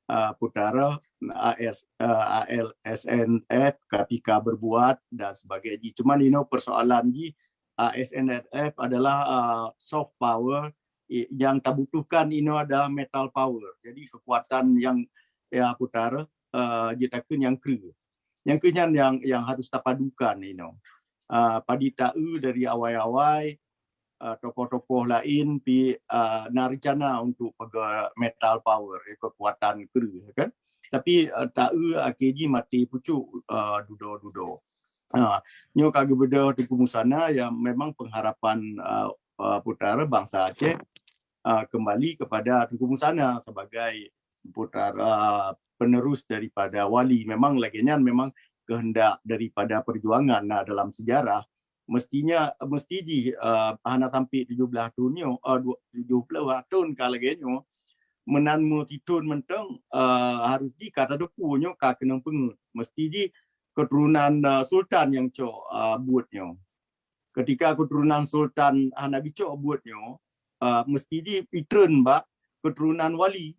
uh, putara A S, uh, A L S N F ketika berbuat dan sebagainya. Cuman inoe persoalan jih A S N L F adalah uh, soft power yang tabutuhkan inoe adalah metal power. Jadi kekuatan yang ya putara uh, jeuet takeun yang kreueh. Nyang keuh nyan yang yang harus tapadukan inoe. Uh, padi taeu dari awai-awai uh, tokoh-tokoh lain pi uh, na rencana untuk peugah metal power ya, kekuatan kreueh kan. Tapi uh, taeu akhé jih maté pucuk uh, dudo-dudo. Uh, nyoe ka geubeudôh Teungku Musana yang memang pengharapan uh, uh, putara bangsa Aceh uh, kembali kepada Teungku Musana sebagai putara penerus daripada wali. Memang lagée nyan memang kehendak daripada perjuangan. Nah, dalam sejarah mestinya mesti jih uh, hana sampai tujuh belas tahun nyoe uh, tujuh belas tahun ka lagée nyoe meunan meutitun mentong uh, harus jih ka tadeupu nyoe ka keunong peungeut mesti jih keturunan uh, sultan yang cok uh, buet nyoe. Ketika keturunan sultan hana geucok buet nyoe uh, mesti jih itreun bak keturunan wali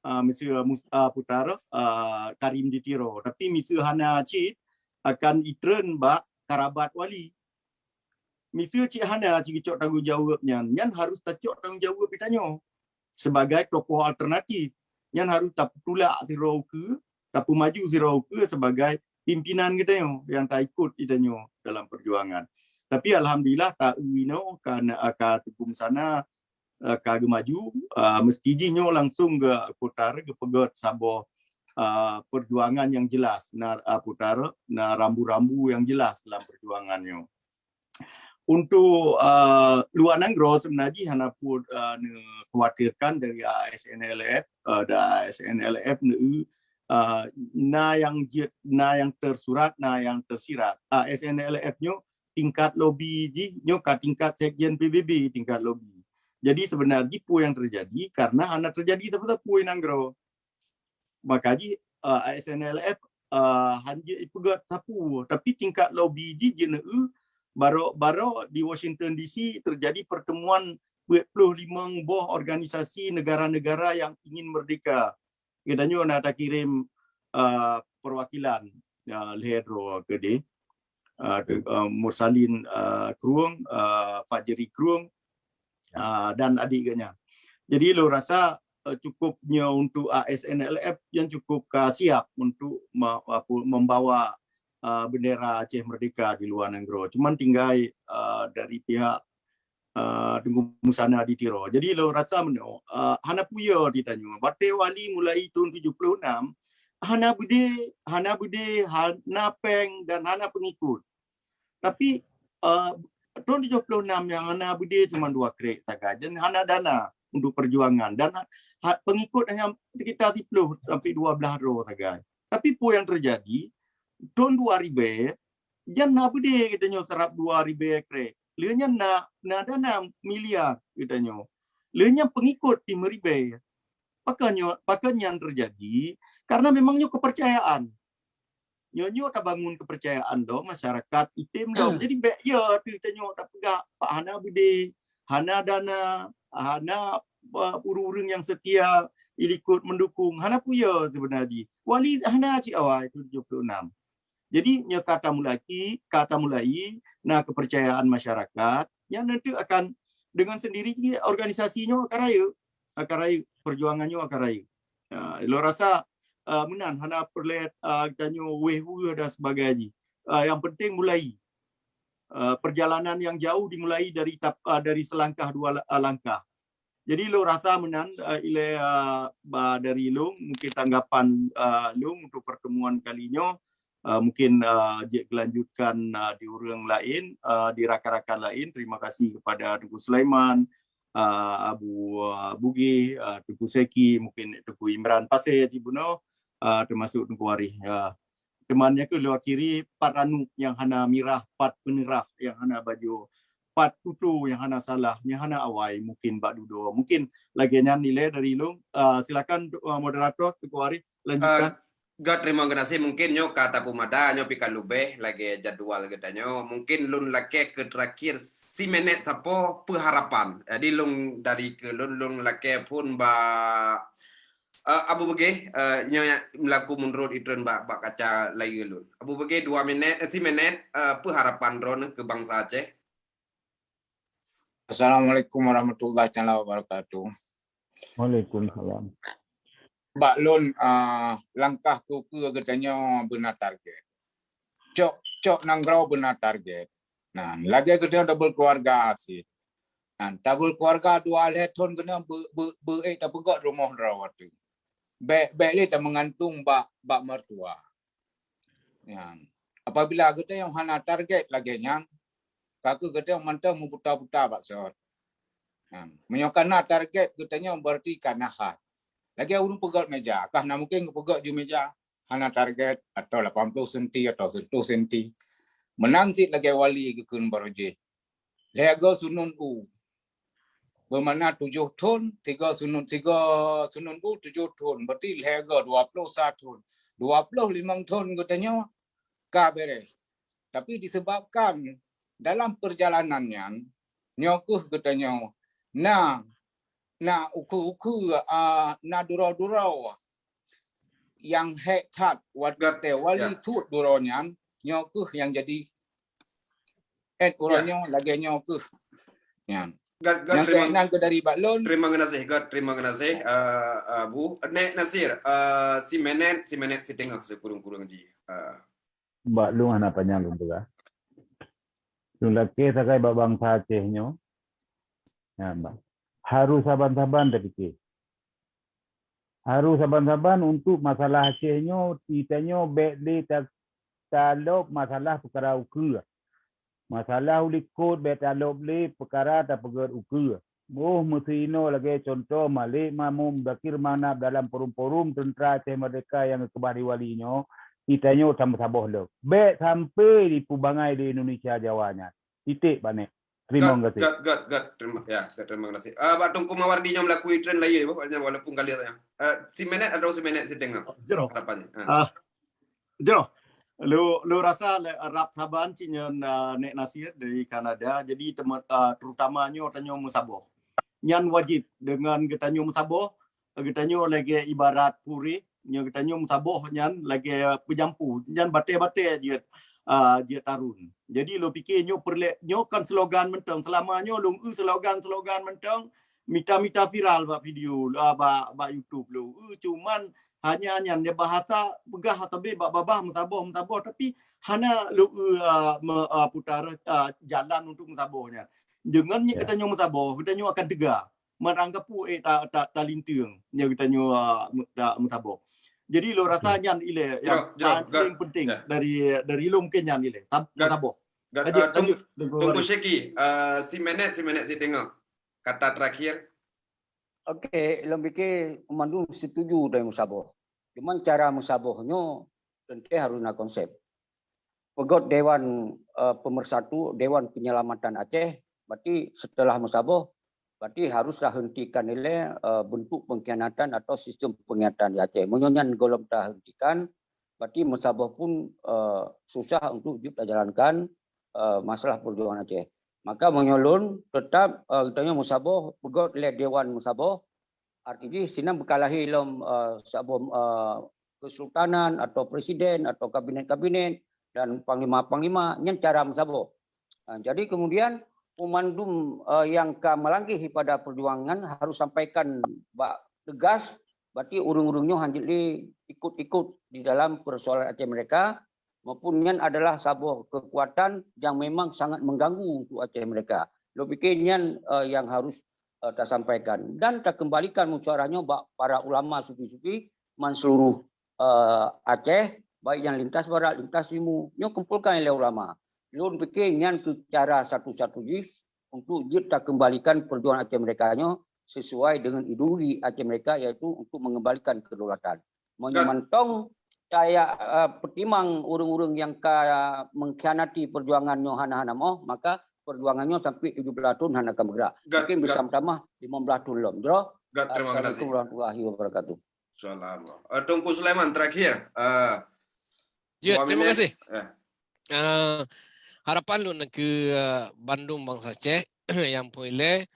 uh, miseue uh, putara uh, Karim di Tiro, tapi miseue hana cit akan itreun bak karabat wali. Miseue cit hana cit geucok tanggung jaweueb nyan, nyan harus tacok tanggung jaweueb geutanyoe sebagai tokoh alternatif. Nyan harus taputulak sidroe ukeue, tapeumaju sidroe ukeue sebagai pimpinan geutanyoe yang taikut geutanyoe dalam perjuangan. Tapi alhamdulillah taeu inoe ka ka Teungku Musana uh, ka geumaju, uh, mesti jih nyoe langsung ke putar geupeugét saboh uh, perjuangan yang jelas, na uh, putar na rambu-rambu yang jelas dalam perjuangan nyoe. Untuk uh, luar nanggroe sebenarnya jih hana pun uh, dikhawatirkan dari A S N L F, uh, dari A S N L F neu uh, na yang na yang tersurat, na yang tersirat. A S N L F nyoe tingkat lobi jih nyoe ka tingkat sekjen P B B tingkat lobi. Jadi sebenarnya peue yang terjadi karena hana terjadi sapeue-sapeue nanggroe. Maka jih uh, A S N L F uh, hanya ipeugét sapeue, tapi tingkat lobi jih jeuneu baru-baru di Washington D C terjadi pertemuan peuet puluh limong boh organisasi negara-negara yang ingin merdeka. Geutanyoe na takirém uh, perwakilan uh, lhée droe keudeh uh, uh, Mursalin uh, Krueng, uh, Fajri Krueng uh, dan adik geunya. Jadi lo rasa uh, cukup nyoe untuk A S N L F yang cukup ka siap untuk membawa uh, bendera Aceh Merdeka di luar negara. Cuman tinggai uh, dari pihak uh, Teungku Musana di Tiro. Jadi lo rasa meno uh, hana puya ditanyoe. Batée wali mulai tahun tujuh puluh enam hana beudé, hana beudé, hana péng dan hana pengikut. Tapi uh, tahun tujuh puluh enam yang hana beudé cuma dua krek sagai dan hana dana untuk perjuangan dan ha, pengikut hanya sekitar sepuluh sampai dua belas droe sagai. Tapi peue yang terjadi tahun dua ribu jan na beudé geutanyoe sarap dua ribu krek. Lheueh nyan na na dana miliar geutanyoe. Lheueh nyan pengikut di meuribée. Pakon nyoe pakon nyan terjadi karena memang nyoe kepercayaan. Nyoe nyoe tabangun kepercayaan dong masyarakat item dong. Jadi bek ya tu tanyoe tapeugah pak hana beudé, hana dana, hana uh, ureuëng-ureuëng yang setia ilikot mendukung. Hana puya sebenarnya. Wali hana cik awai tujuh puluh enam. Jadi nyoe kata mulai kata mulai na kepercayaan masyarakat yang nanti akan dengan sendiri organisasi nyoe akan raya, akan raya perjuangan nyoe akan raya. Uh, lo rasa uh, menan hana perlu uh, tanyoe weh-weh dan sebagainya. Uh, yang penting mulai uh, perjalanan yang jauh dimulai dari uh, dari selangkah dua uh, langkah. Jadi lo rasa menan uh, ilai uh, dari long mungkin tanggapan uh, long untuk pertemuan kali nyoe uh, mungkin uh, jeuet geulanjutkan uh, di ureuëng lain, uh, di rakan-rakan lain. Terima kasih kepada Teungku Sulaiman, uh, Abu uh, Bugih, uh, Teungku Seki, mungkin Teungku Imran Pasé jibunoe, uh, termasuk Teungku Arif. Uh, teman nyang keu luar kiri pat ranub yang hana mirah, pat penerah yang hana baju, pat tutu yang hana salah, yang hana awai mungkin bak dudo. Mungkin lagi nyan nilai dari long. Uh, silakan uh, moderator Teungku Arif lanjutkan. Uh, Göt, terima kasih. Mungkin nyoe ka tapeumada, nyoe pih ka leubeh lagèe jadwal geutanyoe. Mungkin lôn lakèe keu terakhir siminét sapo peuharapan. Jadi lôn dari keu lôn, lôn lakèe phôn bak, eh, Abu Bageh, eh, nyoe nyang meulaku meunurot itreun bak, bak kaca layie lôn. Abu Bageh dua minét, eh, siminét, eh, peuharapan droeneuh keu bansa Aceh. Assalamualaikum warahmatullahi taala wabarakatuh. Waalaikumsalam. Bak lôn, ah, langkah keu-keu geutanyoe beuna target. Cok, cok nanggroe beuna target. Nah, lagèe geutanyoe tabeukeuluwarga sit. Nah, tabeukeuluwarga dua lhèe thon geutanyoe beu-, beu-, beu-, eh, tapeugöt rumoh droe watèe. Bèk, bèk lé tameugantung bak, bak mertua. Nyan. Apabila geutanyoe hana target lagèe nyan, ka keuh geutanyoe mantong meuputa-puta bak sot. Nyan. Meunyoe ka na target geutanyoe, berarti ka na hat. Lagèe ureueng peugöt meja, kah na mungken geupeugöt ju meja, hana target, atau lapan ploh senti atau seratus senti. Meunan cit lagèe wali geukheun baroe jih. Lhèe go sunun u. Beumakna tujoh thon, tiga sunun, tiga sunun u tujoh thon. Berarti lhèe go dua ploh sa thon. Dua ploh limong thon geutanyoe ka beres. Tapi disebabkan dalam perjalanan nyan, nyoe keuh geutanyoe na, na ukeue-ukeue, ah, na duro-duro nyang hék that watèe wali sut duro nyan, nyoe keuh nyang jadi. Eh, uroe nyoe lagèe nyoe keuh. Nyan. Göt, göt, nyang terima, keunan keu dari bak lôn. Terima kasih, göt, terima kasih, eh, eh, Bu. Nek Nasir, eh, siminét, siminét siteungoh sikureueng-kureueng jih. Eh. Bak lôn hana panyang lôn peugah. Lôn lakèe sagai bak bansa Aceh nyoe. Nyan, bak. Harôh saban-saban tapike. Harôh saban-saban untuk masalah Aceh nyoe, geutanyoe bèk lé ta-, talôb masalah peukara ukeue. Masalah u likôt bèk talôb lé peukara tapeugöt ukeue. Boh meusiinoe lagèe cuntoh Malik Mahmud Muzakir Manaf dalam forum-forum Teuntara Aceh Merdeka nyang geukeubah di Wali nyoe, geutanyoe tameusaboh lom. Bèk sampai dipeubangai lé Indonesia Jawa nyan. Titik, Bak Nek. Terima kasih. Göt, göt, göt. Terima, ya, göt, terima kasih. Ah, Bak Teungku Mawardi nyoe meulaku itreun layie, bah, walaupun ka lheueh nyan. Eh, siminét atau siminét siteungoh? Jroh. Harapan. Ah. Ah, jroh. Lôn, lôn rasa lé rab saban cit nyan, ah, Nek Nasir dari Kanada. Jadi, teuma-, ah, terutama nyoe tanyoe meusaboh. Nyan wajéb deungon geutanyoe meusaboh, geutanyoe lagèe ibarat puri, nyoe geutanyoe meusaboh nyan lagèe peujampu, nyan batèe-batèe jeuet, ah, jeuet tarun. Jadi lôn pike nyoe peureulèe, nyoe kon slogan mantong. Seulama nyoe lôn eu slogan-slogan mantong, mita-mita viral bak video, ah, bak, bak YouTube lôn eu. Cuman hanya nyan, nyan bahasa peugah sabe bak babah meusaboh, meusaboh, tapi hana lôn eu, ah, me-, ah, putar, ah, jalan untuk meusaboh nyan. Deungon geutanyoe meusaboh, geutanyoe akan teuga. Meurangkapeue, eh, ta-, ta-, talinteung nyang geutanyoe, ah, me-, ta-, meusaboh. Jadi lôn rasa nyan ilèe nyang paling penting dari, dari lôn mungken nyan ilèe. Sab-, saboh. Lanjut, lanjut, Teungku Syeki, eh, siminét, siminét siteungoh. Kata terakhir. Okey, lôn pike mandum setuju deungon meusaboh. Cuman cara meusaboh nyoe teuntèe harôh na konsep. Peugöt Dewan, eh, Pemersatu, Dewan Penyelamatan Aceh, berarti setelah meusaboh, berarti haruslah hentikan ilèe, eh, bentuk pengkhianatan atau sistem pengkhianatan di Aceh. Meunyoe nyan gohlom tahentikan, berarti meusaboh pun, eh, susah untuk jeuet tajalankan, eh, masalah perjuangan Aceh. Maka meunyoe lôn, tetap, eh, geutanyoe meusaboh, peugöt lé Dewan Meusaboh, arti jih sinan beukalahi lom, eh, saboh, eh, kesultanan atau presiden atau kabinet-kabinet dan panglima-panglima, nyan cara meusaboh. Ah, jadi kemudian peumandum, eh, nyang ka meulangkah pada perjuangan harus sampaikan bak tegas, berarti ureueng-ureueng nyoe hanjeuet lé ikut-ikut di dalam persoalan Aceh Merdeka, maupun nyan adalah saboh keukuatan nyang memang sangat mengganggu untuk Aceh Merdeka. Lôn pike nyan, eh, nyang harus, eh, tasampaikan dan takeumbalikan musyawarah nyoe bak para ulama sufi-sufi man seuluruh, eh, Aceh, baik nyang lintas barat, lintas timu. Nyoe kumpulkan ilèe ulama. Lôn pike nyan keuh cara satu-satu jih untuk jeuet takeumbalikan perjuangan Aceh Merdeka nyoe sesuai dengan ideologi Aceh Merdeka, iaitu untuk mengembalikan kedaulatan. Meunyoe mantong tajak, eh, peutimang ureueng-ureueng nyang ka mengkhianati perjuangan nyoe hana-hana moh, maka perjuangan nyoe sampai tujoh blaih thon hana akan bergerak. Mungkin bisa meutamah limong blaih thon lom. Jroh. Assalamualaikum warahmatullahi wabarakatuh. Salam. Eh, Teungku Sulaiman, terakhir. Eh, Ya, terima kasih. Eh. Uh, harapan lôn keu uh, bandum bansa Aceh yang peuilée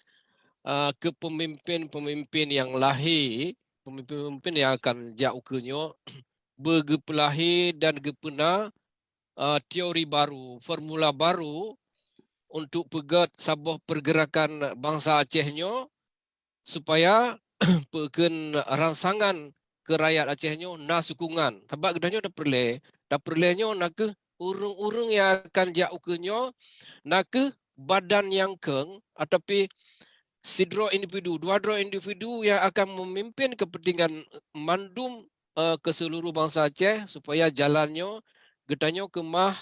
uh, keu pemimpin-pemimpin yang lahé, pemimpin-pemimpin yang akan jak ukeue nyoe beugeupeulahé dan geupeuna uh, teori baru, formula baru untuk peugét saboh pergerakan bansa Aceh nyoe supaya peukheun rangsangan keu rakyat Aceh nyoe na sukungan. Sabab geutanyoe tapeureulée, tapeureulée nyoe na kheueh ureuëng-ureuëng nyang akan jak ukeue nyoe na kheueh badan nyang keng ataupun sidroe individu, dua droe individu yang akan memimpin kepentingan mandum uh, ke seluruh bansa Aceh supaya jalan nyoe geutanyoe keumah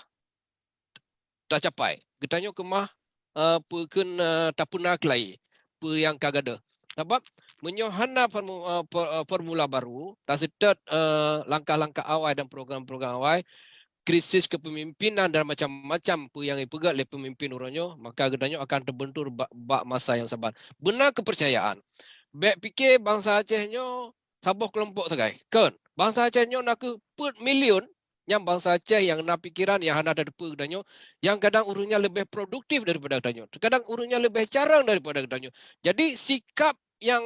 tacapai. Geutanyoe keumah uh, peukheun uh, tapeuna keulai peue nyang ka gadôh. Sabab meunyoe hana formu, uh, formula baru, taseutôt uh, langkah-langkah awai dan program-program awai, krisis kepemimpinan dan macam-macam peue nyang ipeugét lé pemimpin uroe nyoe, maka geutanyoe akan teubentur bak, bak masa nyang saban. Beuna keupercayaan. Bék pike bansa Aceh nyoe saboh keulompok sagai. Kon, bansa Aceh nyoe na kheueh peuet milion nyang bansa Aceh nyang na pikeran nyang hana tateupeue geutanyoe, nyang kadang ureuëng nyan leubeh produktif daripada geutanyoe. Kadang ureuëng nyan leubeh carông daripada geutanyoe. Jadi sikap nyang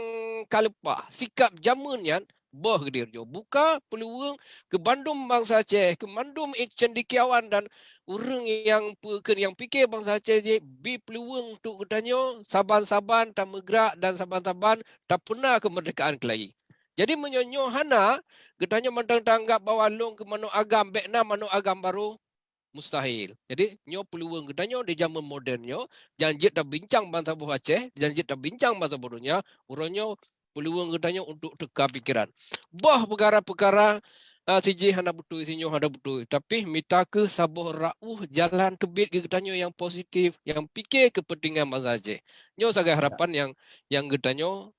ka leupah, sikap jameun nyan boh geudir jo buka peuluweueng keu bandum bansa Aceh, keu mandum cendekiawan dan ureuëng nyang peukheun nyang pike bansa Aceh jih bi peuluweueng untuk geutanyoe saban-saban tameugrak dan saban-saban tapeuna keumeurdekaan keulai. Jadi meunyoe nyoe hana, geutanyoe mantong taanggap bahwa lôn keu manok agam, bék na manok agam barô, mustahil. Jadi nyoe peuluweueng geutanyoe di jameun moden nyoe, nyang jeuet tabincang bansaboh Aceh, nyang jeuet tabincang bansaboh donya, uroe nyoe peuluweueng geutanyoe untuk teuka pikeran. Boh peukara-peukara uh, sijih hana beutôi, sinyoe hana beutôi. Tapi mita kheueh saboh rauh jalan teubiet keu geutanyoe nyang positif, nyang pike keupeuntengan bansa Aceh. Nyoe sagai harapan nyang nyang geutanyoe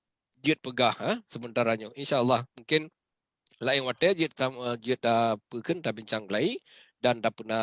jeuet peugah ha, sementara nyoe. Insya Allah mungkin laén watée jeuet jeuet peukheun tabincang keulai dan tapeuna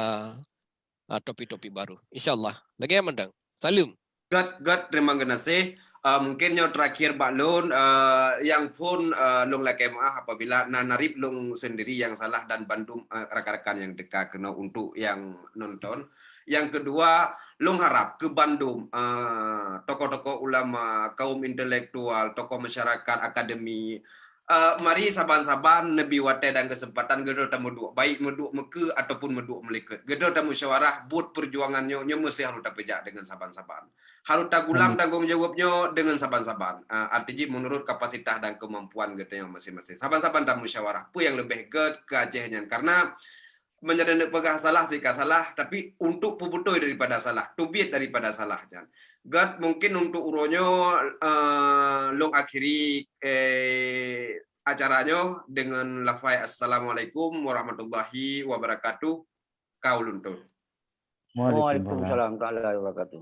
uh, topik-topik baru. Insya Allah. Lagée mandang. Salam. Göt, göt, terima kasih. Uh, mungkin nyoe terakhir bak lôn, uh, nyang phon uh, lôn lakée meuah apabila na narib lôn sendiri nyang salah dan bandum uh, rakan-rakan nyang teuka keunoe untuk nyang nonton. Yang kedua, lôn harap keu bandum uh, tokoh-tokoh ulama, kaum intelektual, tokoh masyarakat, akademi, Uh, mari saban-saban neubi watée dan keuseumpatan geutanyoe tameuduek, baik meuduek meukeue ataupun meuduek meulikot. Geutanyoe tamusyawarah buet peujuangan nyoe, nyoe meusti harôh tapeujak deungon saban-saban. Harôh tagulam tanggong jaweueb nyoe deungon saban-saban. Uh, arti jih meunurot kapasitas dan keumampuan geutanyoe maséng-maséng. Saban-saban tamusyawarah peue nyang leubeh göt keu Aceh nyan. Karena meunyoe neupeugah salah sika salah, tapi untuk peubeutôi daripada salah, teubiet daripada salah nyan. Göt mungkin untuk uroe nyoe uh, lôn akhiri eh, acara nyoe dengan lafai assalamualaikum warahmatullahi wabarakatuh. Kau luntur. Waalaikumsalam warahmatullahi wabarakatuh.